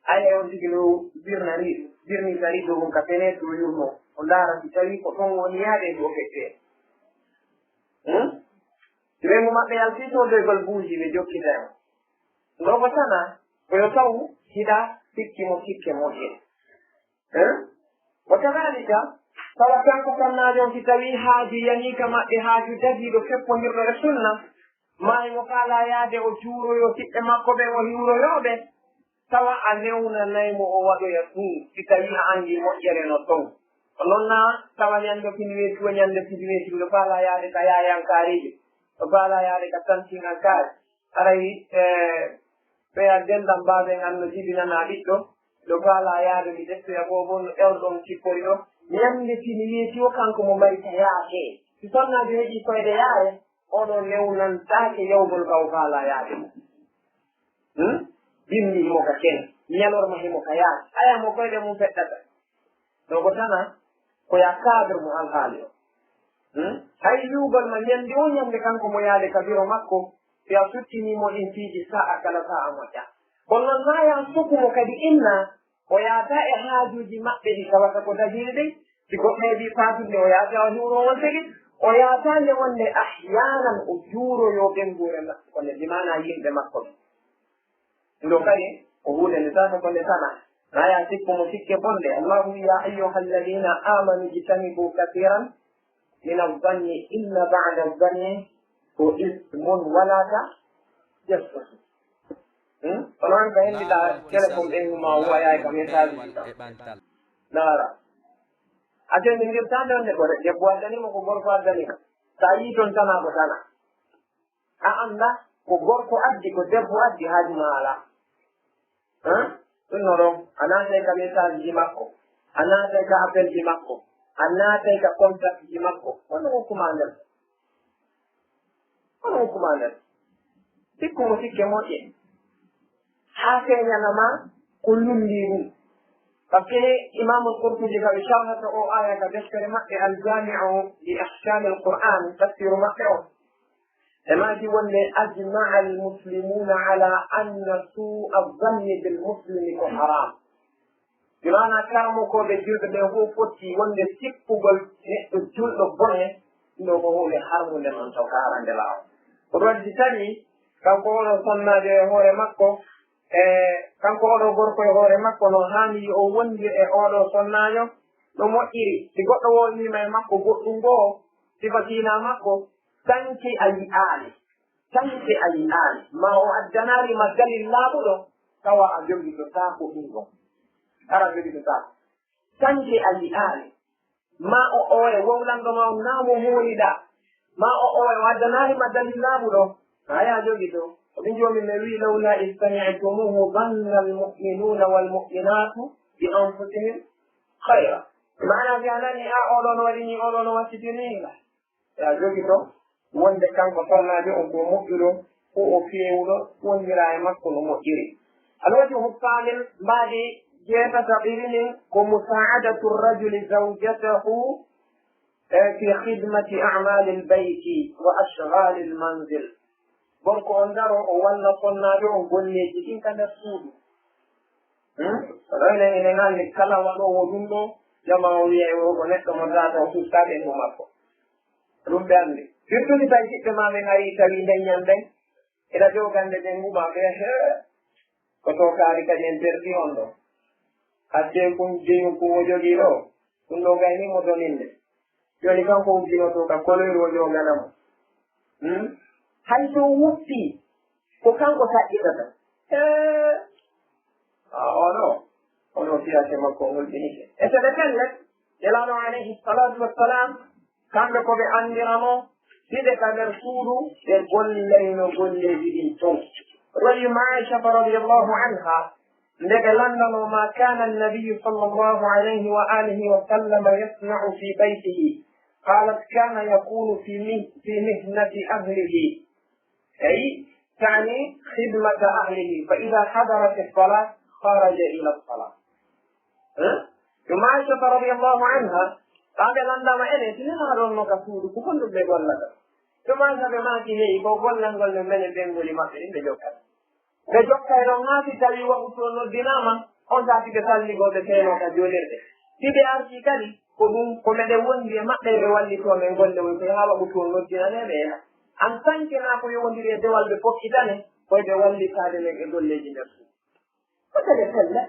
hay e on tigi no wirna riiɗo, wirnita riiɗo mum ka fenêtre o yurno, o ndaara si tawi ko ɗon woni yaade e ko feccee. Hmm? Si ɓeyngu maɓɓe yalti soodoygol buuji, ɓe jokkita e on. Ɗo ko tana, ko yo taw hiɗa sikki mo sikke moƴƴe. Eh? Wa kadhalika, tawa kanko sonnaajo on, si tawii haaju yanii ka maɓɓe, haaju dagiiɗo feppondirɗo e sunna, maa himo faalaa yaade o juuroyoo siɓɓe makko ɓen, o hiwroyoo ɓe, tawa a newnanay mo o waɗoya ɗum, si tawii a anndii moƴƴere no ton. Ko non naa tawa ñande fini weeti, o ñande fini weeti, miɗo faalaa yaade ka yaayankaariiɓe, miɗo faalaa yaade ka tantinankaari. Haray, eh, ɓeya denɗan baaben an no jibinanaa ɓiɗɗo, ɗo faalaa yaade mi ƴettoya boobo no ewɗon kippori ɗo. Ñande fini weeti o kanko mo mari ka yaake. Si sonnaajo heɓii koyɗe yaare, oɗo newnantaake yawgol ka o faalaa yaade mo. Hmm? Bimbi himo ka ken, ñalorma himo ka yaake. Aya mo koyɗe mum feɗɗata. Ɗo ko tana, ko ya cadre mo alhaali o. Hmm? Hay wi'ugol ma ñande o ñande kanko mo yaade ka biro makko, si a suttini mo ɗin piiji sa'a kala sa'a moƴƴa. Kono non na ya suku mo kadi inna, o yaata e haajuuji maɓɓe ɗi tawata ko dagiri ɗin, si goɗɗo heɓi faatude o yaata o hiwro on tigi, o yaata nde wonde ahyaanan o juuroyo ɓen nguure maɓɓe, kono bi maana yimɓe makko ɓen. Ɗum ɗo kadi ko huunde nde tawata ko nde sana. Na ya sikku mo sikke bonde. Allahu wi'i, "Ya ayyuha alladhina amanu ijtanibu kathiran min adh-dhanni inna ba'da adh-dhanni ko ismun wala tajassasu." Hmm? Kono an ka hendita téléphone ɓen ma o wayayi ka message ji kam. Nara. A temindirta nde on ne ko debbo addani mo ko gorko addani mo. Sa yi ton tana ko tana. A annda ko gorko addi, ko debbo addi, haaju ma alaa. Hein? Ɗum no ɗon, a naatay ka message ji makko, a naatay ka appel ji makko, a naatay ka contact ji makko. Kono hokku ma nder. Kono hokku ma nder. Sikku mo sikke moƴƴe. Haa feeñana ma ko lundi ɗum. Parce que Imam Al-Qurtubi ka ɓe sharhata o aya ka deftere maɓɓe Al-Jami'u li Ahkam Al-Qur'an, tafsiru maɓɓe on. E maaki wonde ajma'a al-muslimuna ala anna su'a zanni bil muslimi ko haram. Bi maana karamokooɓe julɓe ɓen fof fotti wonde sikkugol neɗɗo julɗo bone, ɗum ɗo ko huunde harmunde non taw ka harande laawol. Ko ɗum waɗi si tawi kanko oɗo sonnaajo e hoore makko, e kanko oɗo gorko e hoore makko no haani yo o wondir e oɗo sonnaajo no moƴƴiri. Si goɗɗo wowlima e makko goɗɗum goo, sifa kiina makko, tanke a yi'aali, tanke a yi'aali, ma o addanaali ma dalil laaɓuɗo, tawa a jogitotaako ɗum ɗon. Hara a jogitotaako. Tanke a yi'aali, ma o oore wowlanɗo ma on naa mo hooliɗaa, ma o oore o addanaali ma dalil laaɓuɗo, a yaa jogito. Ko ɗum Joomi men wi'i, "Lawla is sami'tumuhu zanna al-mu'minuna wal mu'minatu bi anfusihim khayra." Maana si a nani, a oɗo no waɗi ni, oɗo no wassitiri ni, nga. Ya jogito wonde kanko sonnaajo on ko moƴƴuɗo, ko o feewuɗo, wondira e makko no moƴƴiri. Alwajhu thamin, mbaadi jeetata ɓiri nin ko musa'adatu rajuli zawjatahu, eh, fi khidmati a'malil bayti wa ashghalil manzil. Gorko on daro o walla sonnaajo on golleeji ɗin ka nder suudu. Hmm? Ko ɗo enen, enen anndi kala waɗoowo ɗum ɗo, jama o wiya o ko neɗɗo mo tawata o sustaade e makko. Ɗum ɓe anndi. Firtude tawi ɓiɓɓe ma ɓen ari tawi ndeññan ɓen, ina jogande ɓe nguma ɓe, hee, ko tookaari kadi en perdi on ɗo. Hakkee kun jeyu kun o jogii ɗo, ɗum ɗo gayni mo doninde. Jooni kanko uddinoto ka koloyru o jogana mo. Hmm? Hay so woppi, ko kanko saɗɗitata. Hee, a oɗo, oɗo fiyate makko o hulɓinike. E so ɓe pellet, Nelaaɗo alayhi salatu wassalam, kamɓe ko ɓe anndira mo, hiɓe ka nder suudu, ɓe gollayno golleeji ɗin ton. Waɗi Umma Aishata radiyallahu anha, nde ɓe lanndano, "Ma kana an-nabiyyu sallallahu alayhi wa alihi wa sallam yasna'u fi baytihi?" Qalat, "Kana yakunu fi mih-, fi mihnati ahlihi." Ay, tani khidmata ahlihi, fa idha hadarat as-salah, kharaja ila as-salah. Hein? Ɗum Aisha radiyallahu anha, ɓaaɓe lanndama enen, si Nelaaɗo on no ka suudu, ko honɗum ɓe gollata? Ɗum Aisha ɓe maaki, heyi, ko gollangol no menen ɓen ngoli maɓɓe ɗin ɓe jokkata. Ɓe jokkay ɗon haa si tawii waqtu on noddinaama, on saa'i si ɓe sallii goo ɓe seenoo ka juulirde. Si ɓe artii kadi, ko ɗum, ko meɗen wondi e maɓɓe, ɓe wallitoo men golle woy koy haa waqtu on noddinanee ɓe ena. En tant que naa ko yowondiri e dewal ɓe fokkitane, koy ɓe wallitaade men e golleeji nder suudu. Ko tele pelle,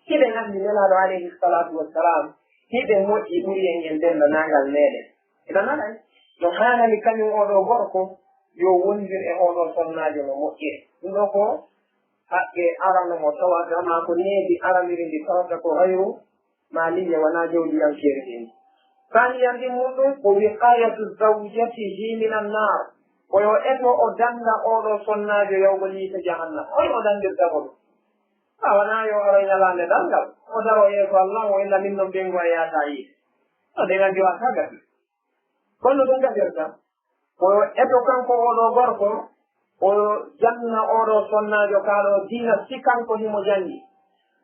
hiɗen anndi Nelaaɗo alayhi salaatu wassalam, hiɓe moƴƴi ɓuri en en denndanangal meɗen. Ina nanay, no haanani kañum oo ɗoo gorko, yo wondir e oo ɗoo sonnaajo no moƴƴiri. Ɗum ɗoo ko haqqe arano mo tawata, maa ko needi araniri ndi tawata ko gayru maaliyya, wanaa jawdiyankeeri ndi. Saaniyan ɗin mun ɗum ko wiqayatu zawjatihi minan naar. Ko yo eto o dannda oo ɗoo sonnaajo yawgol yiite jahannama. Hoy o danndirta ko ɗum? A wanaa yo o aroy ñalaande darngal, o daroo yeeso Allah, o inna min non ɓeyngu a yaata yiite. No ɗen anndi o alkaa gasi. Kono ɗum gasirta, ko eto kanko oo ɗoo gorko, o janna oo ɗoo sonnaajo kaa ɗoo diina, si kanko himo janngi.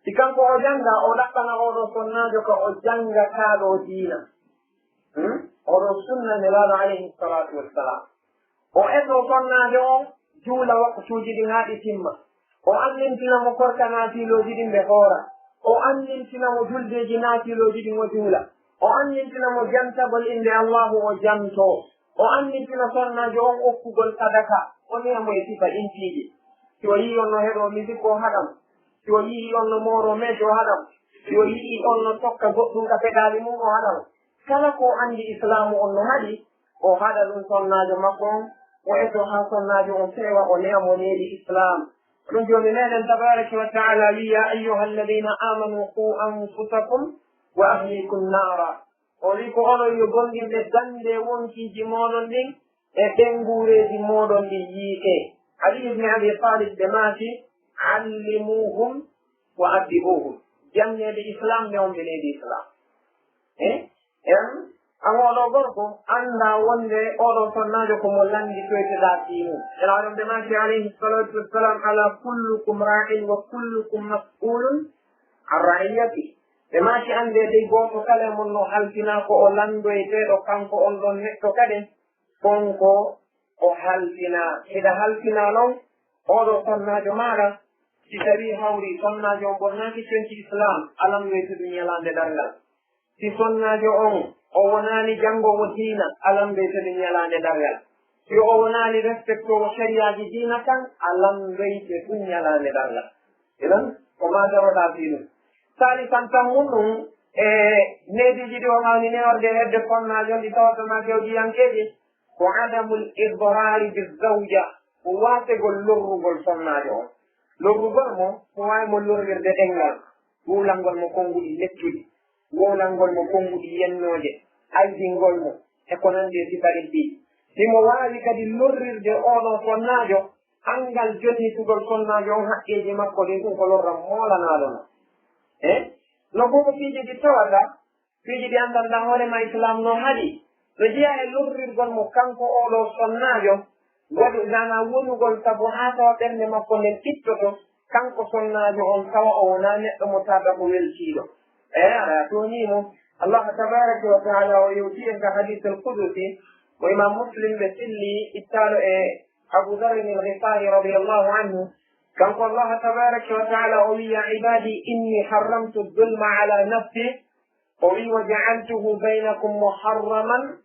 Si kanko o jannga, o ɗaɓɓana oo ɗoo sonnaajo ka o jannga kaa ɗoo diina. Hmm? Oɗo sunna Nelaaɗo alayhi salatu wassalam. O eto sonnaajo on juula waktuuji ɗin haa ɗi timma. O annintina mo korka naafilooji ɗin ɓe hoora. O annintina mo juldeeji naafilooji ɗin o juula. O annintina mo jantagol innde Allaahu o jantoo. O annintina sonnaajo on okkugol sadaka. O neya mo e sifa ɗin piiji. Si o yi'i on no heɗoo misik o haɗan. Si o yi'i on no mooroo meejo o haɗan. Si o yi'i on no tokka goɗɗum ka peɗaali mum o haɗan. Kala ko anndi Islaamu on no haɗi, o haɗa ɗum sonnaajo makko on, o eto haa sonnaajo on feewa, o neya mo needi Islaam. Ɗum Joomi meɗen tabaaraka wa ta'aala wi'i, "Yaa ayyuha alladhiina aamanu quu anfusakum wa ahliikum naara." O wi'i, "Ko onon yo gomɗinɓe, danndee wonkiiji mooɗon ɗin e ɓeynguureeji mooɗon ɗin yiite." Ali ibn Abi Talib ɓe maaki, "Allimuuhum wa addibuuhum." Janngeede Islaam, nde on ɓe needi Islaam. Eh? En, an oɗo gorko, annda wonde oɗo sonnaajo ko mo lannditoyteɗaa fii mum. Nelaaɗo on ɓe maaki, alayhi salatu wassalam, "Alaa kullukum raa'in wa kullukum mas'uulun an ra'iyyatihi." Ɓe maaki, "Anndee dey gooto kala e mon no halfinaa ko o lanndoyteeɗo kanko on ɗon neɗɗo kaden, kon ko o halfinaa." Hiɗa halfinaa non oɗo sonnaajo maaɗa, si tawii hawri sonnaajo on ɓornaaki conci Islaam, a lanndoyto ɗum ñalaande darngal. Si sonnaajo on o wonaani janngo mo diina, a lanndoyto ɗum ñalaande darngal. Si o wonaani respectoowo sariyaaji diina kan, a lanndoyto ɗum ñalaande darngal. Idan, ko ma daroɗaa fii ɗum. Saalisan tammun ɗum, e neediiji ɗi o haani neworde hedde sonnaajo on ɗi tawata ma jawdiyankeeji, ko adamul idraari bi zawja, ko waasegol lorrugol sonnaajo on. Lorrugol mo, ko waawi mo lorrirde ɗenngal, wuulangol mo konnguɗi lettuɗi, wuulangol mo konnguɗi yennooje, aybingol mo, e ko nanndi e sifa ɗin ɗi. Himo waawi kadi lorrirde oɗo sonnaajo, anngal jonnitugol sonnaajo on haqqeeji makko ɗin, ɗum ko lorra moolanaaɗo non. E no fof ko piiji ɗi tawata, piiji ɗi anndanɗaa hoore ma Islaam no haɗi. No jeyaa e lorrirgol mo kanko oɗo sonnaajo, waɗu nana wonugol sabu haa tawa ɓernde makko nden ittoto, kanko sonnaajo on tawa o wonaa neɗɗo mo tawata ko weltiiɗo. E aɗa tooñii mo. Allah tabaaraka wa ta'aala o yewti en ka hadiisul qudusi, mo Imaam Muslim ɓe filli, ittaaɗo e Abu Dharrin al-Ghifaari radiyallahu anhu. Kanko Allah tabaaraka wa ta'aala o wi'i, "Yaa ibaadii innii harramtu zulma alaa nafsii." O wi'i, "Wa ja'altuhu baynakum muharraman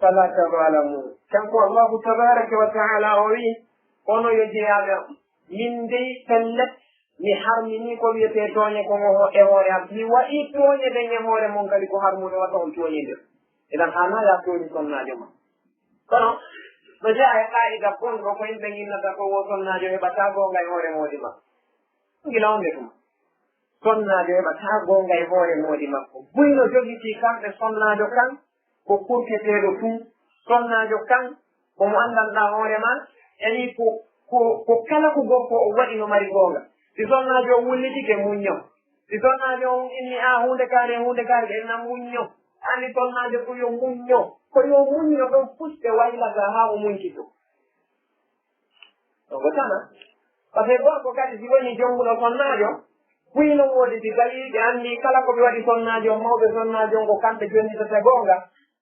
falaa tazaalamuu." Kanko Allahu tabaaraka wa ta'aala o wi'i, "Onon yo jeyaaɓe am, min dey pellet, mi harminii ko wiyetee tooñe kon e hoore am. Mi waɗii tooñe ɗen e hoore mon kadi ko harmuɗe, wata on tooñindir." Idan, haanaa yo a tooñu sonnaajo ma. Kono, no jeyaa e qaa'ida bonɗo ko yimɓe innata ko wo sonnaajo heɓataa goonga e hoore moodi ma. Gila on nde tuma. Sonnaajo heɓataa goonga e hoore moodi makko. Buy no jogitii kamɓe sonnaajo kan, ko kurketeeɗo tun. Sonnaajo kan, ko mo anndanɗaa hoore ma, yani ko, ko, ko kala ko gorko o waɗi no mari goonga. Si sonnaajo o wullitike, muñño. Si sonnaajo on inni, "A, huunde kaari, huunde kaari," ɓe na muñño. Ani sonnaajo ko yo muñño. Ko yo muñño ɗon fuste waylata haa o muñcito. Ɗon ko tana. Parce que gorko kadi si woni jonnguɗo sonnaajo, buy no woodi si tawi ɓe anndi kala ko ɓe waɗi sonnaajo on, mawɓe sonnaajo on ko kamɓe jonnitata goonga,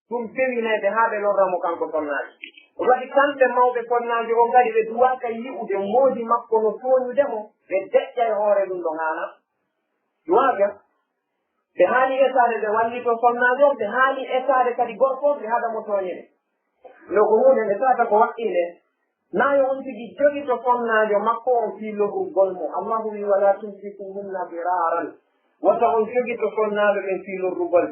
ɗum fewinay ɓe haa ɓe lorra mo kanko sonnaajo. Ɗum waɗi kamɓe mawɓe sonnaajo on kadi ɓe duwaaka yi'ude moodi makko no tooñude mo, ɓe deƴƴa e hoore ɗum ɗon haana. Duwaaka. Ɓe haani etaade ɓe wallito sonnaajo on, ɓe haani etaade kadi gorko on, ɓe haɗa mo tooñe ɗe. No ko huunde nde tawata ko waɗɗinde, naa yo on tigi jogito sonnaajo makko on fii lorrugol mo. Allahu wi'i, "Walaa tumsikuhunna diraaran." Wota on jogito sonnaaɓe ɓen fii lorrugol.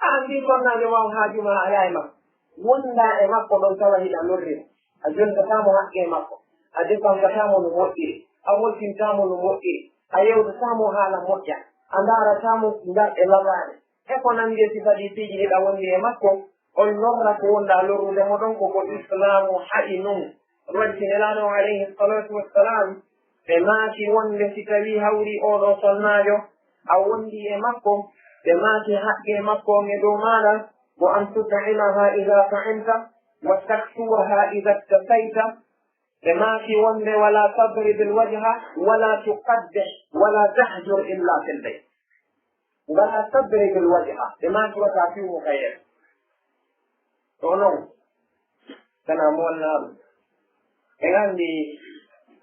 A anndi sonnaajo ma on haaju ma alaa e makko. Wondaa e makko ɗon tawa hiɗa lorri mo. A jonndataa mo haqqee makko. A defantataa mo no moƴƴiri. A woltintaa mo no moƴƴiri. A yewtataa mo haala moƴƴa. A ndaarataa mo ngar e labaare. E ko nanndi e sifa ɗi piiji hiɗa wondi e makko, on lorra ko wonɗaa lorrude mo ɗon, ko ko Islaamu haɗi non. Ɗum waɗi si Nelaaɗo on alayhi salatu wassalam, ɓe maaki wonde si tawii hawri oo ɗoo sonnaajo, a wondi e makko, ɓe maaki haqqee makko on e dow maaɗa, wa an tut'imaha idha ta'imta, wa taksuwaha idha iktasayta, ɓe maaki wonde, "Wala tadribil wajha, wala tuqabbih, wala tahjur illa fil bayt." Wala tadribil wajha. Ɓe maaki wata fiw mo ka yeeso. Ɗo noon, kana moolnaaɗo. En anndi,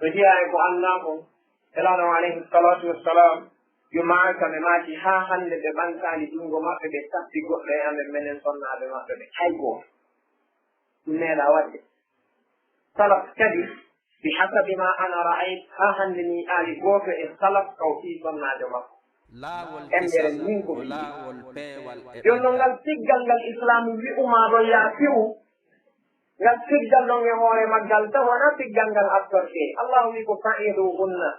no jeyaa e ko anndaa kon, Nelaaɗo on alayhi salaatu wassalam, yo maaka ɓe maaki haa hannde ɓe ɓantaali junngo maɓɓe, ɓe tappi goɗɗo e amen, menen sonnaaɓe maɓɓe ɓe. Hay gooto. Ɗum meeɗaa waɗde. Salaf kadi, bi hasabi ma ana ra'ayt, haa hannde mi yi'aali gooto e salaf taw fii sonnaajo makko. Laawol kisal ko laawol peewal e ɓeddal. Jooni noon ngal piggal ngal Islaamu wi'umaa ɗo yaa pi'u, ngal piggal ɗon e hoore maggal taw wonaa piggal ngal attortee. Allaahu wi'i ko fa'iduhunna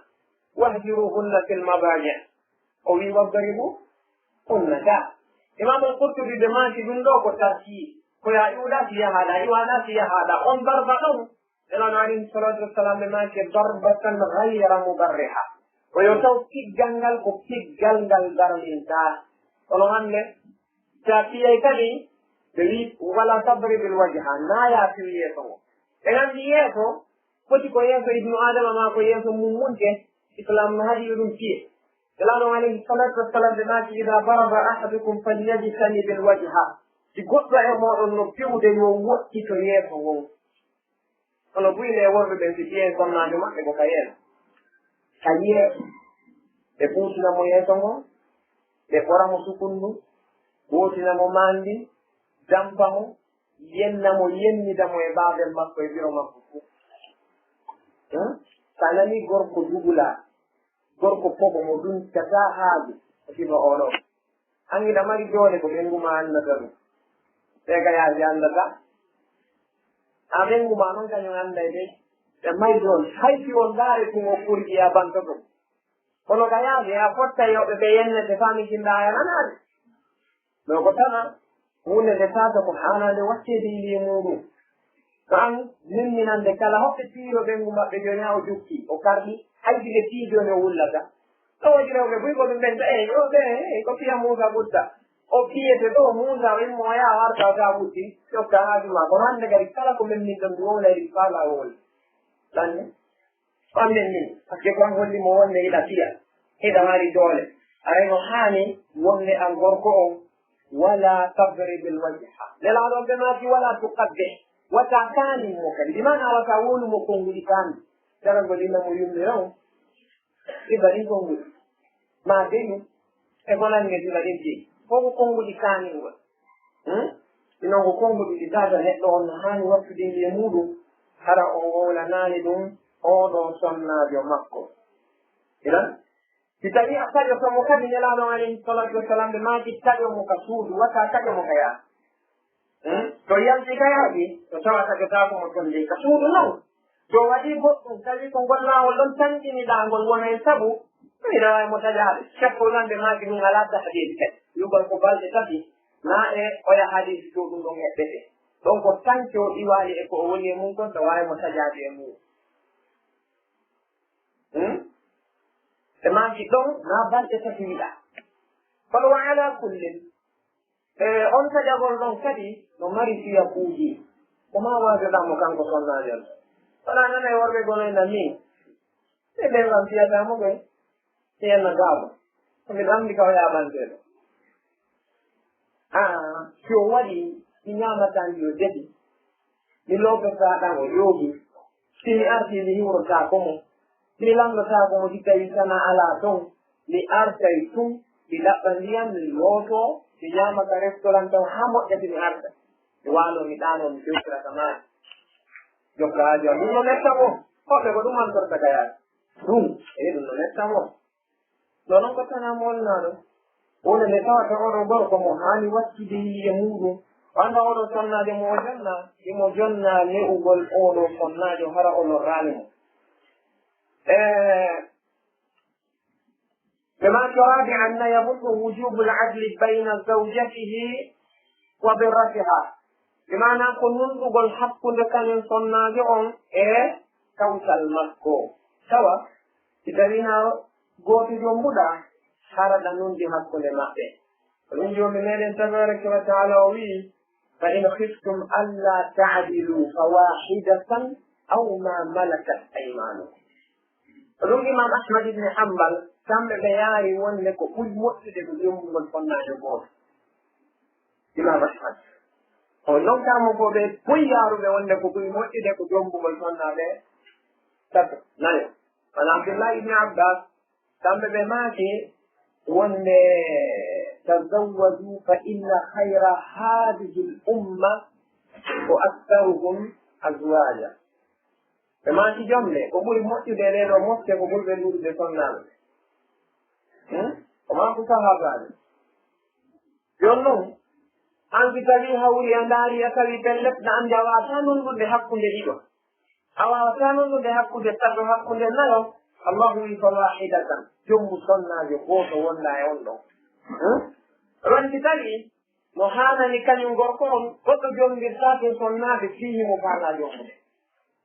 wahjuruhunna fil madaaji'. O wi'i wadribuhunna ga. Imaamul Qurtubi ɓe maaki ɗum ɗo ko tartiibi. Ko yaa iwɗa si yahaɗa, iwaɗa si yahaɗa. On darba ɗon, Nelaaɗo alayhi salaatu wassalam ɓe maaki darbatan ghayra mubarriha. Ko yo taw piggal ngal ko piggal ngal darlintaa. Kono hannde, sa piyay kadi, ɓe wi'i, wala tadribil wajha, naa yaa piyu yeeso ngo. En anndi yeeso, foti ko yeeso Ibnu Aadama maa ko yeeso mum munte, Islaam no haɗi yo ɗum piye. Nelaaɗo alayhi salaatu wassalam ɓe maaki, idaa daraba ahadukum falyajtanibil wajha. Si goɗɗo e mooɗon no piwde, yo woɗɗito yeeso ngon. Kono buy nde worɓe ɓen si piyay sonnaajo maɓɓe ko ka yeeso. Ka yeeso. Ɓe ɓuutina mo yeeso ngon, ɓe ɓora mo sukundu, ɓootina mo maandi, dampa mo, yenna mo, yennida mo e baabel makko e biro makko fuu. Hmm? Sa nani gorko dugula, gorko pobo mo ɗum tata haaju, o sifa oɗo. An hiɗa mari doole ko ɓenngu ma anndata ɗum. Ɓe ka yaaji anndata. A ɓenngu ma noon kañum annday de. Ɓe mari doole. Hay si on ndaare tun o kurji a bantoto. Kono ka yaaji a fotta yoɓe ɓe yennete fami kinda a yananaade. No ko tana. Huunde nde tata ko haanaande waɗteede e ley muuɗum. Ko an memminande kala hoɓɓe piiro ɓenngu maɓɓe jooni haa o jokki, o karɗi, hay si ɓe pii jooni o wullata. Ɗo waɗi rewɓe buy ko ɓe mbenta, "Eey, o ɓe, eey, ko piya Muusa ɓutta." O piyete ɗo Muusa o immo o yaha warta o taa ɓutti, jokka haaju ma. Kono hannde kadi kala ko memminɗon ɗum wowlayde faalaa wowle. Lanne? Ko annden min, parce que ko an holli mo wonde hiɗa fiya, hiɗa mari doole. Aray no haani wonde an gorko on, wala tadribil wajha. Nelaaɗo on ɓe maaki wala tuqabbih. Wata kaanin mo kadi. Bi maana wata wowlu mo konnguɗi kaani. Daragol ina mo yummi on. Ibarin konnguɗi. Ma deyu. E ko nanndi e sila ɗin ɗin. Fof ko konnguɗi kaaningol. Hmm? Sinon ko konnguɗi ɗi tata neɗɗo on no haani wattude e muuɗum, hara o wowlanaali ɗum oo ɗoo sonnaajo makko. Idan, si tawii a taƴoto mo kadi, Nelaaɗo on alayhi salaatu wa salaam ɓe maaki taƴo mo ka suudu, wata taƴo mo ka yaasi. Hmm? To yalti ka yaasi, to tawa taƴotaako mo ton dey ka suudu non. So waɗii goɗɗum, tawi ko ngol laawol ɗon tanƴiniɗaa ngol wona e sabu, ina waawi mo taƴaade. Chef Hollande maaki ɗum alaa tahdiid kadi. Yubal ko balɗe tati, na e oya hadiisi to ɗum ɗon heɓɓete. Ɗon ko tanke o iwaali e ko o woni e mum kon, so waawi mo taƴaade e mum. Hmm? E maaki ɗon, na balɗe tati wiɗaa. Kono wa alaa kullin, E, on taƴagol ɗon kadi no mari fiyakuuji. Ko maa waajoɗaa mo kanko sonnaajo on. Wala nana e worɓe gono ena min. E ɓen kam fiyata mo ɓe. Fiyanna gaabo. Ko miɗo anndi ka o yaaɓanteeɗo. Aa, si o waɗi, si ñaamataa ndi o jaɓi. Mi loototaa ɗan o yoogi. Si mi artii mi hiwrotaako mo. Mi landotaako mo si tawii sanaa alaa ton. Mi artay tun, mi ɗaɓɓa ndiyan, mi lootoo, mi ñaama ka restaurant taw haa moƴƴa si mi arta. Mi waaloo, mi ɗaanoo, mi fewtira ka maaki. Jokka haaju am. Ɗum no metta mo. Hoɓɓe ko ɗum antorta ka yaasi. Ɗum, e ɗum no metta mo. Ɗo non ko tanaa mo wonnaaɗo. Wonde nde tawata oɗo gorko mo haani wattude yiye muuɗum. Wanda oɗo sonnaajo mo o jonna, imo jonna ne'ugol oɗo sonnaajo hara o lorraani mo. E, ɓe maaki rabi'an na yabullu wujubul adli bayna zawjatihi wa birratiha. Ɓe maana ko nunɗugol hakkunde kañum sonnaajo on e kawtal makko. Tawa, si tawii na gooto jombuɗaa, hara ɗa nunɗi hakkunde maɓɓe. Ko ɗum Joomi meɗen tabaraka wa taala o wi'i, "Fa in khiftum alla ta'dilu fa wahidatan aw ma malakat aymanukum." Ko ɗum Imam Ahmad ibn Hanbal, kamɓe ɓe yaari wonde ko ɓuri moƴƴude ko jombugol sonnaajo gooto. Imam Ahmad. O nokka mo ko ɓe poyi yaaruɓe wonde ko ɓuri moƴƴude ko jombugol sonnaaɓe tato, nayo. Wano Abdullahi ibn Abbas, kamɓe ɓe maaki wonde, "Tazawwaju fa inna khayra hadhihi al-umma wa aktharuhum azwaja." Ɓe maaki jomde, ko ɓuri moƴƴude e ɗee ɗoo mofte ko ɓurɓe ɗuuɗude sonnaaɓe. Hmm? Ko maaku sahaabaaɓe. Jooni noon, aan si tawii hawri a ndaari a tawi pellet, na anndi a waawataa nunɗude hakkunde ɗiɗo. A waawataa nunɗude hakkunde tato, hakkunde nayo. Allahu wii fa waahidatan, jommu sonnaajo gooto wonda e on ɗon. Hmm? Onon si tawii no haanani kañum gorko on, goɗɗo jombirtaa tun sonnaaɓe fii himo faalaa jombude.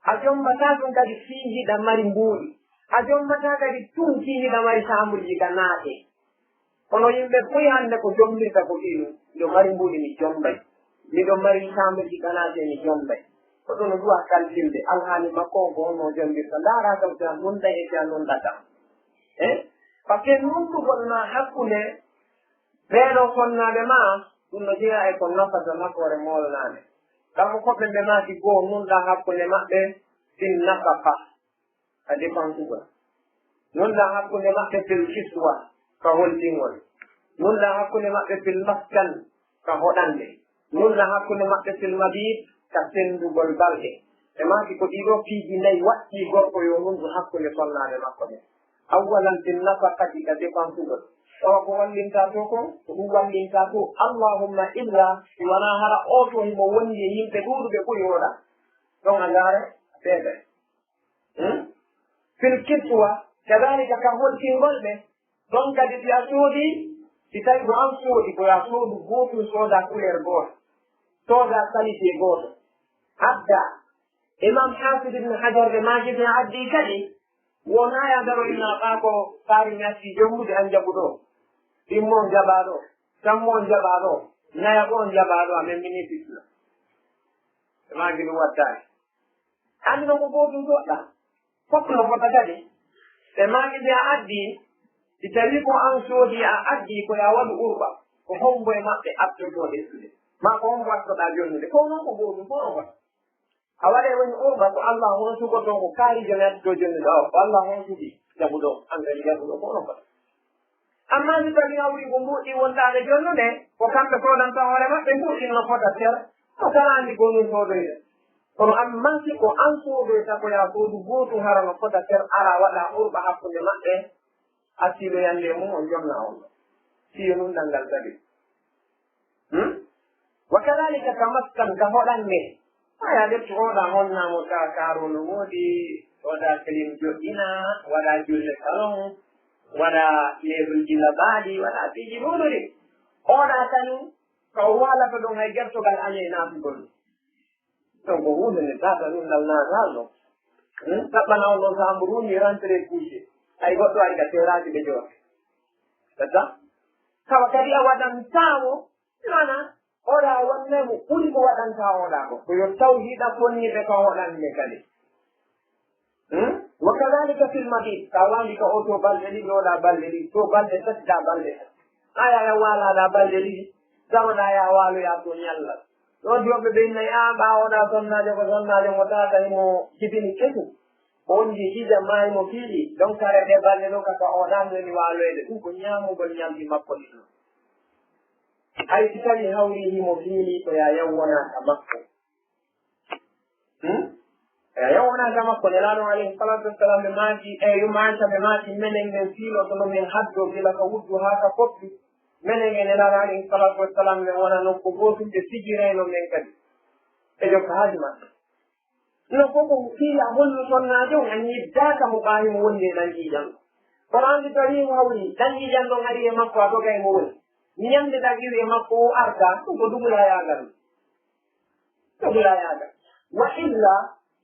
A jombataa tun kadi fii hiɗa mari mbuuɗi. A jombataa kadi tun fii hiɗa mari saamburji ka naatee. Kono yimɓe foy hannde ko jombirta ko fii ɗum. Miɗo mari mbuuɗi, mi jombay. Miɗo mari saamburji ka naatee, mi jombay. Ko ɗum o duwa kalfilde. Alhaali makko on ko honno o jombirta. Ndaaraa kam si a nunɗay e si a nunɗataa. Eh? Parce que nunɗugol maa hakkunde ɓee ɗoo sonnaaɓe maa, ɗum no jeyaa e ko nafata nafoore moolanaande. Kanko ko ɓe ɓe maaki goo, nunɗaa hakkunde maɓɓe fil nafaqa, ka dépensugol. Nunɗaa hakkunde maɓɓe fil kiswa, ka holtingol. Nunɗaa hakkunde maɓɓe fil maskan, ka hoɗande. Nunɗaa hakkunde maɓɓe fil mabit, ka senndugol balɗe. Ɓe maaki ko ɗii ɗoo piiji nayi waɗɗii gorko yo nunɗu hakkunde sonnaaɓe makko ɓen. Awwalan fil nafaqati, ka dépensugol. Tawa ko wallinta to kon, ko ɗum wallinta to. Allahumma illa, si wanaa hara oo to himo wondi e yimɓe ɗuuɗuɓe ko yooɗa. Ɗon a ndaara, a seeday. Hmm? Fil kiswa, kadalika ka holtingol ɓe. Ɗon kadi si a soodi, si tawi ko an soodi, ko yo a soodu gootun, sooda couleur gooto. Sooda qualité gooto. Adda. Imam Hafid ibn Hajar ɓe maaki si a addi kadi, wonaa ya daro ina ɓaa ko kaari ñatti jombude an jaɓu ɗo. Ɗimmo on jaɓaa ɗo. Sammo on jaɓaa ɗo. Naya ko on jaɓaa ɗo, amen mini fitna. Ɓe maaki ɗum wattaani. Anndi non ko gootun soodɗaa. Fof no fota kadi. Ɓe maaki si a addi, si tawi ko an soodi a addi ko ya waɗu urba, ko hombo e maɓɓe attotoo ƴettude? Ma ko hombo attoɗaa jonnude? Ko non ko gootun, fof no fota. A waɗay woni urba ko Allah honsugotoo, ko kaari joni attotoo jonnude o, ko Allah honsude jaɓuɗo, an kadi jaɓuɗo, fof no fota. Amma si tawii hawri ko mbuuɗi wondaade jonnude, ko kamɓe soodanta hoore maɓɓe mbuuɗi no fota ter, ko kala anndi ko nun soodoyta. Kono amma si ko an soodoyta ko yaa soodu gootu hara no fota ter ara waɗa urba hakkunde maɓɓe, a siloyande mum on jonna on. Siyo nun danngal tabi. Hmm? Wa kadalika ka maskan ka hoɗande. Aya leptu oɗa honna mo ka karo no woodi, oɗa kelim joɗɗina, waɗa julle salon, waɗa leebulji labaɗi, waɗa piiji ɗuɗuɗi. Oɗa kanu ka o waalata ɗon hay gertogal añe e naatugol. Ɗon ko huunde nde tata ɗum ngal naataal ɗon. Hmm? Saɓɓana on ɗon saamburu ni rentrée couché. Hay goɗɗo ari ka teeraaki ɓe jowa. Tata? Kawa kadi a waɗan taawo. Mana, oɗa wanna mo ɓuri ko waɗanta oɗa ko. Ko yo taw hiɗa fonni ɓe ka oɗan ne kadi. Hmm? Wa kadhalika fil mabit. Ka wandi ka o to balɗe ɗiɗi, oɗa balɗe ɗiɗi. To balɗe tati, da balɗe tati. Aya ya wala da balɗe ɗiɗi. Tawoɗa ya walo ya to ñalla. Ɗo joɓɓe ɓe inna ya ɓawoɗa sonnaajo ko sonnaajo mo tata himo jibini kesu. Ko on ji ija maayi mo fiili. Donc kare ɗe balɗe ɗo kaka oɗan woni waloyde. Ɗum ko ñaamugol ñalɗi makko ɗiɗo. Hay si tawii hawri himo fiili ko yaa yaw wonaa ka makko. Hmm? Ko yaa yaw wonaa ka makko. Nelaaɗo alayhi salaatu wassalam ɓe maaki, e yo maaka ɓe maaki, menen men fiiloto no men haddoo gila ka wuddu haa ka koppi. Menen e Nelaaɗo alayhi salaatu wassalam men wona nokku gootum ɓe fijirayno men kadi. Ɓe jokka haaji maɓɓe. No fof ko fii a hollu sonnaajo on, a ñiddaaka mo ɓaawi mo wondi e ɗan ƴiiƴan. Kono an si tawii mo hawri, ɗan ƴiiƴan ɗon ari e makko, a doga e mo woni. Ñande ɗaɗi e makko o arda, ɗum ko dugulaa yaagal. Dugulaa yaagal. Wa illa,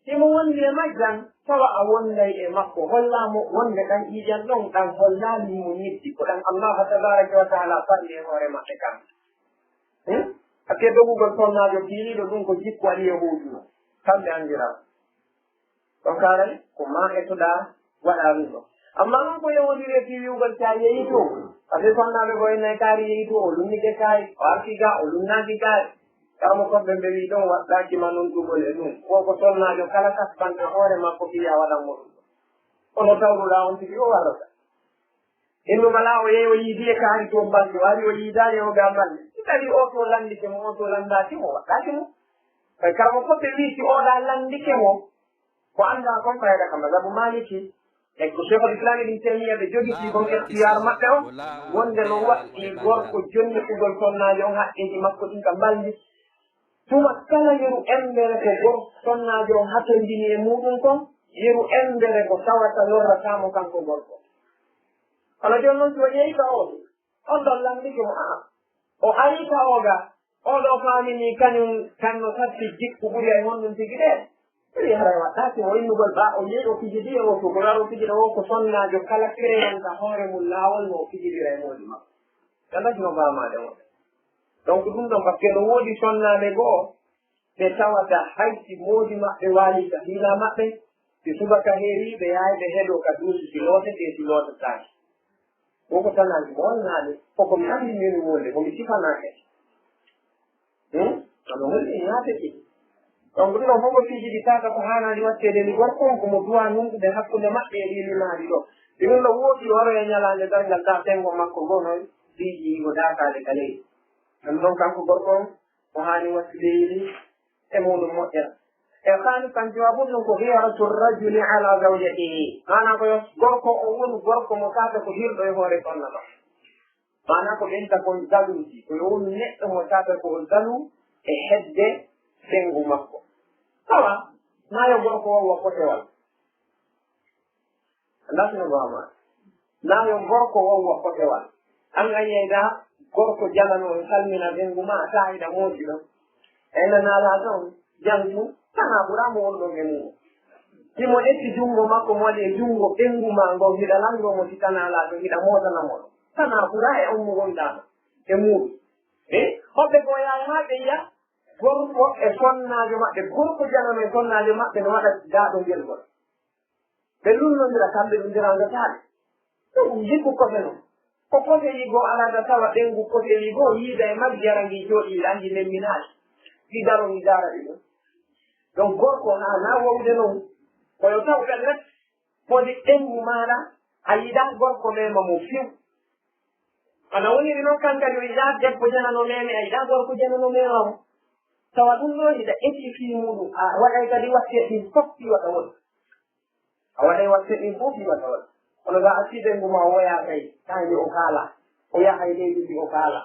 si mo wondi e majjan, tawa a wonday e makko, hollaa mo wonde ɗan ƴiiƴan ɗon, ɗan hollaali mo ñiddi, ko ɗan Allaahu tabaaraka wa taala falli e hoore maɓɓe kan. Hmm? Hakke dogugol sonnaajo piiliiɗo ɗum ko jikku Aliyo Huudu no. Kamɓe anndiraa. Ɗon kaaray ko maa etoɗaa waɗaa ɗum ɗo. Amma ɗum ko yowondiri e fii wi'ugol si a yehi to. Parce que sonnaaɓe ko enen kaari yehi to, o lunnike kaari, o arti ga, o lunnaaki kaari. Kamo koɓɓe ɓe wi ɗon waɗɗaaki ma nunɗugol e ɗum. Ko ko sonnaajo kala kasbanta hoore makko fiya waɗan mo ɗum. Kono tawruɗaa on tigi o warrata. Innu bala o yehi o yiidi e kaari to balɗe, o ari o yiidaali e o ga balɗe. Si tawi o to lanndike mo, o to lanndaaki mo, waɗɗaaki mo. Kay kamo koɓɓe wi si oɗa lanndike mo, ko annda kon fayda ka mazhabu Maliki. E ko Cheikhul Islam Ibn Taymiyyah ɓe jogiti kon ikhtiyar maɓɓe on, wonde no waɗɗi gorko jonniɗugol sonnaajo on haqqeeji makko ɗin ka mbalndi. Tuma kala yeru embere ko gorko sonnaajo on hatondini e muɗum kon, yeru embere ko tawata lorrata mo kanko gorko. Kono jooni noon si o ƴeewi ka o, on ɗon lanndike mo, aa, o ari ka o ga, oɗo faamini kañum kan no satti jikku ɓuri ay honɗum tigi de. Ɓuri haray waɗɗaaki mo innugol ɓa o yehi o fijidi e o to ko laro fijida o ko sonnaajo kala créanta hoore mum laawol no o fijidira e moodi makko. Ka ndajno bamaade mo. Donc ɗum ɗon parce que no woodi sonnaaɓe goo ɓe tawata hay si moodi maɓɓe waali ka hiila maɓɓe, si subaka heewi ɓe yahay ɓe heɗo ka duusi si lootete si lootataake. Woko tanaaji mo wonnaaɓe koko mi anndi menu wonde ko mi sifanaake. Hmm? Kono woni e ñaatete. Donc ɗum ɗon fof ko piiji ɗi tata ko haanaani waɗteede ni gorko on ko mo duwa nunɗude hakkunde maɓɓe e ɗi limaaɗi ɗo. Si ɗum ɗo woodi horo e ñalaande darngal ta senngo makko goo noon piiji ko daakaade ka leydi. Ɗum ɗon kanko gorko on ko haani waɗtude yiɗi e muɗum moƴƴa. E haani kan jawabun ɗum ko hiyaratu rajuli ala zawjatihi. Maanaa ko yo gorko o wonu gorko mo tata ko hirɗo e hoore sonna makko. Maanaa ko ɓenta kon zaluuji, ko yo wonu neɗɗo mo tata ko o zalu e hedde senngu makko. Awa, naa yo gorko wawwa potewal. Anndaa si no gohamaa. Naa yo gorko wawwa potewal. An a yiyayda gorko janano e salmina senngu ma, a taayida moodi ɗon. E nanaalaa ton, jantu, tanaa ɓura mo wonɗon e mum. Himo ƴetti junngo makko mo waɗi e junngo ɓenngu ma ngon, hiɗa lanndoo mo si tanaalaa ton, hiɗa mootana mo ɗon. Tanaa ɓura e on mo wonɗaa ɗon e muuɗum. E hoɓɓe goo yaaya haa ɓe yiya gorko e sonnaajo maɓɓe, gorko janano e sonnaajo maɓɓe no waɗa daaɗo ngel gol. Ɓe lunnondira kamɓe ɗum nderangataaɓe. Ɗum jikku kofe non. Ko kofe yigoo alada tawa ɓenngu kofe yigoo yiida e majji ara ngi jooɗi ɗa ngi nemminaali. Ɗi daro ngi daara ɗi ɗum. Donc gorko haa na wowde non. Ko yo taw ɓen rek. Modi ɓenngu maaɗa a yiɗa gorko mema mo fiw. Ana woniri noon kan kadi o yiɗa debbo janano meme a yiɗa gorko janano mema mo. Tawa ɗum ɗo hiɗa ƴetti fii muɗum a waɗay kadi watte ɗin fof fii waɗa won. A waɗay watte ɗin fof fii waɗa won. Kono ga a acci ɓenngu ma o woya kay taani o kaala. O yahay leydi ndi o kaala.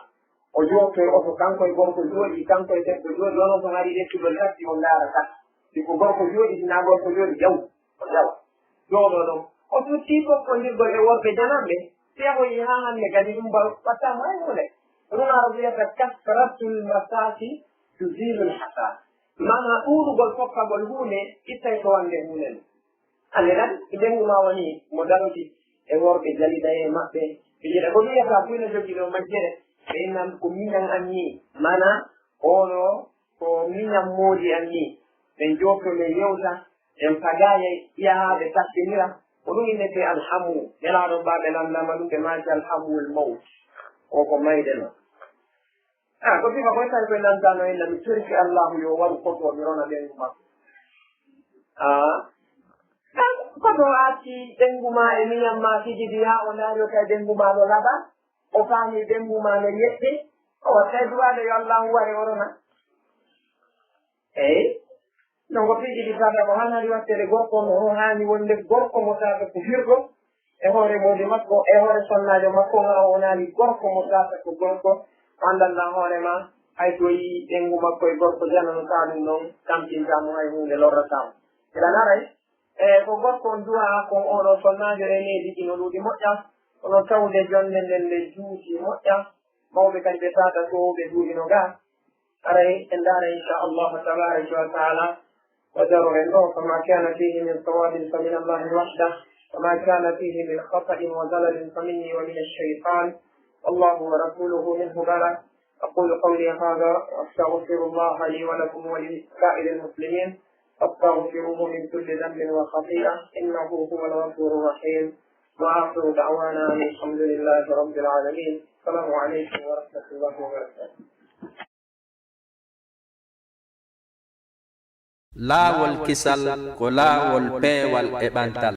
O jooɗoy oto kanko e gorko jooɗi kanko e debbo jooɗi onon ko ngari ƴettugol katti on ndaara katti. Si ko gorko jooɗi si na gorko jooɗi jaw o jawa. Jooɗo ɗon o sutti bokkondirgol e worɓe jananɓe. Seehoyi haa hannde kadi ɗum mbaru wattama hay huunde. Ɗum ara wiyata kasratul masaki tuzilul hasa. Maanaa ɗuuɗugol fokkagol huunde ittay towannde huunde nde. Hannde tan e ɓenngu ma woni mo darodi e worɓe jaliɗa e maɓɓe. Ɓe jeɗa ko wiyata buy no jogii ɗo majjere. Ɓe innan ko miñan an nii maanaa oɗo ko miñan moodi an nii. Ɓe jooɗto ɓe yewta. En pagaye yahaaɓe takkindira ko ɗum innetee alhamu. Nelaaɗo baaɓe lanndama ɗum ɓe maaki alhamu wol mawt. Ko ko mayde non. A ko sifa koye tawi koye nantano inna mi toriki allahu yo waru koto mi rona ɓenngu makko. A koto acci ɓenngu ma e miñan ma fijidi haa o ndaari o tawi ɓenngu ma no laɓa. O faami ɓenngu ma no yeɗɗi. O wattay duwaade yo allahu ware o rona. Eyi. No ngo piiji ɗi tata ko haanani waɗteede gorko no o haani wonde gorko mo tata ko hirɗo e hoore moodi makko e hoore sonnaajo makko ŋa o wonaani gorko mo tata ko gorko. Anndanɗaa hoore ma hay so yii ɓenngu makko e gorko janano taa ɗum noon tampintaa mo hay huunde lorrataa mo. Eɗa naray e ko gorko on duwa kon oɗo sonnaajo e needi ɗi no ɗuuɗi moƴƴa. Kono tawde jonnde nden nde juuti moƴƴa. Mawɓe kadi ɓe tata so ɓe duuɗi no gaa. Aray en ndaara insha allahu tabaraka wa taala ko daroren ɗo. Fama kana fihi min sawabin fa min allahi wahda, wama kana fihi min khata'in wa dalalin fa minni wa min alshaytan. Allahu wa rasuluhu minhu bara. Aqulu qawli hadha wa astaghfirullaha li wa lakum wa li sa'iril muslimin. Fastaghfiruhu min kulli dhanbin wa khati'a innahu huwal ghafurur rahim. Wa akhiru da'wana anil hamdulillahi rabbil alamin. Assalamu alaikum wa rahmatullahi wa barakatuh. Laawol kisal ko laawol peewal e ɓantal.